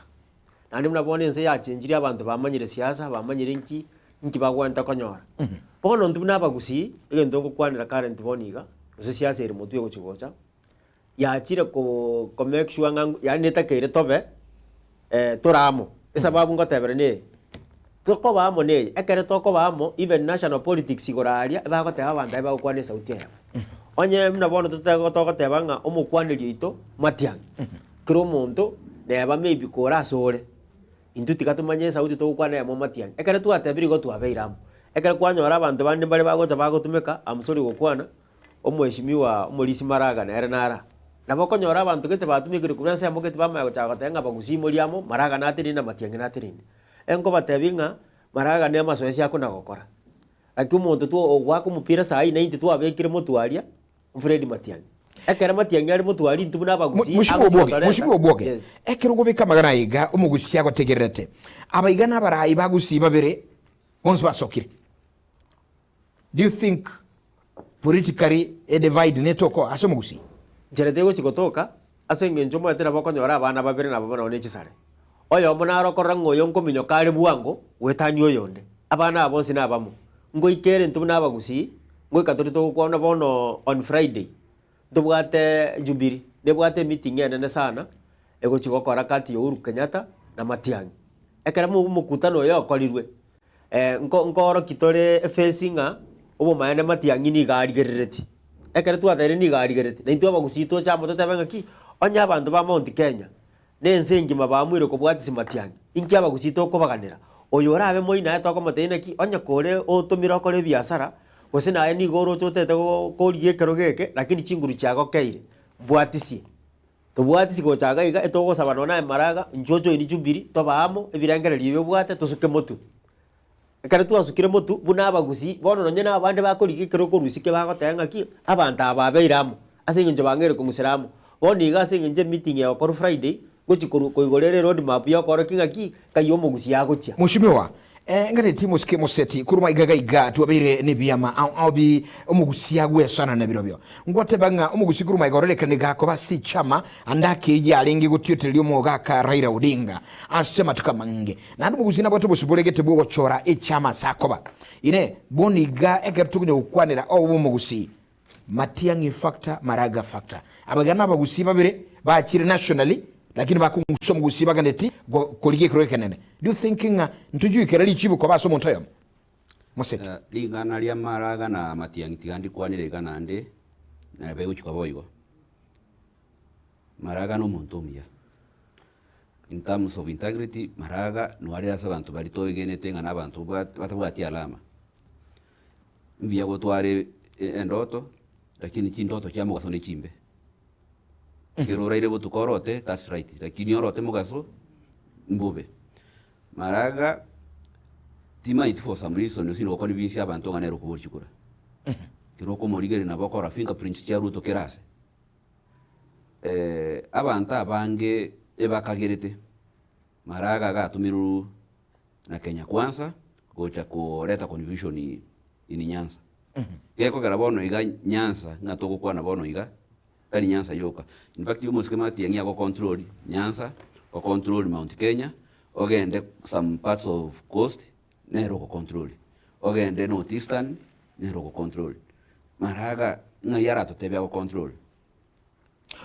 Speaker 21: Naende buna bono ense yachenchire abanto bamanyire siasa, bamanyire nki, nki bagwenerete konyora. Bono intwe buna abagusii, egento ngokwanera current bono iga, gose siasa ere motwe egochi gocha, yachire ko ko make sure ng'a yaani netakeire tobe tore amo. Esababu ngoteberania eye, tokoba amo neye, ekere tokoba amo even national politics igoro aria, ebagoteba abanto aye bagokwana esauti eyemo. Onye buna bono tote togoteba ng'a omokwaneri oito Matiang'i, kera omonto neba maybe kore ase ore, intwe tiga tomanye esauti togokwana eyemo Matiang'i. Ekere twatebire igo twabeire amo, ekere kwanyora abanto bande mbare bagocha bagotumeka, am sorry gokwana, Omweshimiwa omorisia Maraga nere nara. Nabo okonyora abanto gete batumekire korwa ensemo gete bamanya gochaka goteba ng'a bagusii mori amo, Maraga natenene na Matiang'i natenene. Enkobatebia ng'a Maraga ne amasoesi akona gokora. Lakini omonto two ogoaka omopira saii na intwe twabekire motwe aria, Fred Matiang'i. Ekero Matiang'i are motwe aria intwe buna abagusii,
Speaker 2: Mheshimiwa
Speaker 21: agochia
Speaker 2: Obwoge,
Speaker 21: gotoreta.
Speaker 2: Mheshimiwa Obwoge,
Speaker 21: Yes.
Speaker 2: ekero okobeka amagana aya iga omogusii agotegererete, abaiga na abarai bagusii babere bonsi basokire. Do you think politically a divide netoko ase omogusii?
Speaker 21: Nchera tegochi gotoka, ase engencho omanyete nabo okonyora abana babere nabo nabo ne chisare. Oyomo naro okorora ng'a oyo nkominyoka are bwango goetania oyonde. Abana aba bonsi nabamo. Ngoika ere intwe buna abagusii, ngoika tore togokwana bono on Friday, ntobwate Jubilee, nebwate emeeting enene sana, egochi gokora kati ya Uhuru Kenyatta na Matiang'i. Ekero omokutano oyo okorirwe, Nko nkoorokia tore efesi ng'a obomaene matiang'i nigo arigereretie. Ekero twatebirie nigo arigereretie, na intwe abagusii toche amo totebe ng'aki, onye abanto ba Mount Kenya, na ense engima baamuire kobwatisia matiang'i, inki abagusii tokobaganera? Oyo orabe moino aye tokomotebia naki, onye kore otomire okore ebiasara, gose naye nigo oroche otagete go korigia ekerogo eke, lakini chinguru chiagokeire, mbwatisie. Tobwati chigocha iga iga, etogosaba nonya naye maraga, inchuo ojoini Jubilee, tobe amo, ebirengererio ebi obwate tosuke motwe. Ekero twasukire motwe, buna abagusii, bono nonye na abande bakorigia ekero okorusia ki bagoteba ng'aki, abanto aba babeire amo, ase eng'encho bang'eire kong'usera amo. Bono iga ase eng'encho emeeting egokorwa Friday, ngochi korwa koigora ere eroad map ya okorokia ng'aki, nkai omogusii agochia.
Speaker 2: Mheshimiwa, Eh, nganeti mosike moseti korwa iga gaiga twabeire nebiama ao ao bi omogusi agwesana na birobio. Ngwateba ng'a omogusi korwa iga ororekane gakoba ase echama ande akeyia arenge gotiotereria omogaka Raila Odinga ase amatuko amange. Naende omogusi nabwate obosibore gete bwogochora echama ase akoba. Inee, bono iga ekero tokonya gokwanera obobe omogusi, Matiang'i factor, Maraga factor. Abaiga nabagusii babere bachire nationally lakini bakong'usa omogusii baganeti korigia ekerogo ekenene. Do you think ng'a ntojuikera richibu koba ase omonto oyomo? Moseti.
Speaker 22: Ring'ana ria Maraga na Matiang'i tiga ndikwanere iga naende nabe egochia koba boigo. Maraga nomonto omuya in terms of integrity Maraga noare ase abanto baria toegenete ng'a nabanto batabwati alama. Mbuya gotwara endoto, lakini chindoto chia mogaso ne chimbe. Ekero oraire botuko orote, that's right, lakini orote mogaso, mbobe. Maraga, timanyeti for some reason osire goconvince abanto ng'a nere okoboria chikura. Ekero okomorigereria nabo okora fingerprints chia Ruto kera ase. Abanto abange ebakagerete. Maraga agatomirwe na Kenya Kwanza gocha koreta confusion in Nyanza. Gekogera bono iga Nyanza ng'a togokwana bono iga, tari Nyanza yoka. In fact omosike Matiang'i ago control Nyanza, o control Mount Kenya, ogende some parts of coast nere ogo control, ogende North Eastern nere ogo control. Maraga ng'ai aratotebie ago control?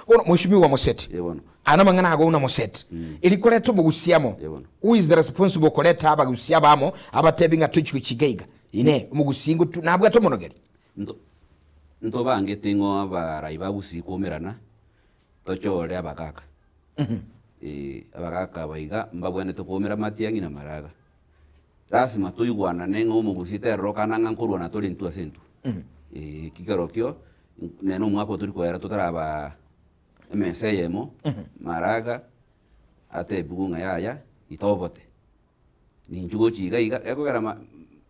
Speaker 2: Bono Mheshimiwa Moseti,
Speaker 22: Eh, bono.
Speaker 2: aya namang'ana ago buna Moseti, eri koreta obogusia amo, who is the responsible koreta abagusia aba amo abatebi ng'a tochi gochika iga? Inee, omogusia ingo nabwate omonogeri?
Speaker 22: Nto ntobangete ng'o abarai ba Gusii koumerana tochore abagaka. Eh, abagaka aba iga mbabwenerete koumera matiang'i na maraga. Lasima toigwanane ng'a omogusii terorokana ng'a nkorwana tore intwe ase intwe. Eh, eki kerokio nere omwaka oyo tori koera totaraba emesa eyemo, maraga atebiwe ng'a yaya itobote. Ninchu gochia iga iga, gekogera ma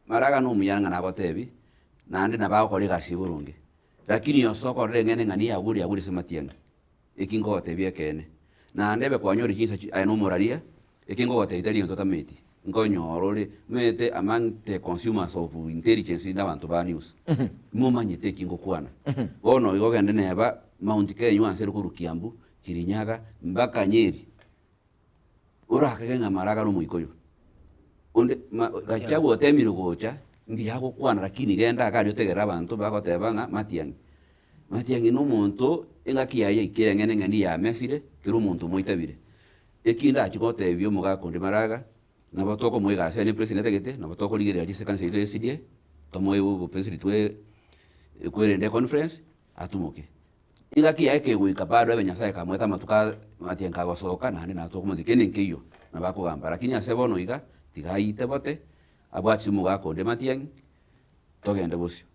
Speaker 22: maraga na omuya ng'a nagotebi, naende nabo agokora egasi boronge. Lakini ose okorora eng'ana eng'ani yagure yagure ase matiang'i, eki nkogotebia ekeene. Naende ebe kwanyora chinsa chi aye na omoraria, eki nkogotebia tari egento otameti, nkonyora ore omanyete among the consumers of intelligence na abanto ba news, momanyete eki ngokwana. Bono igo ogende neba Mount Kenya oanse ere korwa Kiambu, Kirinyaga, mpaka Nyeri. Orakage ng'a maraga nomoikoyo. Onde ma Gachagua otemire gocha, mbuya agokwana lakini genda iga aria otegerere abanto bagoteba ng'a Matiang'i. Matiang'i na omonto engaki yaye yaikire eng'ene ng'a nigo yamesire, kera omonto omoitabire. Eki ndachie gotebia omogaka onde maraga, nabo tokomoa egasi aye ne president atagete, nabo tokorigereria ase ekanisa yaito ya SDA, tomoe obopresident bwe kwerende econference, atumoke. Engaki yaye kegoika bado ebe Nyasaye kamoete amatuko aa matiang'i kagosoka naende natokomotiga kende nkeiyo nabo akogamba lakini ase bono iga tiga aite bote abwatisi omogaka onde matiang'i togende bosio.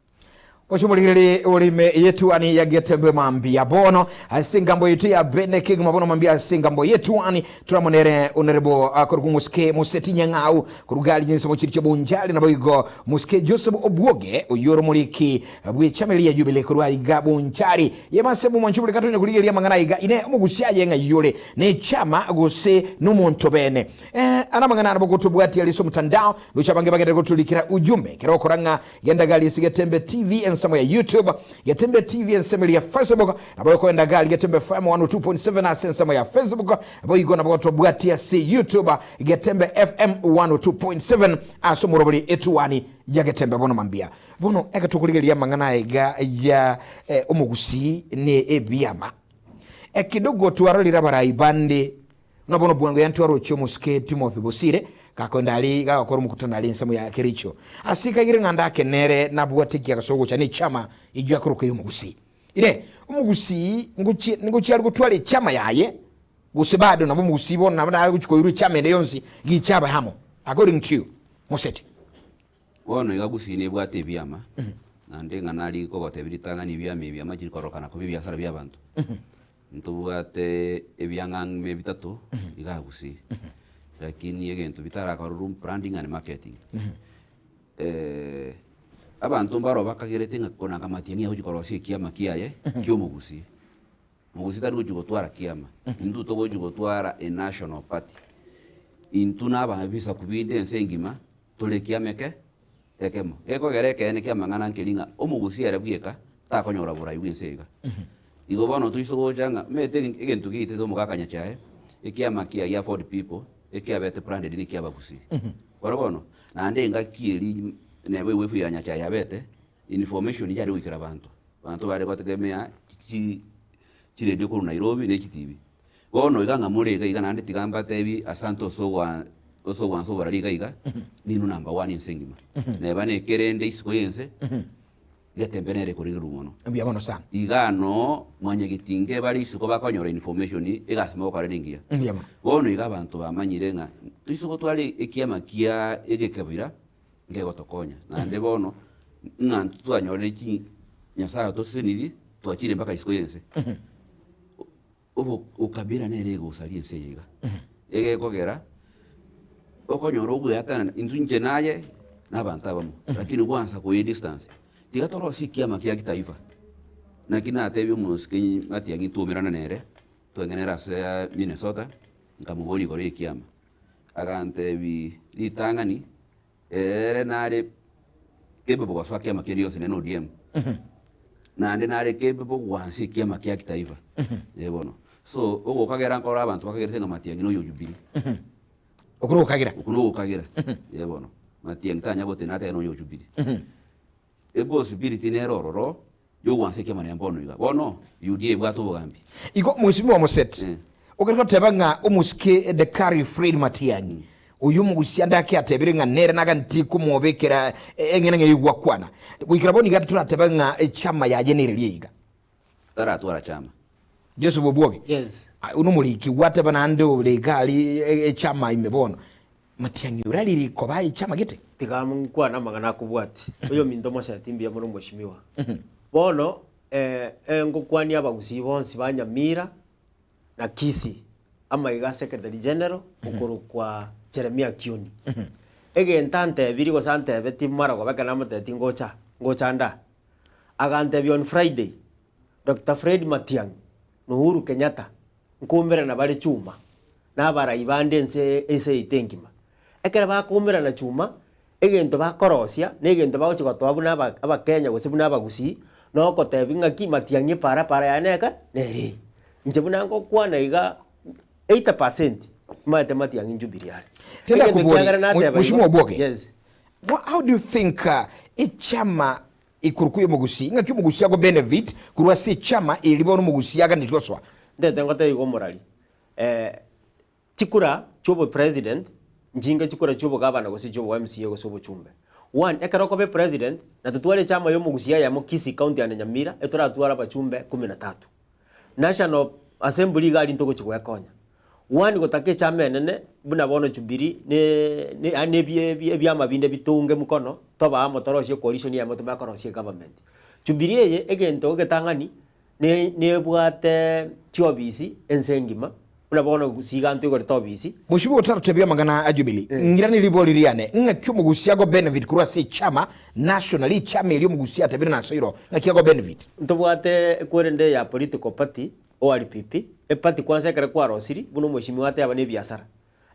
Speaker 2: Oche omorigererie ore ime y'etuani ya Getembe mambia bono ase engambo yaito ya bene kegima bono mambia ase engambo y'etuani turamonere honorable akorokwa Mosike Moseti Nyang'au korwa gari chinsemo chiria chia Bonchari naboigo Mosike Joseph Obwoge oyio ore omoriki Bw'echama eria ya Jubili korwa aiga Bonchari. Yemase momwanche bore katonya korigereria amang'ana aiga ine omogusia aye ng'ai ore nechama gose nomonto bene. Eh, aya namang'ana nabo gotobwatia ase omotandao gocha abange bagenderere gotorikera ujumbe kero okora ng'a genda gari ase Getembe TV ensemo ya YouTube, Getembe TV ensemo eria ya Facebook, nabo okoenda gari Getembe FM 102.7 ase ensemo ya Facebook, boigo nabo gotobwatia ase YouTube Getembe FM 102.7 ase omorobori etuani ya Getembe bono mambia. Bono ekero tokorigereria amang'ana aya iga ya omogusii ne ebiama, ekidogo twarorire abarai bande buna bono bwango yaani twaroche omosike Timothy Bosire gakoenda aria gagokora omokutano aria ensemo ya Kericho. Ase ekaigire ng'a ndake nere nabwate ekiagaso gocha ne echama eyio akoroka ey'omogusii. Ire, omogusii ngochie ngochia are gotwara echama yaye gose bado nabo omogusii bono nabo nare gochia koirwa echama ende yonsi gicha abe amo according to you Moseti.
Speaker 22: Bono iga Gusii nebwate ebiama, naende ng'a nari kogotebia ritang'ani ebiama ebi ama chiri korokana koba ebiasara bia abanto. Ntobwate ebiang'ang'me bitato igaa Gusii, lakini egento bitarakorwa branding and marketing. Abanto mbaro bakagerete ng'a konanga matiang'i agochi korosia ekiama kiaye kia omogusii. Mogusii tari gochi gotwara kiama, intwe togochi gotwara a national party. Intwe na ababisaku binde ense engima tore ekiama eke ekemo. Gekogera ekeene kia amang'ana nkeri ng'a omogusii ere bweka takonyora borai bwa ense iga. Igo bono toise gocha ng'a omanyete egento giaitete omogaka Nyachae, ekiama kiaye gia Ford people ekiabete branded ne ekia abagusii. Kore bono, naende engaki eria neba ewefu ya Nyachae yabete, information yare goikera abanto. Abanto bare gotegemea chi chiredio korwa Nairobi ne chitibi. Bono iga ng'a more iga iga naende tiga mbatebi asante ase ogoa ase ogoansa oborari iga iga, ninwe number one ense engima. Neba nekerende isiko ya ense, getembe nere ekorigerwa mono.
Speaker 2: Mbuya mono sana.
Speaker 22: Igaa noo mwanyagetinge bare isiko bakonyora information egasi mogokora nengiya.
Speaker 2: Mbuya mono.
Speaker 22: Bono iga abanto bamanyire ng'a toise gotwara ekiama kia egekabira nkegotokonya. Naende bono ng'a intwe twanyorire chi Nyasaye otosesenirie, twachire mpaka isiko y'ense. Obo okabira nere egosaria ense eye iga. Egekogera, okonyora ogoeatanana intwe inche naye na abanto abamo, lakini gwansa koyia distance. Tiga torosie ekiama kia kitaifa. Naki natebia omosike Matiang'i ntwomerana nere, tweng'enere ase Minnesota, nkamoboria igoro ya ekiama. Agantebi ritang'ani, ere nare capable gosoa kiama kende gionsi nere na ODM, naende nare capable gwansia ekiama kia kitaifa, eh bono. So, ogokagera nkore abanto bakagerete ng'a Matiang'i noyo o Jubilee.
Speaker 2: Okwo nogokagera?
Speaker 22: Okwo nogokagera, eh bono. Matiang'i tanya gotenena atebe noyo o Jubilee. Epossibility nere ororo. Yogwansa ekiama nere mbono iga. Bono UDA ebwate obogambi.
Speaker 2: Igo Mheshimiwa Moseti, okari goteba ng'a omosike Dakari Fred Matiang'i, oyio omogusia ande ake atebire ng'a nere naganeti komobekera eng'ena ng'a eyogwakwana. Goikera bono iga toratebe ng'a echama yaye nere riria iga.
Speaker 22: Taratwara chama.
Speaker 2: Joseph Obwoge,
Speaker 21: Yes.
Speaker 2: Nomoriki gwateba naende ore iga aria echama ime bono. Matiang'i orariri koba echama gete?
Speaker 21: Tiga nkwane amang'ana akobwati. Oyominto Moseti mbuya mono mweshimiwa. Bono ngokwania abagusii bonsi ba Nyamira na Kisii, amaiga a Secretary General okorokwa Jeremia Kioni. Egento antebirie gose antebetie maragoba ekero namotebetie ngocha, ngocha nda. Agantebia on Friday, Doctor Fred Matiang'i na Uhuru Kenyatta nkoumerana bare chuma, na abarai bande ense ense yaito engima. Ekero bakoumerana chuma, egento bakorosia, na egento bagochia gotoa buna aba abakenya gose buna abagusii, na ogotebi ng'aki matiang'i eparapara yaye neke nere eye. Inche buna ngokwana iga, 80% nimanyete matiang'i Jubilee are.
Speaker 2: Tenda
Speaker 21: Egento
Speaker 2: kobori,
Speaker 21: ekiagera nateba igo,
Speaker 2: Mheshimiwa Obwoge,
Speaker 21: yes.
Speaker 2: how do you think echama Ikuruku y'omogusii, ng'aki omogusii ago benefit korwa ase echama eri bono omogusii aganetie gosoa?
Speaker 21: Ndete ngotebie iga omorari, chikura chi'obopresident nchinge chikura chi'obogavana gose chi'obo MCA gose obochumbe. One, ekero okoba epresident, na totware echama y'omogusii eyemo Kisii county ande Nyamira, etoratware abachumbe kumi na tatu. National Assembly iga aria ntogochia goekonya. One gotaka echama enene buna bono Jubilee ne ne yaani ebie ebie ebiama binde bitonge mokono, tobe amo torosie ecoalition eyemo tomanye korosia egovernment. Jubilee eye egento egetang'ani ne nebwate chiofisi ense engima, buna bono gusii iga ntoigorete ofisi.
Speaker 2: Mosibwa otaratebia amang'ana a Jubilee, ng'irane ribori riane, ng'aki omogusia ago benefit korwa ase echama nationally, echama eria omogusia atabire nasoirwe, ng'aki ago benefit?
Speaker 21: Ntobwate ekwerende ya political party ORPP, eparty kwanza ekero kwarosiri buna omweshimiwa ateba ne ebiasara.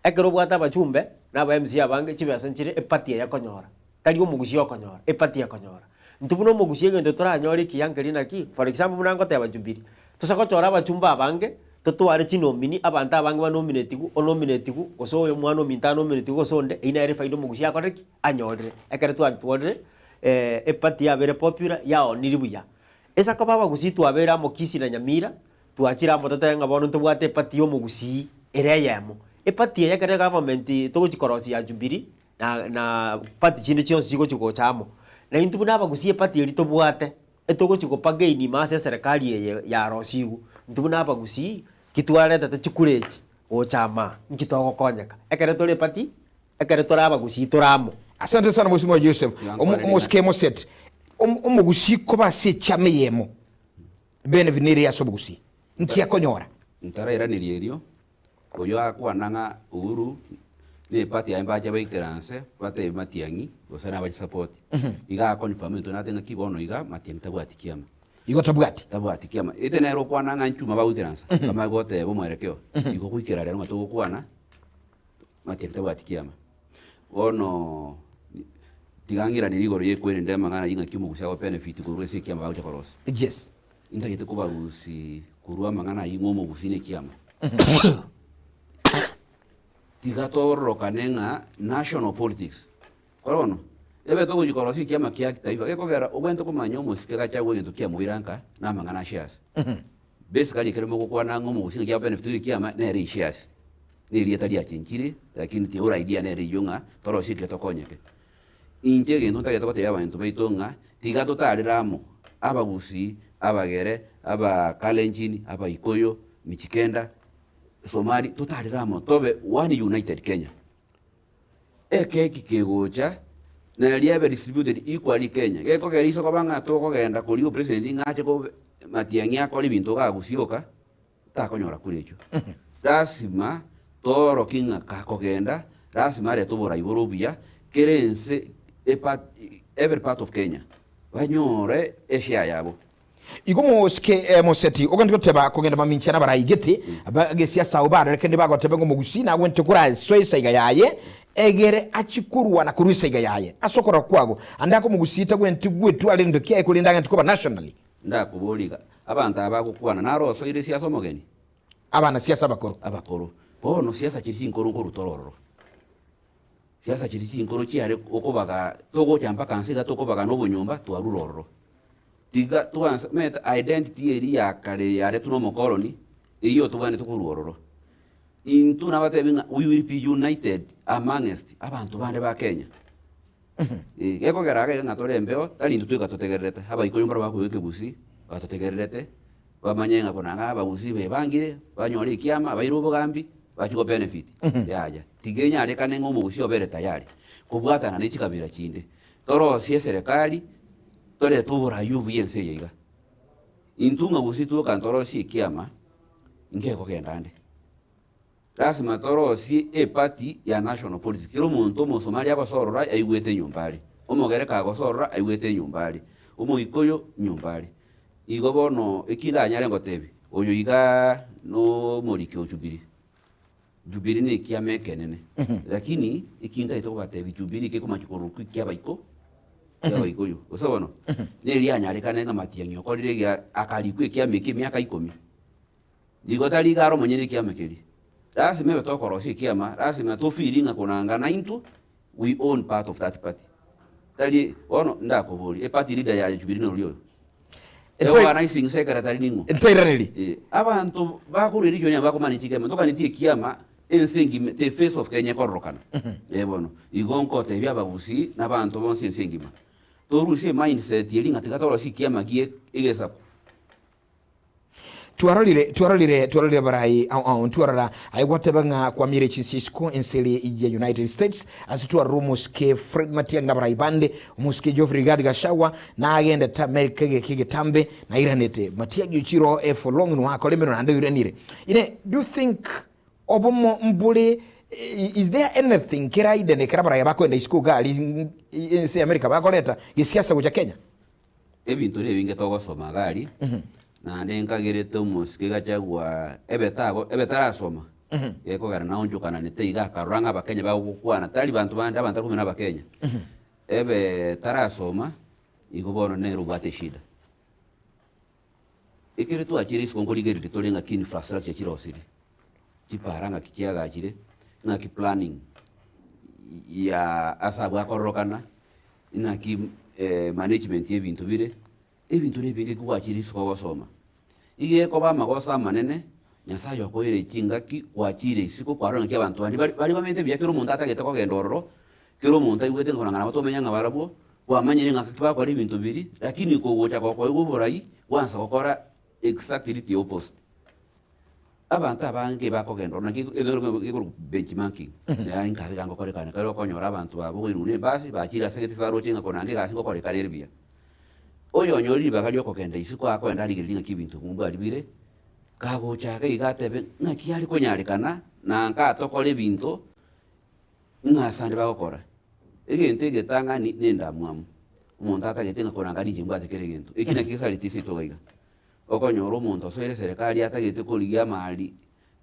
Speaker 21: Ekero obwate abachumbe na aba MCA abange chibesa nchire eparty eye ekonyora, tari omogusia okonyora, eparty ekonyora. Intwe buna omogusia egento toranyore ekiya nkeri naki, for example buna ngoteba Jubilee, tosa gochora abachumbe abange, totware chinomini, abanto abange banominetiwu, onominetiwu, gose oyo omwana ominto anominetiwu gose onde, eywo nere efaida omogusia akorire ki? Anyorire. Ekero twatwarire eparty yabeire popular, yaoniri buya. Ase koba abagusii twabeire amo Kisii na Nyamira, twachire amo totebe ng'a bono ntobwate eparty ya omogusii ere eyemo. Eparty eye ekero egovernment togochia korosia ya Jubilee na na party chinde chionsi chigochia gocha amo. Na intwe buna abagusii eparty eria tobwate, etogochia gobargain ime ase eserekari eye yarosiwu, intwe buna abagusii, ki twaretete chikura echi gocha amaa, nki togokonyeka? Ekero tore eparty, ekero tore abagusii tore amo.
Speaker 2: Asante sana Mheshimiwa Joseph. Omosike Moset, omogusii koba ase echama eyemo, benefit nere ase omogusii. Nki akonyora?
Speaker 22: Ntarairaneria erio, oyo akwana ng'a Uhuru na eparty yaye mbache baikaranse batebe Matiang'i gose nabache support. Iga aconfirm intwe nate ng'aki bono iga Matiang'i tabwati kiama.
Speaker 2: Igo tabwati?
Speaker 22: Tabwati kiama. Ete nere okwana ng'a nchuma bagoikaransa, bamanye goteba omwerekeo. Igo goikera rero ng'a togokwana. Matiang'i tabwati kiama. Bono tiga ng'iranerie igoro y'ekwerende amang'ana ayio ng'aki omogusi ago benefit korwa ase ekiama bagocha korosia.
Speaker 2: Yes.
Speaker 22: Intagete kobarusia korwa amang'ana ayio ng'a omogusi na ekiama. Tiga tororokane ng'a national politics. Kore bono, ebe togochia korosia ekiama kia kitaifa gekogera obwenerete komanya omosike gachagua egento kiamoira nka na amang'ana a shares. Basically ekero mogokwana ng'a omogusi ng'aki ago benefit korwa ekiama nere eshares. Na erieta riachenchire lakini the whole idea nere eyio ng'a torosie ekiya tokonyeke. Inche egento ntagete gotebia abanto baito ng'a tiga totarere amo, abagusii, abagere, abakalenjin, abaikoyo, mijikenda, somali, totarere amo tobe one united Kenya. Ekeki kegocha na riabe distributed equally Kenya, gekogera ise koba ng'a tokogenda koria opresident ng'a ache kobe Matiang'i akore ebinto iga agosioka, takonyora kura echio. Lasima toorokie ng'a kakogenda, lasima arete oborai bore obuya, kera ense epart every part of Kenya, banyore eshare yabo.
Speaker 2: Igo mosike moseti ogende goteba kogenda mamincha nabarai gete abagesiasa abo barore kende bagoteba ng'a omogusii nagwente korasoa esaiga yaye egere achie korwana korwa esaiga yaye ase okorora kwago ande ake omogusii tagwenti gwetwara egento kiaye korende agente koba nationally.
Speaker 22: Ndakoborie iga, abanto aba bagokwana naro osoire siasa omogeni?
Speaker 2: Abana siasa abakoro.
Speaker 22: Abakoro. Bono siasa chiria chinkoro nkoruta ore ororo. Siasa chiria chinkoro chiare okobaga togocha mpaka nse iga tokobaga na obonyomba twarure ororo. Tiga twansa omanyete identity eria ya kare yaretwe na omokoroni, eywo tobwenerete korwa ororo. Intwe nabatebi ng'a we will be united amongst abanto bande ba Kenya. Eh, gekogera iga iga ng'a tore embeo, tari intwe tweka totegererete, abaikoyo mbaro bakoigwa ekegusii, batotegererete, bamanye ng'a buna ng'a abagusii bebangire, banyore ekiama, baire obogambi, bachie go benefit, yaya. Tiga enyarekane ng'a omogusii obere tayari, kobwatana ne chikabira chinde, torosie eserekari, torete oborai obuya ense eye iga. Intwe ng'a gusii twoka ntorosie ekiama, nkekogenda ande. Lasima torosie eparty ya national politics, kera omonto omosomali agosorora aigwete enyomba are, omogereka agosorora aigwete enyomba are, omoikoyo nyomba are. Igo bono eki ndanyare ngotebi, oyo igaa nomoriki o Jubilee. Jubilee na ekiama ekenene, lakini eki ntagete kobatebi Jubilee kekomachi korokwa ekia abaiko, ekia abaikoyo. Gose bono, nerianyarekane ng'a Matiang'i okorire egia akarikwa ekiama eke emiaka ikomi. Nigo tari iga are omonyene ekiama keria. Lasima ebe tokorosia ekiama, lasima to feel ng'a konanga naintwe we own part of that party. Tari bono ndakoborie, eparty leader ya Jubilee norori oyo? Organizing secretary ning'o?
Speaker 2: Ntairanerie.
Speaker 22: Eh, abanto bakorwa erichoni aba bakomanage ekiama, ntokaneti ekiama ense engima, the face of Kenya ekororokana. Eh bono, igo nkotebia abagusii na abanto bonsi ense engima, torusie emindset eria ng'a tiga torosie ekiama gie egesaku.
Speaker 2: Twarorire, twarorire, twarorire barai ao ao ntwarora aye gwateba ng'a kwamire chinse isiko ense ere ya United States ase twarora omosike Fred Matiang'i na barai bande omosike Geoffrey Rigathi Gachagua nagendete America egeka egetambe nairanete Matiang'i ochire oo for long nwakora emeremo naende oiranire ine do you think obomo mbore is there anything keraidene ekero abarai bakoenda isiko iga aria ense ya America bakoreta gesiasa gocha Kenya?
Speaker 22: Ebinto nebinge togosoma iga aria, naende nkagerete omosike gachagua ebe tago ebe tarasoma, gekogera naonchokananete iga akarora ng'a abakenya bagokwana tari banto bande abanto akumia na abakenya, ebe tarasoma, igo bono nere obwate eshida. Ekere twachire isiko nkorigereria tore ng'aki infrastructure chirosirie, chipara ng'aki chiagachire, ng'aki planning ya ase abwo akororokana, Naki management y'ebinto bire, ebinto nebinge kigwachire isiko ogosoma. Iga ekoba amagoso amanene, Nyasaye okoire chingaki gwachire isiko kwarora ng'aki abanto bande bare baria bamenyete buya kera omonto atagete kogenda ororo, kera omonto aigwete ng'a korang'ana batomenya ng'a barabwo, kwamanyire ng'a ng'aki bakora ebinto biria, lakini kogocha gokoigwa oborai, gwansa gokora exactly the opposite. Abanto abange bakogenda ororo naki ekorokwa benchmarking, yaani nkabe iga ngokorekana ekero okonyora abanto babo koirwa na ebasi bachire ase egete baroche ng'a konanga egasi ngokorekana ere buya. Oyo onyore ribaga ria okogenda isiko akoenda arigereria ng'aki ebinto mbwari bire, kagocha iga iga atebe ng'aki are konyarekana na nka tokore ebinto ng'a ase ande bagokora. Egento egetang'ani na endamwamu, omonto atagete ng'a koranga ninche mbwate kera egento, eki naki gesareti ase etogo iga. Okonyora omonto osoire eserekari atagete korigia amari,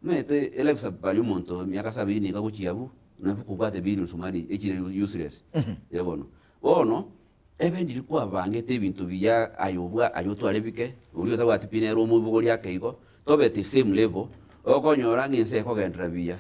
Speaker 22: omanyete elife safari omonto emiaka sabini iga gochia abwo, nabo kobwate billions money echire useless, eh bono. Bono, ebe ndiri kwabangete ebinto biya aye obwa aye otware bike, oria otabwati pi nere omoibogori ake igo, tobe the same level, okonyora ng'a ense ekogenderera buya.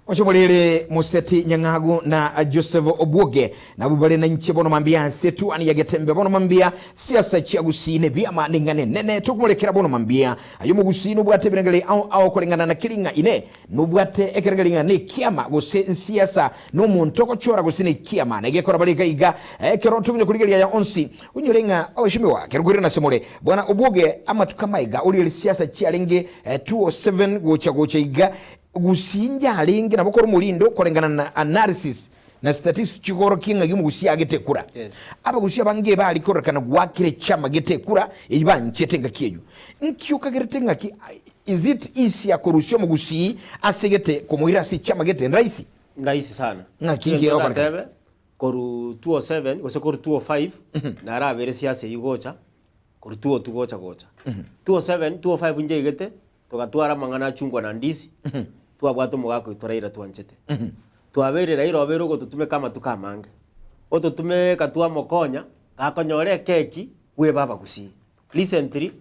Speaker 2: Oche morere Moseti Nyang'agu na Joseph Obwoge nabwo bare nainche bono mambia ase etuani ya Getembe bono mambia siasa chia Gusii nebiama neng'ana enene tokomorekera bono mambia aye omogusii nobwate ebirengererio ao ao koreng'ana na keri ng'a ine nobwate ekerengererio ng'a nekiama gose nsiasa nomonto ogochora gose nekiama na egekora bare iga iga ekero tokonya korigereria aya onsi onyore ng'a abashimiwa kero nkoirana ase more bwana Obwoge amatuko amaiga origereria siasa chiarenge 207 gocha gocha iga Gusii njarenge nabo kore omorindo koreng'ana na analysis na statistics chigorokia ng'ai omogusii agete ekura. Abagusii abange ebari kororekana gwakire echama gete ekura eyio banchete engaki eyio. Nki okagerete ng'aki is it easier korusia omogusii ase gete komoira ase echama gete nraisi?
Speaker 21: Nraisi sana.
Speaker 2: Ng'aki nki
Speaker 21: Egento
Speaker 2: egokorekana?
Speaker 21: ndatebe korwa 207 gose korwa 205 narabere siasa eyio gocha korwa 202 gocha gocha. 207, 205 nchaigete Togatwara amang'ana a chungwa na ndisi, twabwate omogaka oito Raila twanchete. Twabeire Raila obeire ogototumeka amatuko amange. Ototumeka twamokonya, gakonyora ekeki bweba abagusii. Recently,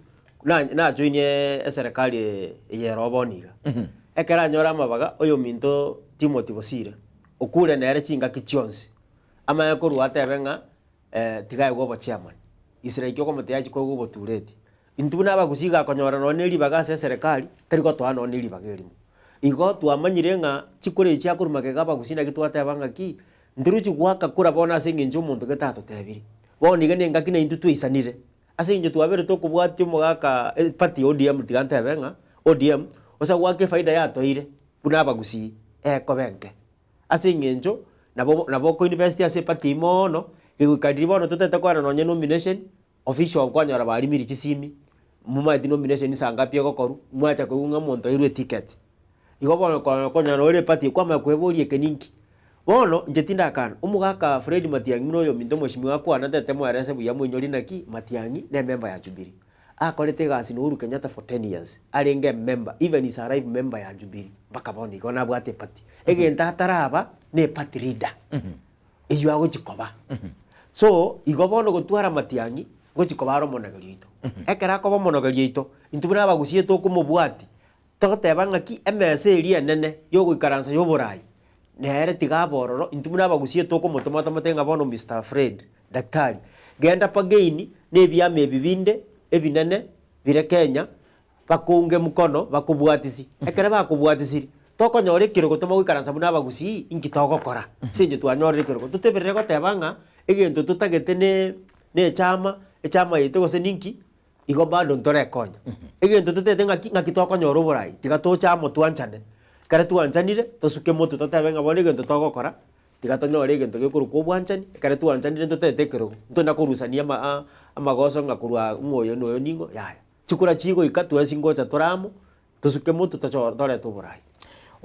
Speaker 21: na najoinie eserekari eye ero bono iga. Ekero anyora amabaga, oyominto Timothy Bosire, okure nere chingaki chionsi, amanye korwa atebe ng'a tiga aegwe obochairman. Israel okomotebi achie koegwa obotureti. Intwe buna abagusii iga akonyora nonye na eribaga ase eserekari, tari gotoa nonye na eribaga erimo. Igo twamanyire ng'a chikura echi chiakorwa magega abagusii naki twateba ng'aki, ntoruchi goaka kura bono ase eng'encho omonto gete atotebiri. Bono iga na engaki naintwe twaisanire, ase eng'encho twaberete okobwatia omogaka eparty ya ODM tiga ntebe ng'a ODM, gose goaka efaida yatoeire buna abagusii, ekoba enke. Ase eng'encho nabo nabo okoinvest ase eparty eywo moono, egoika riria bono totete koena nonye nomination, official kwanyora barimiri chisimi, momanyeti nomination saa ngapi egokorwa, mwacha koigwa ng'a omonto oirwe eticket. Igo bono ko konyora ore eparty kwamanya kweboria eke ninki. Bono inche tindakana, omogaka Fred Matiang'i buna oyominto omweshimiwa akwane atete moerese buya moinyori naki, Matiang'i ne emember ya Jubilee. Akorete egasi na Uhuru Kenyatta for ten years, arenge emember, even is a life member ya Jubilee mpaka bono igo nabwate eparty. Egento ataraba ne eparty leader, eywo agochi koba. So, igo bono gotwara Matiang'i, ngochi koba are omonogeri oito. Ekero akoba omonogeri oito, intwe buna abagusii tokomobwati, togoteba ng'aki emesa eria enene yogoikaransa ya oborai, nere tiga abe ororo, intwe buna abagusii tokomotoma tomotebi ng'a bono Mister Fred, daktari, genda pagaini na ebiama ebi binde ebinene bire Kenya, bakounge mkono bakobwatisi. Ekero bakobwatisiri, tokonyora ekerogo toma goikaransa buna abagusii, inki togokora? Ase eng'encho twanyorire ekerogo. Toteberere goteba ng'a egento totagete ne na echama, echama yaito gose ninki, igo bado ntorekonya. Egento totagete ng'aki, ng'aki tokonyora oborai, tiga toche amo twanchane. Ekero twanchanire, tosuke motwe totebe ng'a bono egento togokora, Tiga tonyore egento gekorokwa obwanchani, ekero twanchanire ntotete ekerogo, ntona korusania ama a amagoso ng'a korwa ng'a oyo na oyo ning'o, yaya. Chikura chigoika twensi ngocha tore amo, tosuke motwe tochore torete oborai.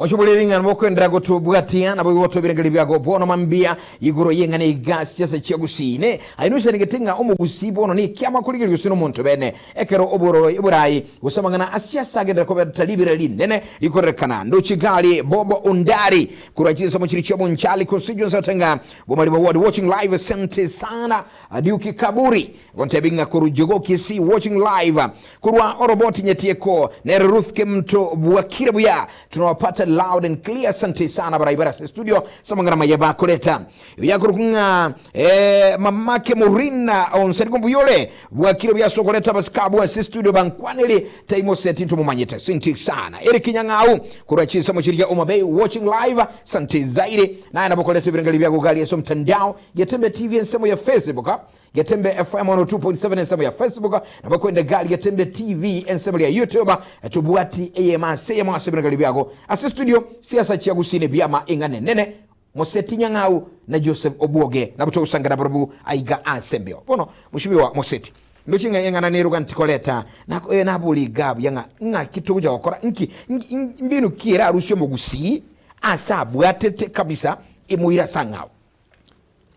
Speaker 2: Ochoborie ring'ana mokoenderera gotobwatia, naboigo gotoa ebirengererio biago bono mambia igoro y'eng'ana iga siasa chia Gusii. Ne aye noisanegete ng'a omogusii bono nekiama korigereria gose nomonto bene ekero oboroi oborai gose amang'ana a siasa agenderera kobeta ribera rinene rikorerekana. Ndoche gari Bobo Ondari Korwa chinsemo chiria chia Bonchari constituency otenga Bomariba ward watching live asante sana Duke Kaburi gontebi ng'a korwa Jogoo Kisii watching live korwa Oroboti Nyatieko nere Ruth Kemto bwakire buya tunawapata loud and clear asante sana barai bare ase studio ase amang'ana maya bakoreta yakorokwa ng'a eh, mamake Morina onseri kombuyore bwakire buya ase okoreta abasikabu ase studio bankwaneri Taimoseti ntomomanyete asante sana Eric Nyang'au korwa chinsemo chiria Homa Bay watching live sante zaire naye nabo koreta ebirengeri biago gari ase omtandao Getembe TV ensemo ya Facebook Getembe FM 102.7 ensemo ya Facebook nabo kwenda gari Getembe TV ensemo ya YouTube tobwati eyemo ase eyemo ase ebirengeri biago ase studio siasa chia gusii ne biama ing'ane nene Moseti Nyang'au na Joseph Obwoge nabo togosanga nabarabwo aiga ase embeo. Bono mosubiri Moseti, ndoche ng'a eng'ana neroga ntikoreta nako eh, nabori iga buya ng'a ng'aki togocha gokora nki nki mbinu ki erarusie omogusii ase abwatete kabisa emoire ase ang'ao.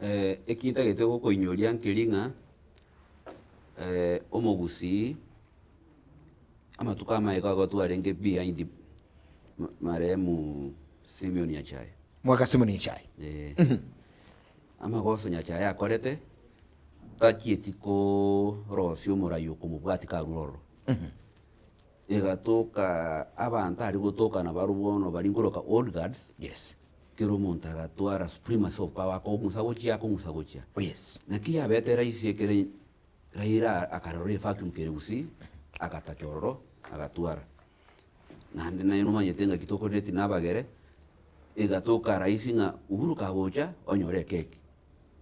Speaker 22: Eh, eki ntagete gokoinyoria nkeri ng'a eh, omogusii amatuko amaye igo twarenge behind marehemu Simeon Nyachae.
Speaker 2: Mwaka Simeon Nyachae.
Speaker 22: Eh. Amagoso Nyachae akorete, tachieti korosia omorai okomobwati karure ororo. Egatoka abanto aria gotoka nabarobwo bono baria nkoroka old guards,
Speaker 2: Yes.
Speaker 22: kera omonto agatwara supremacy of power akong'usa gochia akong'usa gochia.
Speaker 2: Oh yes.
Speaker 22: Naki yabete rahisi ekere Raila akarora evacuum kere gusii, agatacha ororo, agatwara. Naende naye nomanyete ng'aki tokoreti na abagere, egatoka rahisi ng'a Uhuru kagocha onyore ekeki.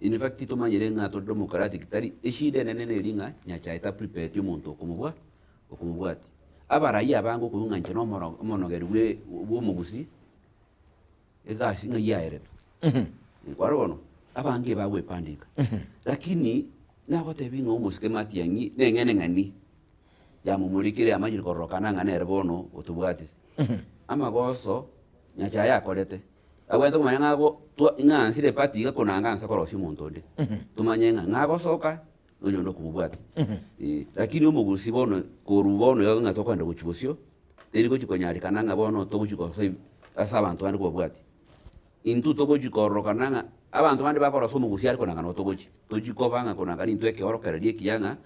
Speaker 22: In fact tomanyire ng'a tore democratic tari eshida enene neri ng'a Nyachae taprepareti omonto okomobua okomobwatia. Abarai abange okoigwa ng'a inche nomoro omonogeri bwe bwa omogusii, egasi ng'ai yaeretwe. Kwarora bono, abange bagoepandika. Lakini nagotebia ng'a omosike Matiang'i neng'ene ng'ani. Yamomorikire yamanyire kororokana ng'a nere bono otobwati. Amagoso Nyachae akorete, abwenerete komanya ng'a ago twa ng'a ansire eparty iga konanga anse korosia omonto onde. Tomanye ng'a ng'a agosoka, na oyonde okomobwati. Eh, lakini omogusii bono korwa bono iga ng'a tokogenda gochia bosio, teri gochia konyarekana ng'a bono togochia gosoa ase abanto bande kobabwatia. Intwe togochia kororokana ng'a abanto bande bakorosia omogusii are konanga noo togochia. Tochia koba ng'a konanga nintwe ekeorokererio ekiya ng'a.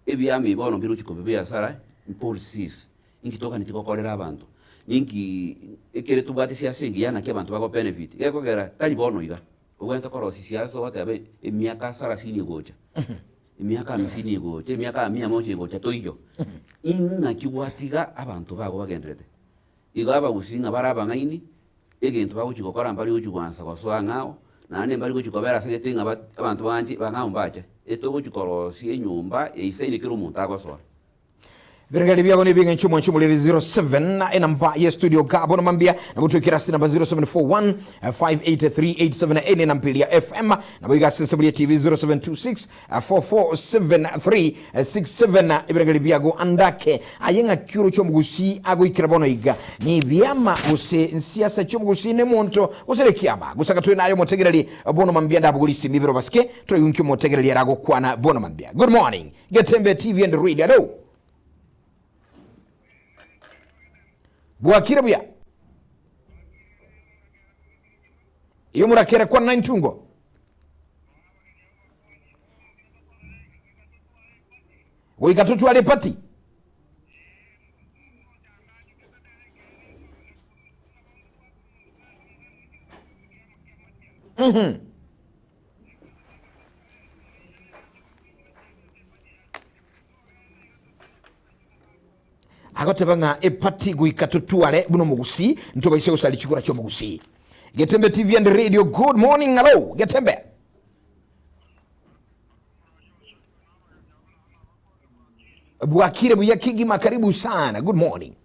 Speaker 22: Ebiama bono mbirochi koba ebiasara, policies, inki toganeti gokorera abanto, ninki ekere tobwate siasa engiya naki abanto bago benefit, gekogera tari bono iga, obwenerete korosia siasa ogoteba emiaka sarasini egocha. Emiaka hamsini egocha, emiaka mia moja egocha toiyo. Ing'aki gwatiga abanto bago bagenderete? Igo abagusii ng'a bare abang'aini, egento bagochi gokora mbari gochi goansa gosoa ang'ao, naende mbari gochi kobera ase gete ng'a bat abanto baanche bang'ao mbache. Etogochi korosia enyomba eisaine kera omonto agosoa.
Speaker 2: Birengeri biago nebing'encho mwanche omorere 07 enamba ye studio gabo na mambia nabo twekera ase namba 0741 583 878 enamba eria FM nabo iga ase ensemo ya TV 0726 447367 ebirengeri biago andake aye ng'aki oroche omogusii agoikera bono iga nebiama gose nsiasa chiomogusii nemonto gose nekiama gose agatwe naye omotegereri bono mambia ndabogori isimi bero basike toyunki omotegereri aragokwana bono mambia good morning Getembe TV and Radio. Hello. Bwakire buya. Iyo murakere kwa nantungo. Goika totware party. Agoteba ng'a epati goika totware buna omogusii ntobaise gosari chikura chi'omogusii. Getembe TV and Radio, good morning, hello Getembe. Bwakire buya kigima, karibu sana, good morning.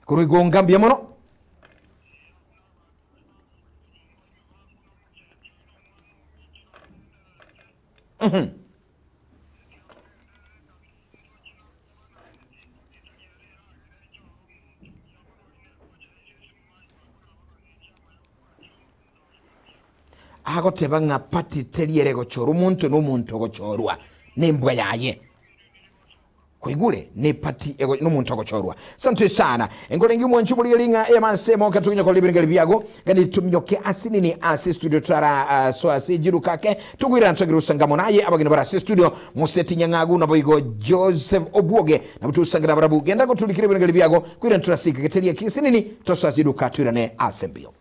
Speaker 2: Korwa igonga mbuya mono. Agoteba ng'a party teri ere egochorwa omonto na omonto ogochorwa nembwa yaye. Kwaigure? Ne party ego nomonto ogochorwa. Sante sana. Enkorenge omwanchi omorigereria ng'a eyemo ase emo ekero tokonya korora ebirengeri biago, gani tominyoke ase nini ase studio tara soa ase ejiruka ake tokoirana totagere gosanga naye abageni bare ase studio Moseti Nyang'agu naboigo Joseph Obwoge nabo togosanga nabarabwo. Genda goturikera ebirengeri biago koirana torasike geteria eki ase nini tosoe ase eduka toirane ase mbio.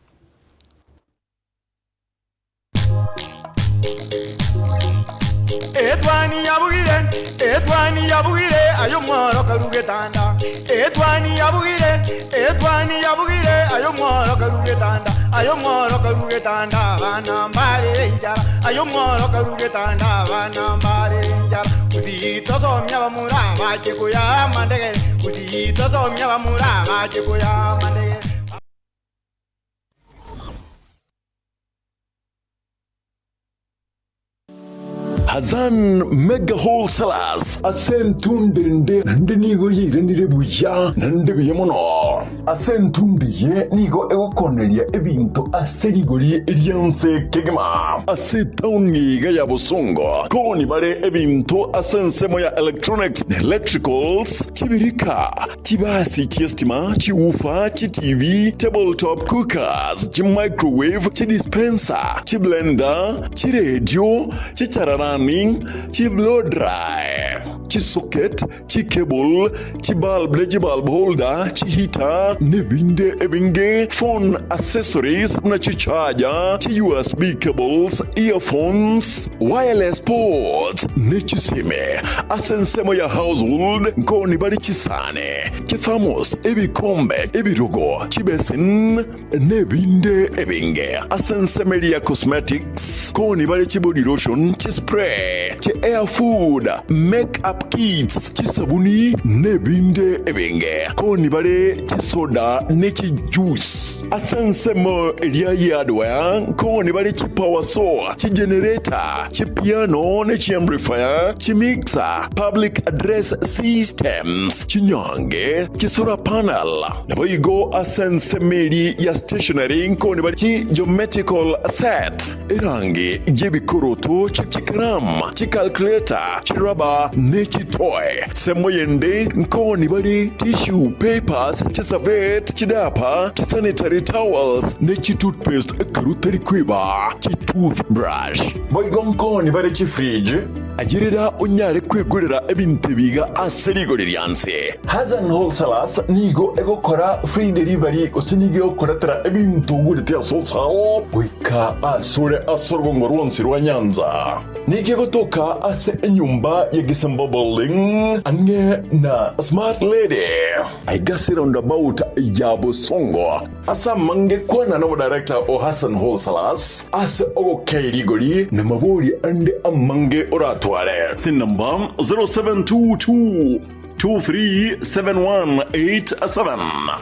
Speaker 4: Etwani yabugire, etwani yabugire, aye omworo karu getanda. Etwani yabugire, etwani yabugire, aye omworo karu getanda. Aye omworo karu getanda, abana mbarere enchara. Aye omworo karu getanda, abana mbarere enchara. Gusii tosomia abamura bache koyaa amandegere. Gusii tosomia abamura bache koyaa amandegere.
Speaker 1: Hazan Mega Wholesalers ase entundo ende naende nigo yairanire buya naende buya mono. Ase entundo eye nigo egokoneria ebinto ase rigori ri'ense kegima. Ase etaoni iga ya Bosongo koni bare ebinto ase ensemo ya electronics na electricals, chibirika, Chibasi chi'estima, chiwoofer, chiTV, table top cookers, chimicrowave, chidispenser, chiblender, chiredio, chichararani, chiblow dry, chisocket, chicable, chibulb ne chibulb holder, chiheater, nebinde ebinge, phone accessories buna chicharger, chi-USB cables, earphones, wireless ports, ne chisime. Ase ensemo ya household nkoni bare chisani, chithermos, ebikombe, ebirogo, chibesin, nebinde ebinge. Ase ensemo eria ya cosmetics nkoni bare chibody lotion, chispray, chi hair food, make up kits, chisabuni, nebinde ebinge. Nkoni bare chisoda ne chijuice. Ase ensemo eria ya hardware nkoni bare chipower saw, chigenerator, Chipiano ne chiamplifier, chimixer, public address systems, chinyange, chisolar panel, naboigo ase ensemo eria ya stationery nkoni bare chi geometrical set, erangi y'ebikoroto, chikaramu, chicalculator, chirubber ne. ne chitoy. Semo yende nkooni bare tissue papers, chiservette, chidiaper, chisanitary towels, ne chitoothpaste ekero tari kweba chitoothbrush. Boigo nkooni bare chifridge, ayerera onyare kwegorera ebinto ebi iga ase rigori rianse. Hassan Wholesalers nigo egokora free delivery gose nigo egokoretera ebinto ogorete ase wholesale goika asore ase orogongo rwonsi rwa Nyanza. Nigo egotoka ase enyomba ya Gisemba Building ang'e na Smart Lady aiga ase roundabout ya Bosongo. Ase amange kwana nomodirector o Hassan Wholesalers ase ogokei rigori na mabori ande amange oratware. Ase enamba 0722 237187.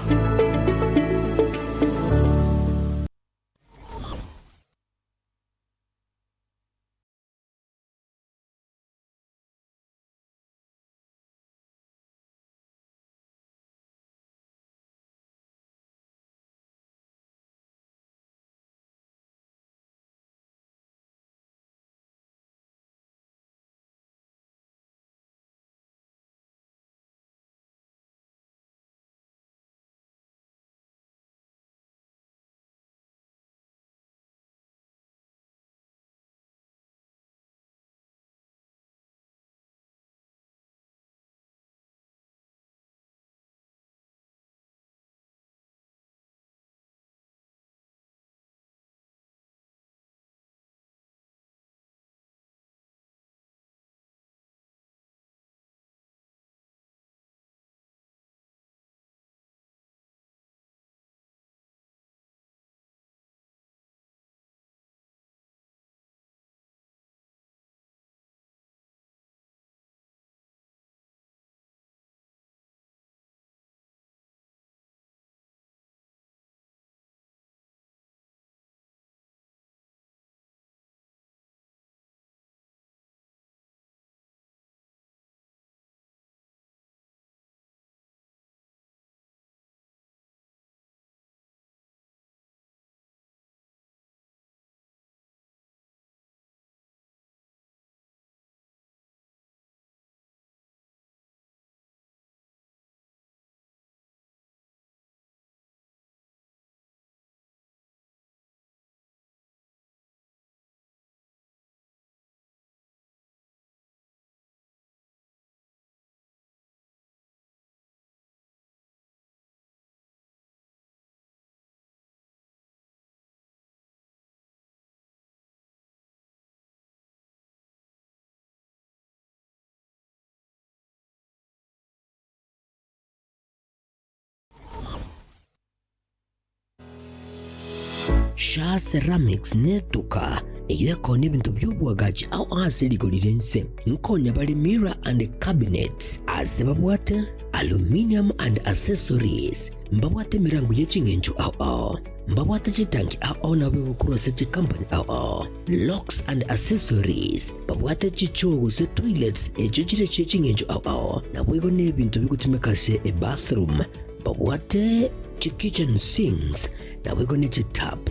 Speaker 9: Shaa Ceramics netuka eyio ekonia ebinto bi'oboagachi ao ase rigori ri'ense. Nkonya bare mirror and cabinets ase babwate aluminium and accessories, mbabwate emerango ye ching'encho ao ao, mbabwate chitanki ao ao nabo egokorwa ase chikampani ao ao, locks and accessories, babwate chichoo gose toilets echio chire chie ching'encho ao ao, naboigo nebinto bigotumeka ase ebathroom, babwate chikitchen sinks, naboigo ne chitap,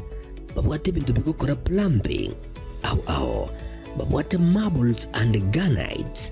Speaker 9: babwate ebinto bigokora plumbing ao ao, babwate marbles and granites,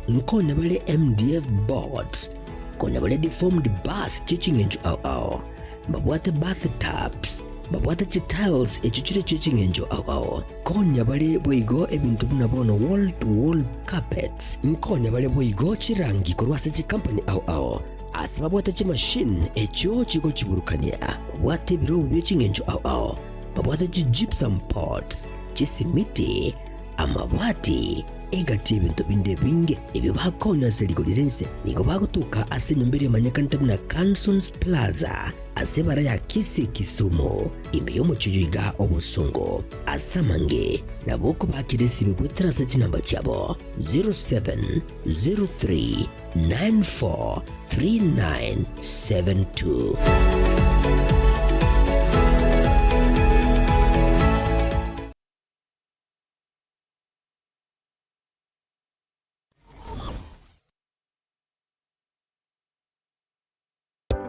Speaker 9: nkonya bare MDF boards, konya bare deformed bars chie ching'encho ao ao, mbabwate bath tubs, babwate chitiles echio chire chie ching'encho ao ao, konya bare boigo ebinto buna bono wall to wall carpets, nkonya bare boigo chirangi korwa ase chikampani ao ao, Ase babwate chimashini echio chigochiburukania, babwate ebirobu bie ching'encho ao ao, babwate chigypsum pots, chisimiti, amabati, egati y'ebinto binde ebinge ebio bakonya ase rigori ri'ense. Nigo bagotoka ase enyomba eria emanyekanete buna Cansons Plaza, ase ebara ya Kisii Kisumu, ime y'omochie oyo iga obosongo. Ase amange nabo okobakera esibe goetera ase chinamba chiabo 0703 943972.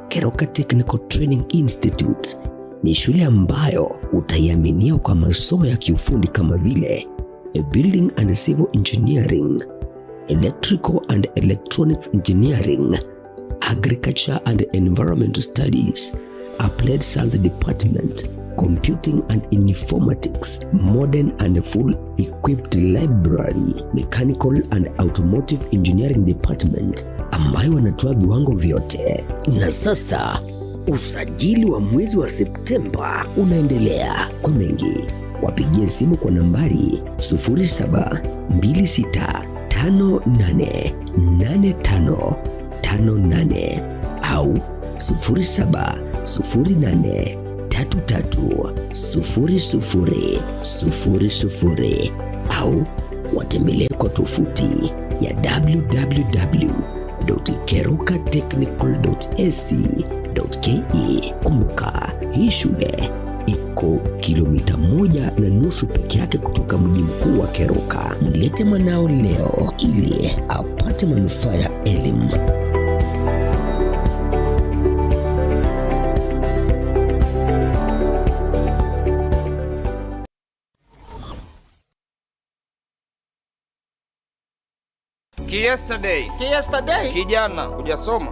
Speaker 9: Keroka Technical Training Institute ni shule ambayo utaiaminia kwa masomo ya kiufundi kama vile Building and Civil Engineering, Electrical and Electronics Engineering, Agriculture and Environmental Studies, Applied Science Department, Computing and Informatics, Modern and Full Equipped Library, Mechanical and Automotive Engineering Department ambayo wanatoa viwango vyote. Na sasa usajili wa mwezi wa Septemba unaendelea. Kwa mengi wapigie simu kwa nambari 0726588558 au 0708330000 au watembelee kwa tovuti ya www.kerukatechnical.ac.ke. Kumbuka, hii shule iko kilomita 1.5 peke yake kutoka mji mkuu wa Keroka. Mlete mwanao leo ili apate manufaa ya elimu.
Speaker 11: Yesterday.
Speaker 8: Yesterday.
Speaker 11: Kijana, hujasoma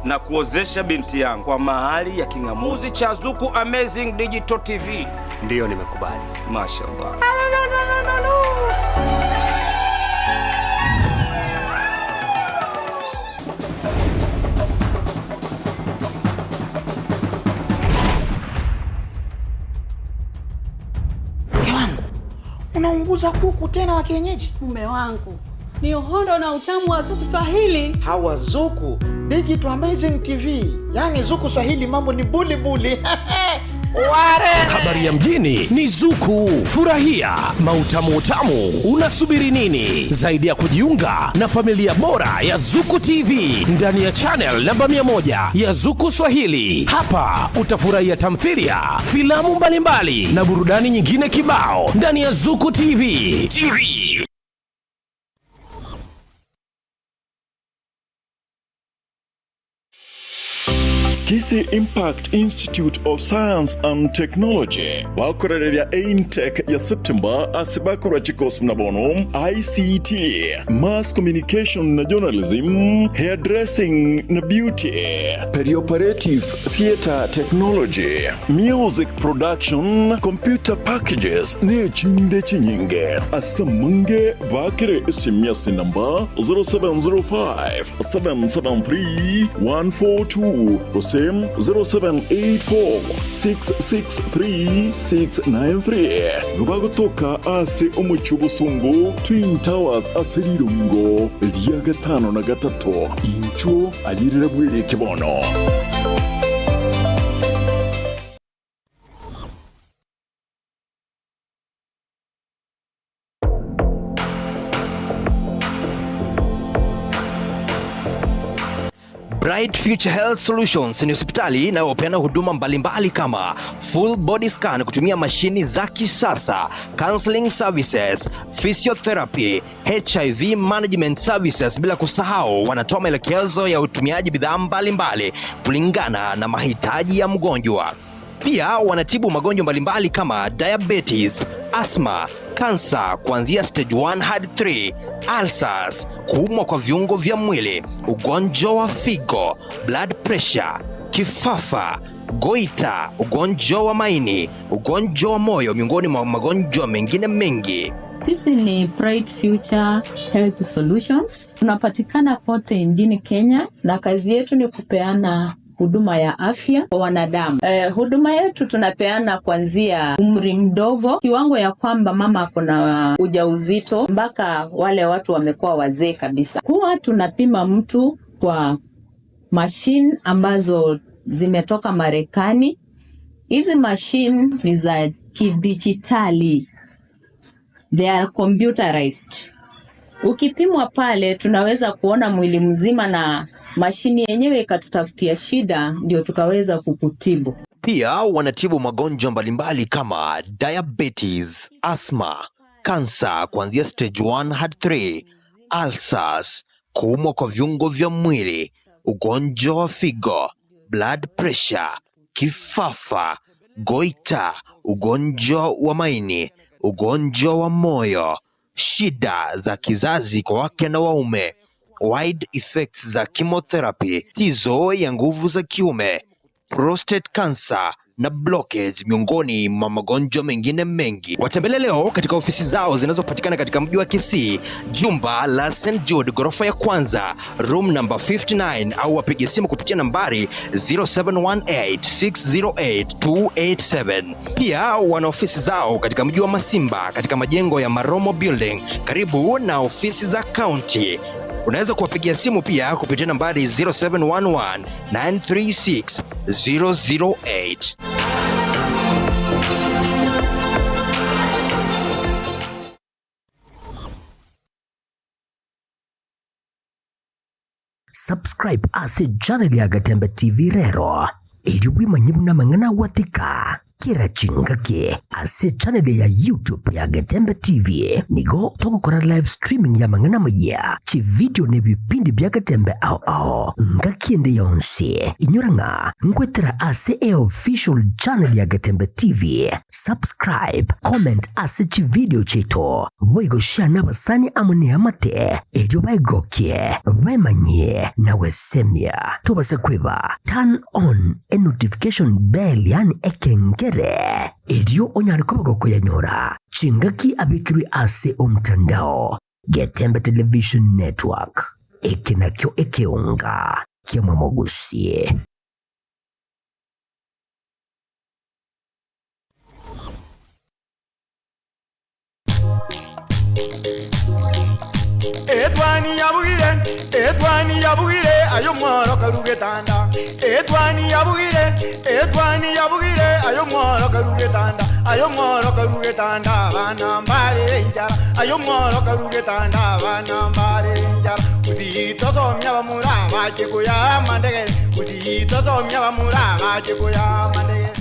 Speaker 11: na kuozesha binti yangu kwa mahali ya king'amuzi cha Zuku Amazing Digital TV.
Speaker 6: Ndiyo, nimekubali.
Speaker 11: Mashallah.
Speaker 8: Mke wangu, unaunguza kuku tena wa kienyeji?
Speaker 13: Mume wangu ni uhondo na utamu wa Zuku Swahili.
Speaker 8: Hawa Zuku Digital Amazing TV, yaani Zuku Swahili mambo ni buli buli. Ware.
Speaker 14: Habari ya mjini ni Zuku. Furahia mautamu utamu. Unasubiri nini zaidi ya kujiunga na familia bora ya Zuku TV ndani ya channel namba 100 ya Zuku Swahili? Hapa utafurahia tamthilia, filamu mbalimbali na burudani nyingine kibao ndani ya Zuku TV. TV.
Speaker 1: Kisii Impact Institute of Science and Technology bakorereria Aintech ya September ase bakorwa chikosi muna bono ICT, Mass Communication na Journalism, Hairdressing na Beauty, Perioperative Theatre Technology, Music Production, Computer Packages ne chinde chinyinge. Ase amange bakere SMS namba 0705 773 142 gose 0784 663 693 bagotoka ase omochi obosungu Twin Towers ase rirungo ria gatano na gatato inchuo ayirire bwire kibono.
Speaker 15: Bright Future Health Solutions ni hospitali inayopeana huduma mbalimbali kama full body scan kutumia mashini za kisasa, counseling services, physiotherapy, HIV management services, bila kusahau wanatoa maelekezo ya utumiaji bidhaa mbalimbali kulingana na mahitaji ya mgonjwa. Pia wanatibu magonjwa mbalimbali kama diabetes, asthma, kansa kuanzia stage 1 hadi 3, ulcers, kuumwa kwa viungo vya mwili, ugonjwa wa figo, blood pressure, kifafa, goita, ugonjwa wa maini, ugonjwa wa moyo, miongoni mwa magonjwa mengine mengi.
Speaker 16: Sisi ni Bright Future Health Solutions. Tunapatikana kote nchini Kenya na kazi yetu ni kupeana huduma ya afya kwa wanadamu. Huduma yetu tunapeana kuanzia umri mdogo, kiwango ya kwamba mama ako na ujauzito mpaka wale watu wamekuwa wazee kabisa. Huwa tunapima mtu kwa mashine ambazo zimetoka Marekani. Hizi mashine ni za kidijitali. They are computerized. Ukipimwa pale tunaweza kuona mwili mzima na mashini yenyewe ikatutafutia shida ndio tukaweza kukutibu.
Speaker 15: Pia wanatibu magonjwa mbalimbali kama diabetes, asthma, kansa kuanzia stage 1 hadi 3, ulcers, kuumwa kwa viungo vya mwili, ugonjwa wa figo, blood pressure, kifafa, goita, ugonjwa wa maini, ugonjwa wa moyo, Shida za kizazi kwa wake na waume, wide effects za chemotherapy, tizo ya nguvu za kiume, prostate cancer na blockage miongoni mwa magonjwa mengine mengi. Watembelee leo katika ofisi zao zinazopatikana katika mji wa Kisii, jumba la St Jude, ghorofa ya kwanza, room number 59, au wapige simu kupitia nambari 0718608287. Pia wana ofisi zao katika mji wa Masimba katika majengo ya Maromo Building karibu na ofisi za county. Unaweza kuwapigia simu pia kupitia nambari 0711 936 008.
Speaker 9: Subscribe ase channel ya Gatembe TV rero erio bwimanye buna amang'ana agwatika kera chingaki ase channel ya YouTube ya Getembe TV nigo togokora live streaming ya amang'ana amayia, chividio na ebipindi bia Getembe ao ao ngaki ende yonsi. Inyora ng'a nkwetera ase eofficial channel ya Getembe TV. Subscribe, comment ase chividio chiaito, boigo share nabasani amo neamate erio baegokie, baemanyie na gwesemia. Tobasa kweba turn on enotification bell yaani ekengere, erio onyare koba gokoyanyora chingaki abekirwe ase omtandao. Getembe Television Network, eke nakio ekeonga kia Mwamogusie.
Speaker 4: Etwani yabugire, etwani yabugire, ayo mworo karugetanda. Etwani yabugire, etwani yabugire, ayo mworo karugetanda. Ayo mworo karugetanda, abana mbare enchara. Ayo mworo karugetanda, abana mbare enchara. Usitosomia bamura bache kuya mandegere. Usitosomia bamura bache kuya mandegere.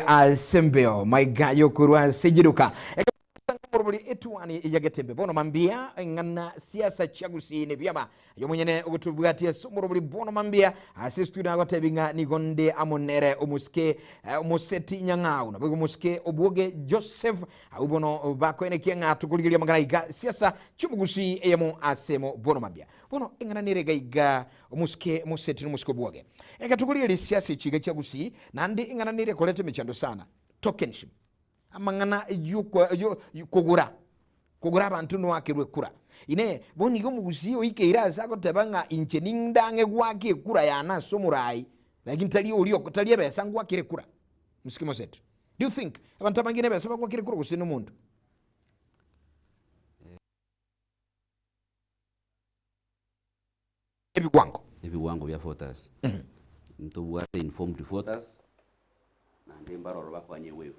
Speaker 2: Ase mbeo maiga yokorwa ase jiruka morobori etuani ya Getembe bono mambia eng'ana siasa chiagusii biama yo mwenyene ogotubwatia ase omorobori bono mambia ase studio agotebi ng'a nigo nde amo nere omusike omoseti nyang'au nabo igo omusike obwoge Joseph abwo bono bakoenekia ng'a tokorigeria amang'ana iga siasa chiomogusii eyemo asemo bono mambia bono eng'ana nere iga iga omusike moseti na omusike obwoge eke tokorigeria siasa echi iga chiagusii naende eng'ana nere ekoreta emechando sana tokenship amang'ana kogora kogora abanto noakerwe ekura ine bono iga omogusii oikeire ase agoteba ng'a inche nindang'e gwaka ekura yane ase omorai lakini tari oria tari ebesa ngwakere ekura mosike moseti do you think abanto abange na ebesa bagwakera ekura gose na omonto? Ebiwango.
Speaker 22: Ebiwango bia voters. Ntobwate informed voters, naende mbaroro bakoganya ewave.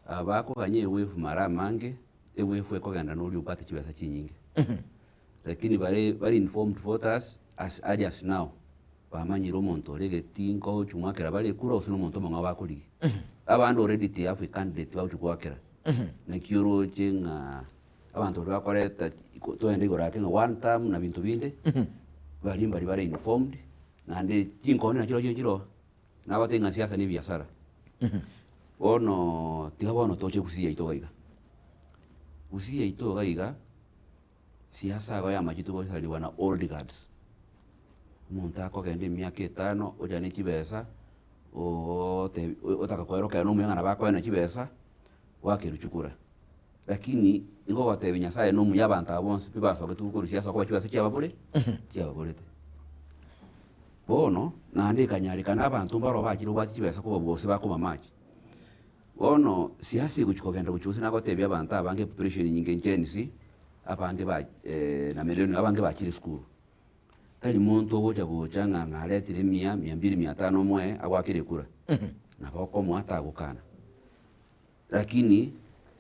Speaker 22: Aba bakoganya ewave mara amange, ewave ekogenda na oria obwate chibesa chinyinge. Lakini bare bare informed voters as early as now, bamanyire omonto ore egetinga ogochia mwakera bare ekura gose na omonto omong'ao bakorigia. Abande already they have a candidate bagochia goakera. Naki oroche ng'a Abanto baria bakoreta toende igoro ake ng'a one term na binto binde, baria mbari bare informed, naende chinkoni nachio roche nchiroo, nagotebia ng'a siasa na ebiasara. Bono tiga bono toche gusii yaito iga iga, gusii yaito iga iga, siasa igo yamachete gosariwa na old guards, omonto akogenda emiaka etano ocha ne chibesa, otebi otaka koerokera na omuya ng'a nabo akoena chibesa, goakerwa chikura. Lakini nigo ogotebia Nyasaye nomuya abanto aba bonsi pi basogete korwa siasa koba chibesa chiababore chiababorete. Bono naende ekanyarekana abanto mbaro bachire obwate chibesa koba gose bakoma mache. Bono siasa egochi kogenda gochia gose nagotebia abanto abange population enyinge Gen Z, abange ba na millennial abange bachire esukuru. Tari monto ogocha gocha ng'a naretire mia, mia mbili, mia tano omoe agoakere ekura. Nabo okomoa tagokana. Lakini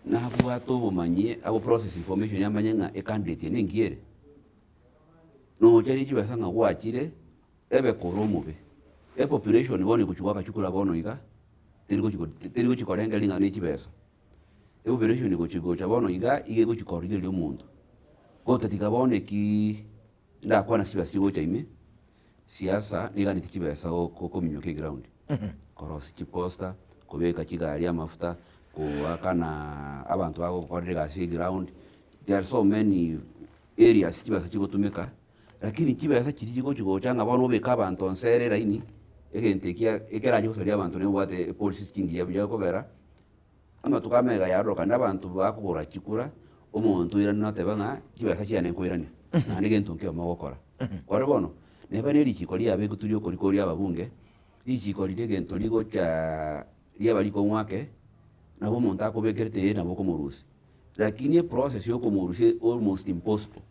Speaker 22: nabwate obomanyi ago process information amanye ng'a ecandidate eye nengiya ere. Nocha ne chibesa ng'a gwachire ebe kore omobe. Epopulation bono egochia goaka chikura bono iga, teri gochi teri gochi korengereria ng'a ne chibesa. Epopulation egochi gocha bono iga, iga egochi korigereria omonto. Gotatiga bono ekiiii. Ndakwana chibesa chigocha ime, siasa niganeti chibesa go kominyoka eground. Korosia chiposter, kobeka chigari amafuta, koakana abanto bagokorera egasi eground, there are so many areas chibesa chigotumeka, lakini chibesa chiria chigochi gocha ng'a bono obeke abanto nse ere eraini, egento ekia ekeranche gosaria abanto nobwate epolicies chingiya buya okobera, amatuko amega yarorokana abanto bakogora chikura, omonto oirane oteba ng'a chibesa chiane nkoirania, naende gento nkio mogokora. Kore bono, neba ne richiko riabekwa riokorikwa ria ababunge, richiko riria egento rigocha riaba rikong'u ake, nabo omonto akobekerete ee nabo okomorusia. Lakini eprocess ya okomorusia almost impossible.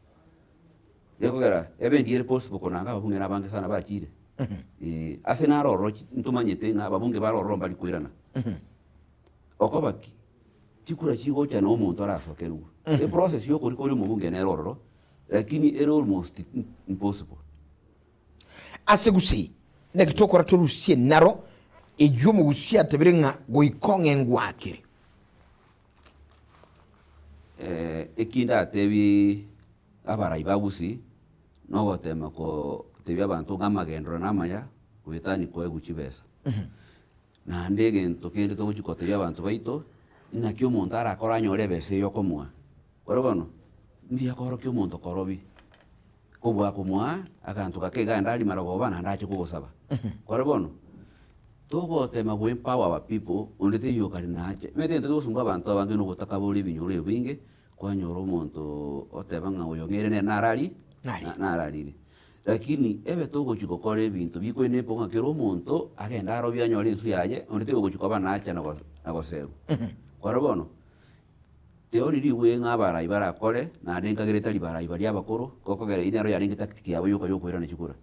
Speaker 22: Gekogera ebe ndiere possible konanga ababunge na abange sana bachire. Eh, ase naro ororo ntomanyete ng'a ababunge bare ororo mbari koirana. Okoba ki? Chikura chigocha na omonto arasokerwe. Eprocess ya okorika oria omobunge nere ororo, lakini ere almost impossible.
Speaker 2: Ase gusii, naki tokora torusie naro eyio omogusii atebire ng'a goika ong'e ngwakere.
Speaker 22: Eki ndatebi abarai ba gusii, nogotema kotebia abanto ng'a amagenderero namaya, goetania koegwa chibesa. Naende egento kende togochia kotebia abanto baito, naki omonto arakore anyore ebesa eye okomoa. Kore bono, mbuya koorokia omonto korobi, kobua komoa aganto gake iga aende arie marogoba naende ache kogosaba. Kore bono, togotema go empower our people, onde taiyo okare nache, omanyete egento kegosumbua abanto abange na obotaka bore ebinyoro ebinge, kwanyora omonto oteba ng'a oyo ng'ere nere nararie, nararire. Lakini ebe togochia gokora ebinto bikoina epo ng'a kera omonto agende arobie anyore ensu yaye, onde taiyo ogochia koba nacha na goserwa. Kore bono, Teori rigwe ng'a abarai barakore, naende nkagera etari barai baria abakoro, gokogera eyio nero yarenge tactic yabo yoka yokoirana chikura.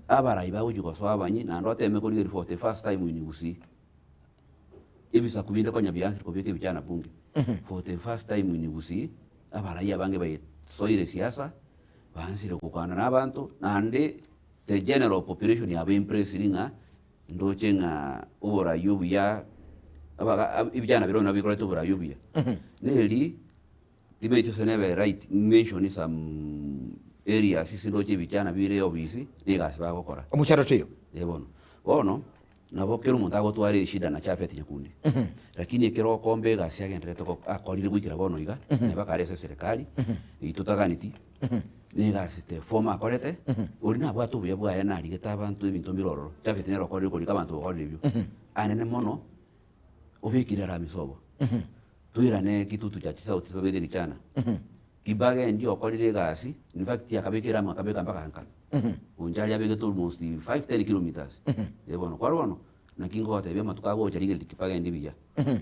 Speaker 22: Abarai bagochia gosoa abanyi naende oteme korigereria for the first time in Gusii, ebisaku binde konya biansire kobeka ebichana bunge, for the first time in Gusii, abarai abange baesoire siasa, baansire gokwana na abanto, naende the general population yabo empressiri ng'a Ndoche ng'a oborai obuya, abaga ebichana biria nabio bikorete oborai obuya. Neri, timanyeti gose nebe right mention some areas ase ndoche ebichana bire ofisi, na egasi bagokora.
Speaker 2: Omochando toiyo.
Speaker 22: Eh bono. Bono, nabo kera omonto agotwara eshida na Japhet Nyakundi. Lakini ekero okomba egasi agendererete go akorire goikera bono iga, neba kare ase eserekari, eywo totaganeti. Negasi the former akorete, oria nabwate obuya bwaye narigete abanto ebinto mbire ororo, Japhet nere okorire korika abanto bakorire ebio. Anene mono, obekire arami sobo. Toirane kitutu cha chisauti babeke ebichana. Kibagendi okorire egasi, in fact akabeka erami akabeka mpaka nka. Bonchari abegete almost 5 10 kilometers. Eh bono, kwarora bono, naki ngogotebia amatuko agocha rigereria kibagendi buya.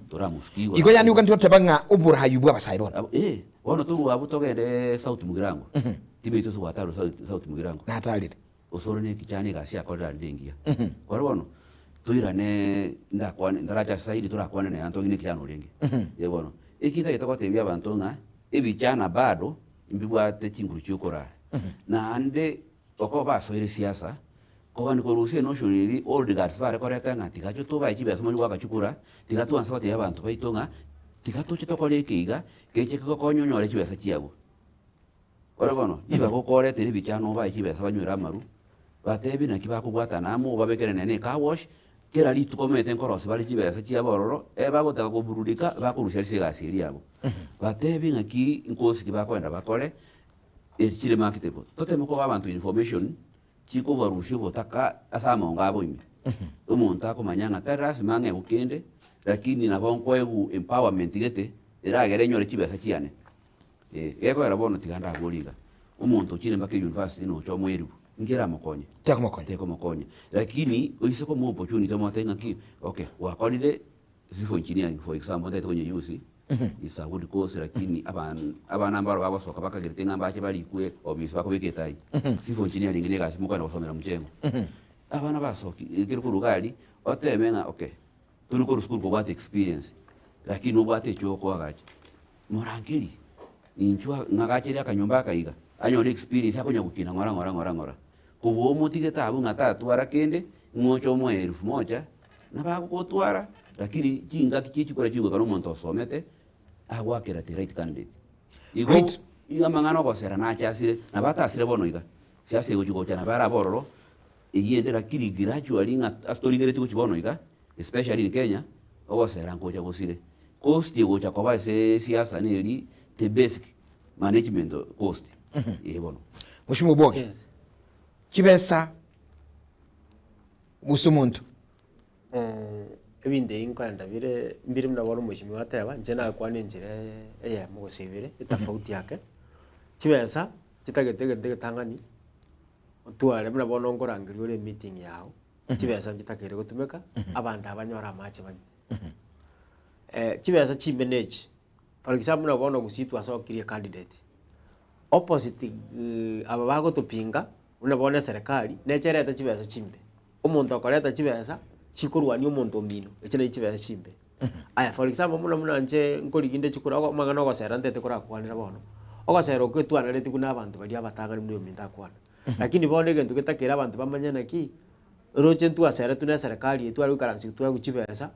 Speaker 22: Toramosukia igoro.
Speaker 2: Igo yaani ogende goteba ng'a oboraai bwa abasae bono.
Speaker 22: Abo eh, bono torwe abwo togende South Mugirango. Timaeti ase gwatarire South South Mugirango.
Speaker 2: Natarire.
Speaker 22: Osoro ne ekichani egasi akorire arire engiya. Kore bono, toirane ndakwane ntaracha ase saidi torakwane naye anto ng'ina ekichana orenge. Eh bono, eki ntagete gotebia abanto ng'a, ebichana bado mbibwate chinguru chia okoraa. Naende okoba basoire siasa, Kogani korusia enotion eria old guards bare koreta ng'a tiga ache tobae chibesa omanye goaka chikura, tiga twanse gotebia abanto baito ng'a tiga toche tokore eke iga, keche kegokonye onyore chibesa chiago. Kore bono, ribaga okoretera ebichano obae chibesa banywere amaru, batebie naki bakobwatana amo obabekere nene ecar wash, kera rituko omanyete nkorosia bare chibesa chiabo ororo, ebagotaka koburudika bakorusia ase egasi eria yabo. Batebie ng'aki nkosi ki bakoenda bakore, eri chire marketable. Toteme koba abanto information. Chikobarusia obotaka ase amaongo abo ime. Omonto akomanya ng'a tari lasima ng'egwe kende, lakini nabo nkoegwa empowerment gete, eragere nyore chibesa chiane. Eh, gekogera bono tiga ndaborie iga, omonto ochire mpaka euniversity nocha omoe eribu, inki eramokonye?
Speaker 2: Tekomokonya.
Speaker 22: Tekomokonya. Lakini, oise komoa opportunity omotebie ng'aki, okay, gwakorire civil engineering for example, ntagete konya use, is a good course lakini aban abana mbaro bagosoka bakagerete ng'a mbache barikwe obisi bakobeka etai. Civil engineering na egasi mokogenda gosomera mjengo. Abana basoki ekero korwa iga aria, oteme ng'a okay, tori korwa sukuru kobwate experience, lakini nobwate ekio okoagacha. Morangeri, inchuo ng'agachere akanyomba aka iga, anyore experience akonya gokina ng'ora ng'ora ng'ora ng'ora. Kobua omotigete abwo ng'a tatwara kende, ng'o oche omoe elfu moja, Nabagogotwara, lakini chingaki chie chikura chigoika nomonto osomete agoakera the right candidate. Igo
Speaker 2: Right.
Speaker 22: igo amang'ana ogosera nache asire, nabo atasire bono iga. Siasa egochi gocha nabo arabe ororo, eyio ende lakini gradually ng'a ase torigeretie gochia bono iga, especially in Kenya, ogosera nkocha gosire. Cost egocha koba ase siasa neri the basic management cost, eh bono.
Speaker 2: Mheshimiwa Obwoge, chibesa gose omonto.
Speaker 21: Ebinto ebi nkoenda bire mbire buna bono omweshimiwa ateba, inche nakwane enchera eyemo gose ibere, etofauti ake, chibesa chitagete egento egetang'ani, otware buna bono nkorangeria ore emeeting yago, chibesa nchitakeire gotumeka, abanto aba banyore amache banywe. Chibesa chimene echi, for example buna bono gusii twasokirie ecandidate, opposite aba bagotopinga, buna bono eserekari, neche erete chibesa chimbe. Omonto okoreta chibesa chikorwania omonto omino, echi nachi chibesa chimbe. Aya for example buna buna inche nkorigia inde chikura ogo amang'ana ogosera ntete korakwanera bono, ogosera okwo etwanaretigwe na abanto baria abatang'ani buna oyominto akwana. Lakini bono egento getakeire abanto bamanye naki, roche ntwaseretwe na eserekari eye tware goikaransa twaegwa chibesa,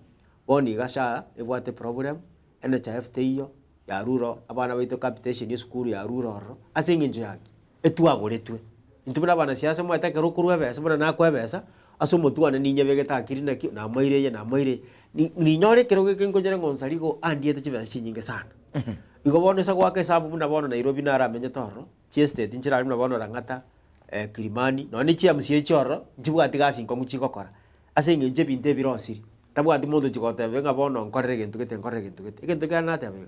Speaker 21: bono iga SHA ebwate eproblem, NHIF teiyo, yarure oo, abana baito capitation ya esukuru yarure ororo, ase eng'encho ya ki? Etwagoretwe. Intwe buna abanasiasa omanyete ekero okorwa ebesa buna nakoa ebesa, ase omotwe one ninyebegete akiri naki, namoire eye namoire eye, ni ninyore ekerogo eke nkonyore ng'a onsarigo andiete chibesa chinyinge sana. Igo bono ase goaka esabu buna bono Nairobi naramenyete ororo, chiestate nchire aria buna bono Lang'ata, Kilimani, nonye ne chia MCA chia ororo, nchibwati gasi nkong'u chigokora, ase eng'encho ebinto ebire osiri. Tabwati monto ochia goteba ng'a bono nkorere egento gete nkorere egento gete. Egento kiane nateba iga,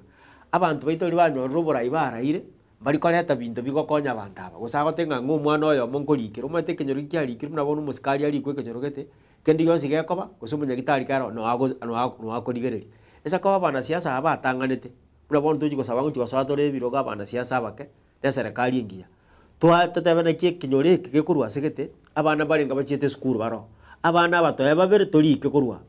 Speaker 21: abanto baito baria banyorire oborai baraire, Mbari koreta binto bigokonya abanto aba, gose agote ng'a ng'a omwana oyomo nkorikera. Omanyete ekenyoro kiarikirwe buna bono omosikari arikwe ekenyoro gete, kende gionsi gekoba, gose omonyagitari kero no ago no no akorigereria. Ase koba abanasiasa aba batang'anete, buna bono tochi gosaba ngochi gosoa tore ebirogo abanasiasa abake, na eserekari engiya. Twa totebe naki ekenyoro eke gekorwa ase gete, abana mbarenge bachiete esukuru baroo, abana aba toe babere torike korwa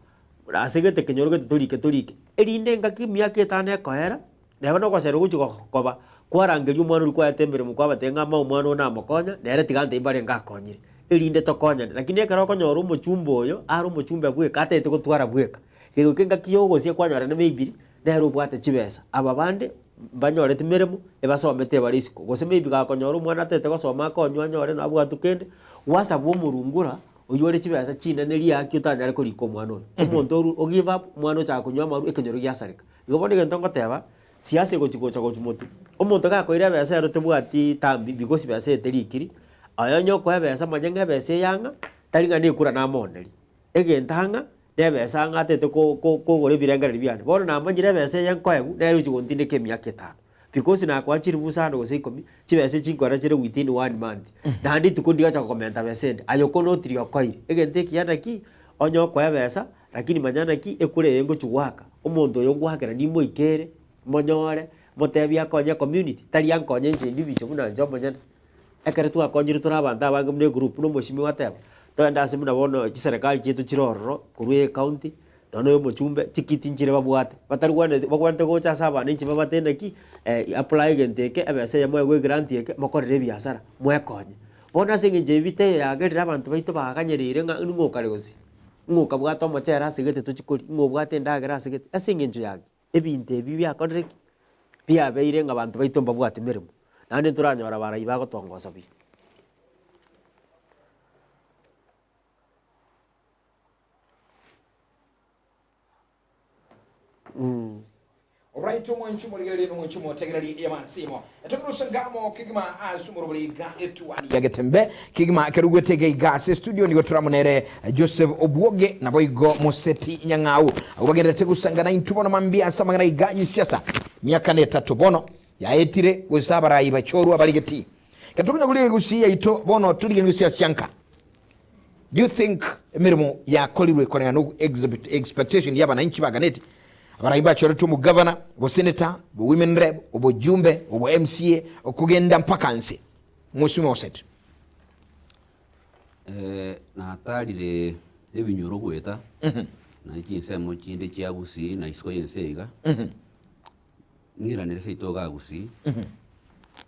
Speaker 21: aa ase gete ekenyoro gete torike torike, erinde engaki emiaka etano ekoera, Neba nogosera ogochia gokoba, kwarangeria omwana oria kwaete emeremo kwabatebia ng'a ama omwana oo namokonya, nere tiga antebie mbarenge akonyire, erinde tokonyane. Lakini ekero okonyora omochumba oyo, are omochumbe bweka, atagete gotwara bweka, kegoika engaki ya ogosia kwanyora ne maybe nere obwate chibesa, aba bande mbanyoreti meremo, ebasomete ebare isiko. Gose maybe gakonyora omwana atagete gosoma akonywe anyore nabwatwe kende, gwasabwa omorungura, oywo ore chibesa chinene riaki otanyare korika omwana oyo. Omonto orwu o give up, omwana ochaka konywa amarwa, ekenyoro giasareka. Igo bono egento ngoteba, siasa egochi gocha gochi motwe, omonto gakoira ebesa ero tebwati tambi because besa eye terikiri, oyo onye okoa ebesa manya ng'a ebesa eye ang'a, tari ng'a nekura namooneri, egento ang'a, na ebesa ang'a atete ko- ko- kogora ebirengererio biane. Bono namanyire ebesa eye nkoegwa, nere ochi gontindeka emiaka etano, because nakoa chiribu isano gose ikomi, chibesa echi nkorora chire within one month, naende rituko ndigocha gokomenta besa ende, aye okwo notiri okoire. Egento ekiya naki, onye okoa ebesa, Lakini manya naki ekura eye ngochia goaka, omonto oyo ngoakera nimoikere, monyore, motebie akonye ecommunity, tari ankonye inche individual buna inche omonyene. Ekero twakonyire tore abanto abange buna egroup, buna omosimi gwateba, togende ase buna bono chiserekari chiaito chire ororo, korwa ecounty, nonya na omochumbe, chikiti nchire babwate, batarigwenereti bagwenerete gocha ase abananchi babatebie naki, apply egento eke, ebesa eye moegwe egrant eke, mokorere ebiasara, mwekonye. Bono ase eng'encho ebita eye yagerire abanto baito baganyereire ng'a ning'o okare gose. Ng'a okabwata omochere ase gete tochia koria, ng'a obwate endagera ase gete, ase eng'encho ya ki? Ebinto ebi biakorire ki? Biabeire ng'a abanto baito mbabwati meremo, naende ntoranyora abarai bagotongosa buya.
Speaker 2: Alright, omwanchi omorigereria na omwanchi omotegereri y'amasimo etokorusa ngamo kegima ase omorobori iga etuani ya getembe kegima kerugwete iga iga ase studio nigo toramonere Joseph Obwoge naboigo Moseti Nyang'au abwo bagenderete gosangana intwe bono mambia ase amang'ana iga y'esiasa miaka na etato bono yaetire gose abarai bachorwa barigeti Ketokonya korigereria gusii yaito bono torigereria gusii ase chianka Do you think emeremo yakorirwe koreng'ana no expectation ya abananchi baganeti? Abarai bachoretwe omogavana, oboseneta, obo women rep, obojumbe, obo MCA, okogenda mpaka nse. Mheshimiwa Oseti.
Speaker 22: Eh, natarire ebinyoro goeta na chinsemo chinde chia Gusii na isiko y'ense iga ng'iranere seito iga Gusii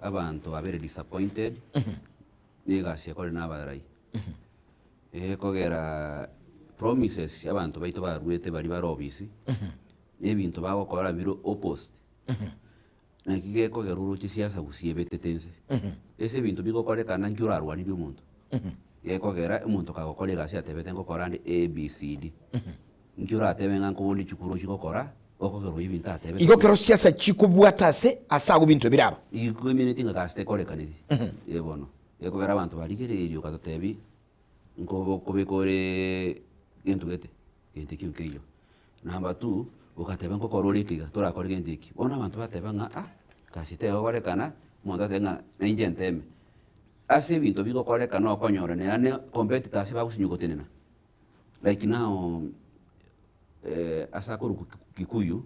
Speaker 22: abanto babere disappointed na egasi ekore na abarai. Ekogera promises abanto baito baruete baria bare obisi, na ebinto bagokora bire opposite. Naki gekogera oroche siasa gusii ebetete nse. Ase ebinto bigokorekana nki orarwanirie omonto? Gekogera omonto kagokora egasi atebete ngokora ande ABCD. Nki oratebe ng'a nkobondi chikura ochie gokora, gokogera oyo ebinto atebete.
Speaker 2: Igo ekero siasa chikobwata ase ase agwo binto biraba.
Speaker 22: Igo emineti ng'a gasi tekorekaneti. Eh bono. Gekogera abanto barigereirie okatotebi. Nkobeka ore gento gete, gento ekio nkeiyo. Number two, ogateba nkokora ore eke iga, torakore gento eki. Bono abanto bateba ng'a ah, gasi tegokorekana, omonto atebe ng'a nainche nteme. Ase ebinto bigokorekana okonyora naende competitors bagosinywa gotenena. Like now, ase akorokwa Kikuyu,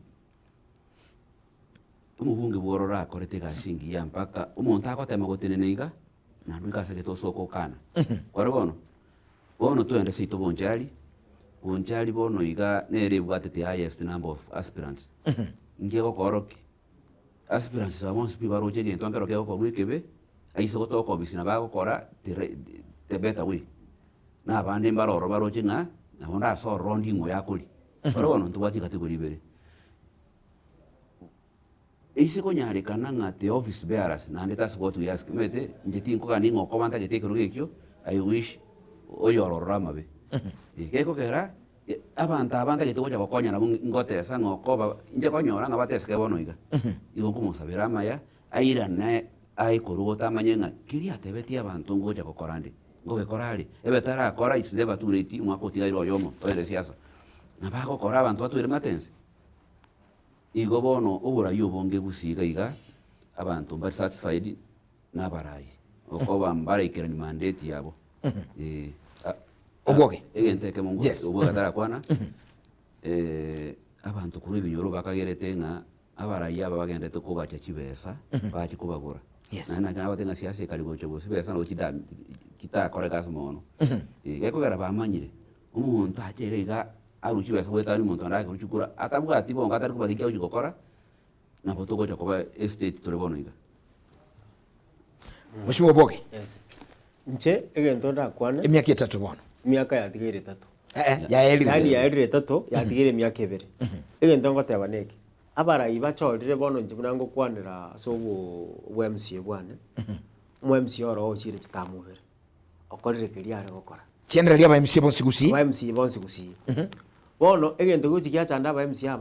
Speaker 22: omobunge bwororo akorete egasi engiya mpaka omonto agotema gotenena iga, naende oike ase egete osoke okana. Kore bono, bono twende seito Bonchari, Bonchari bono iga nere ebwate the highest number of aspirants. Inki egokoorokia? Aspirants aba bonsi pi baroche egento nkero kegokorwa ekebe, aise gotoka ofisi nabo agokora the right the better way. Na abande mbare ororo baroche ng'a nabo ndase ororo nding'o oyo akoria. Kore bono ntobwati category ibere. Ase konyarekana ng'a the office bearers naende that's what we ask omanyete inche tinkogania ng'a okoba ntagete ekerogo ekio I wish oyororore amabe. Gekogera abanto aba ntagete gocha gokonya nabwo ngotesa ng'a okoba inche konyora ng'a bateseke bono iga. Igo nkomosabera amaya airane aye korwa gotamanye ng'a keria atebetie abanto ngocha gokora nde, ngogekora are, ebe tarakora it's never too late omwaka otigaire oyomo toende siasa. Nabo agokora abanto batwere matense. Igo bono oborai obonge gusii iga iga, abanto mbari satisfied na abarai, okoba mbaraikerani mandate yabo. Eh, a-
Speaker 2: Obwoge.
Speaker 22: Egento ekemo ngo-
Speaker 2: Yes.
Speaker 22: obwoge atarakwana, abanto korwa ebinyoro bakagerete ng'a abarai aba bagendete kogacha chibesa, bache kobagora.
Speaker 2: Yes.
Speaker 22: Naende naki nagotebi ng'a siasa ekari gocha gose chibesa nabo chida chitakoreka ase mono. Gekogera bamanyire, omonto ache iga iga arue chibesa goetania omonto onde akerwa chikura, atabwati bongo atari kobwati eki agochi gokora, nabo togocha koba estate tore bono iga.
Speaker 2: Mheshimiwa Oboge.
Speaker 21: Yes. Inche egento ndakwane.
Speaker 2: Emiaka etato bono.
Speaker 21: Emiaka yatigaire etato.
Speaker 2: Eh, eh, yaerire.
Speaker 21: Yaani yaerire etato, yatigaire emiaka ebere. Egento ngoteba neke, abarai bachorire bono inche buna ngokwanera ase obo obwa MCA bwane, omo MCA oro ochire chitamu ibere, okorire keria are gokora.
Speaker 2: Chiendereria aba MCA bonsi gusii.
Speaker 21: Aba MCA bonsi gusii. Bono egento gochi giachanda aba MCA aba.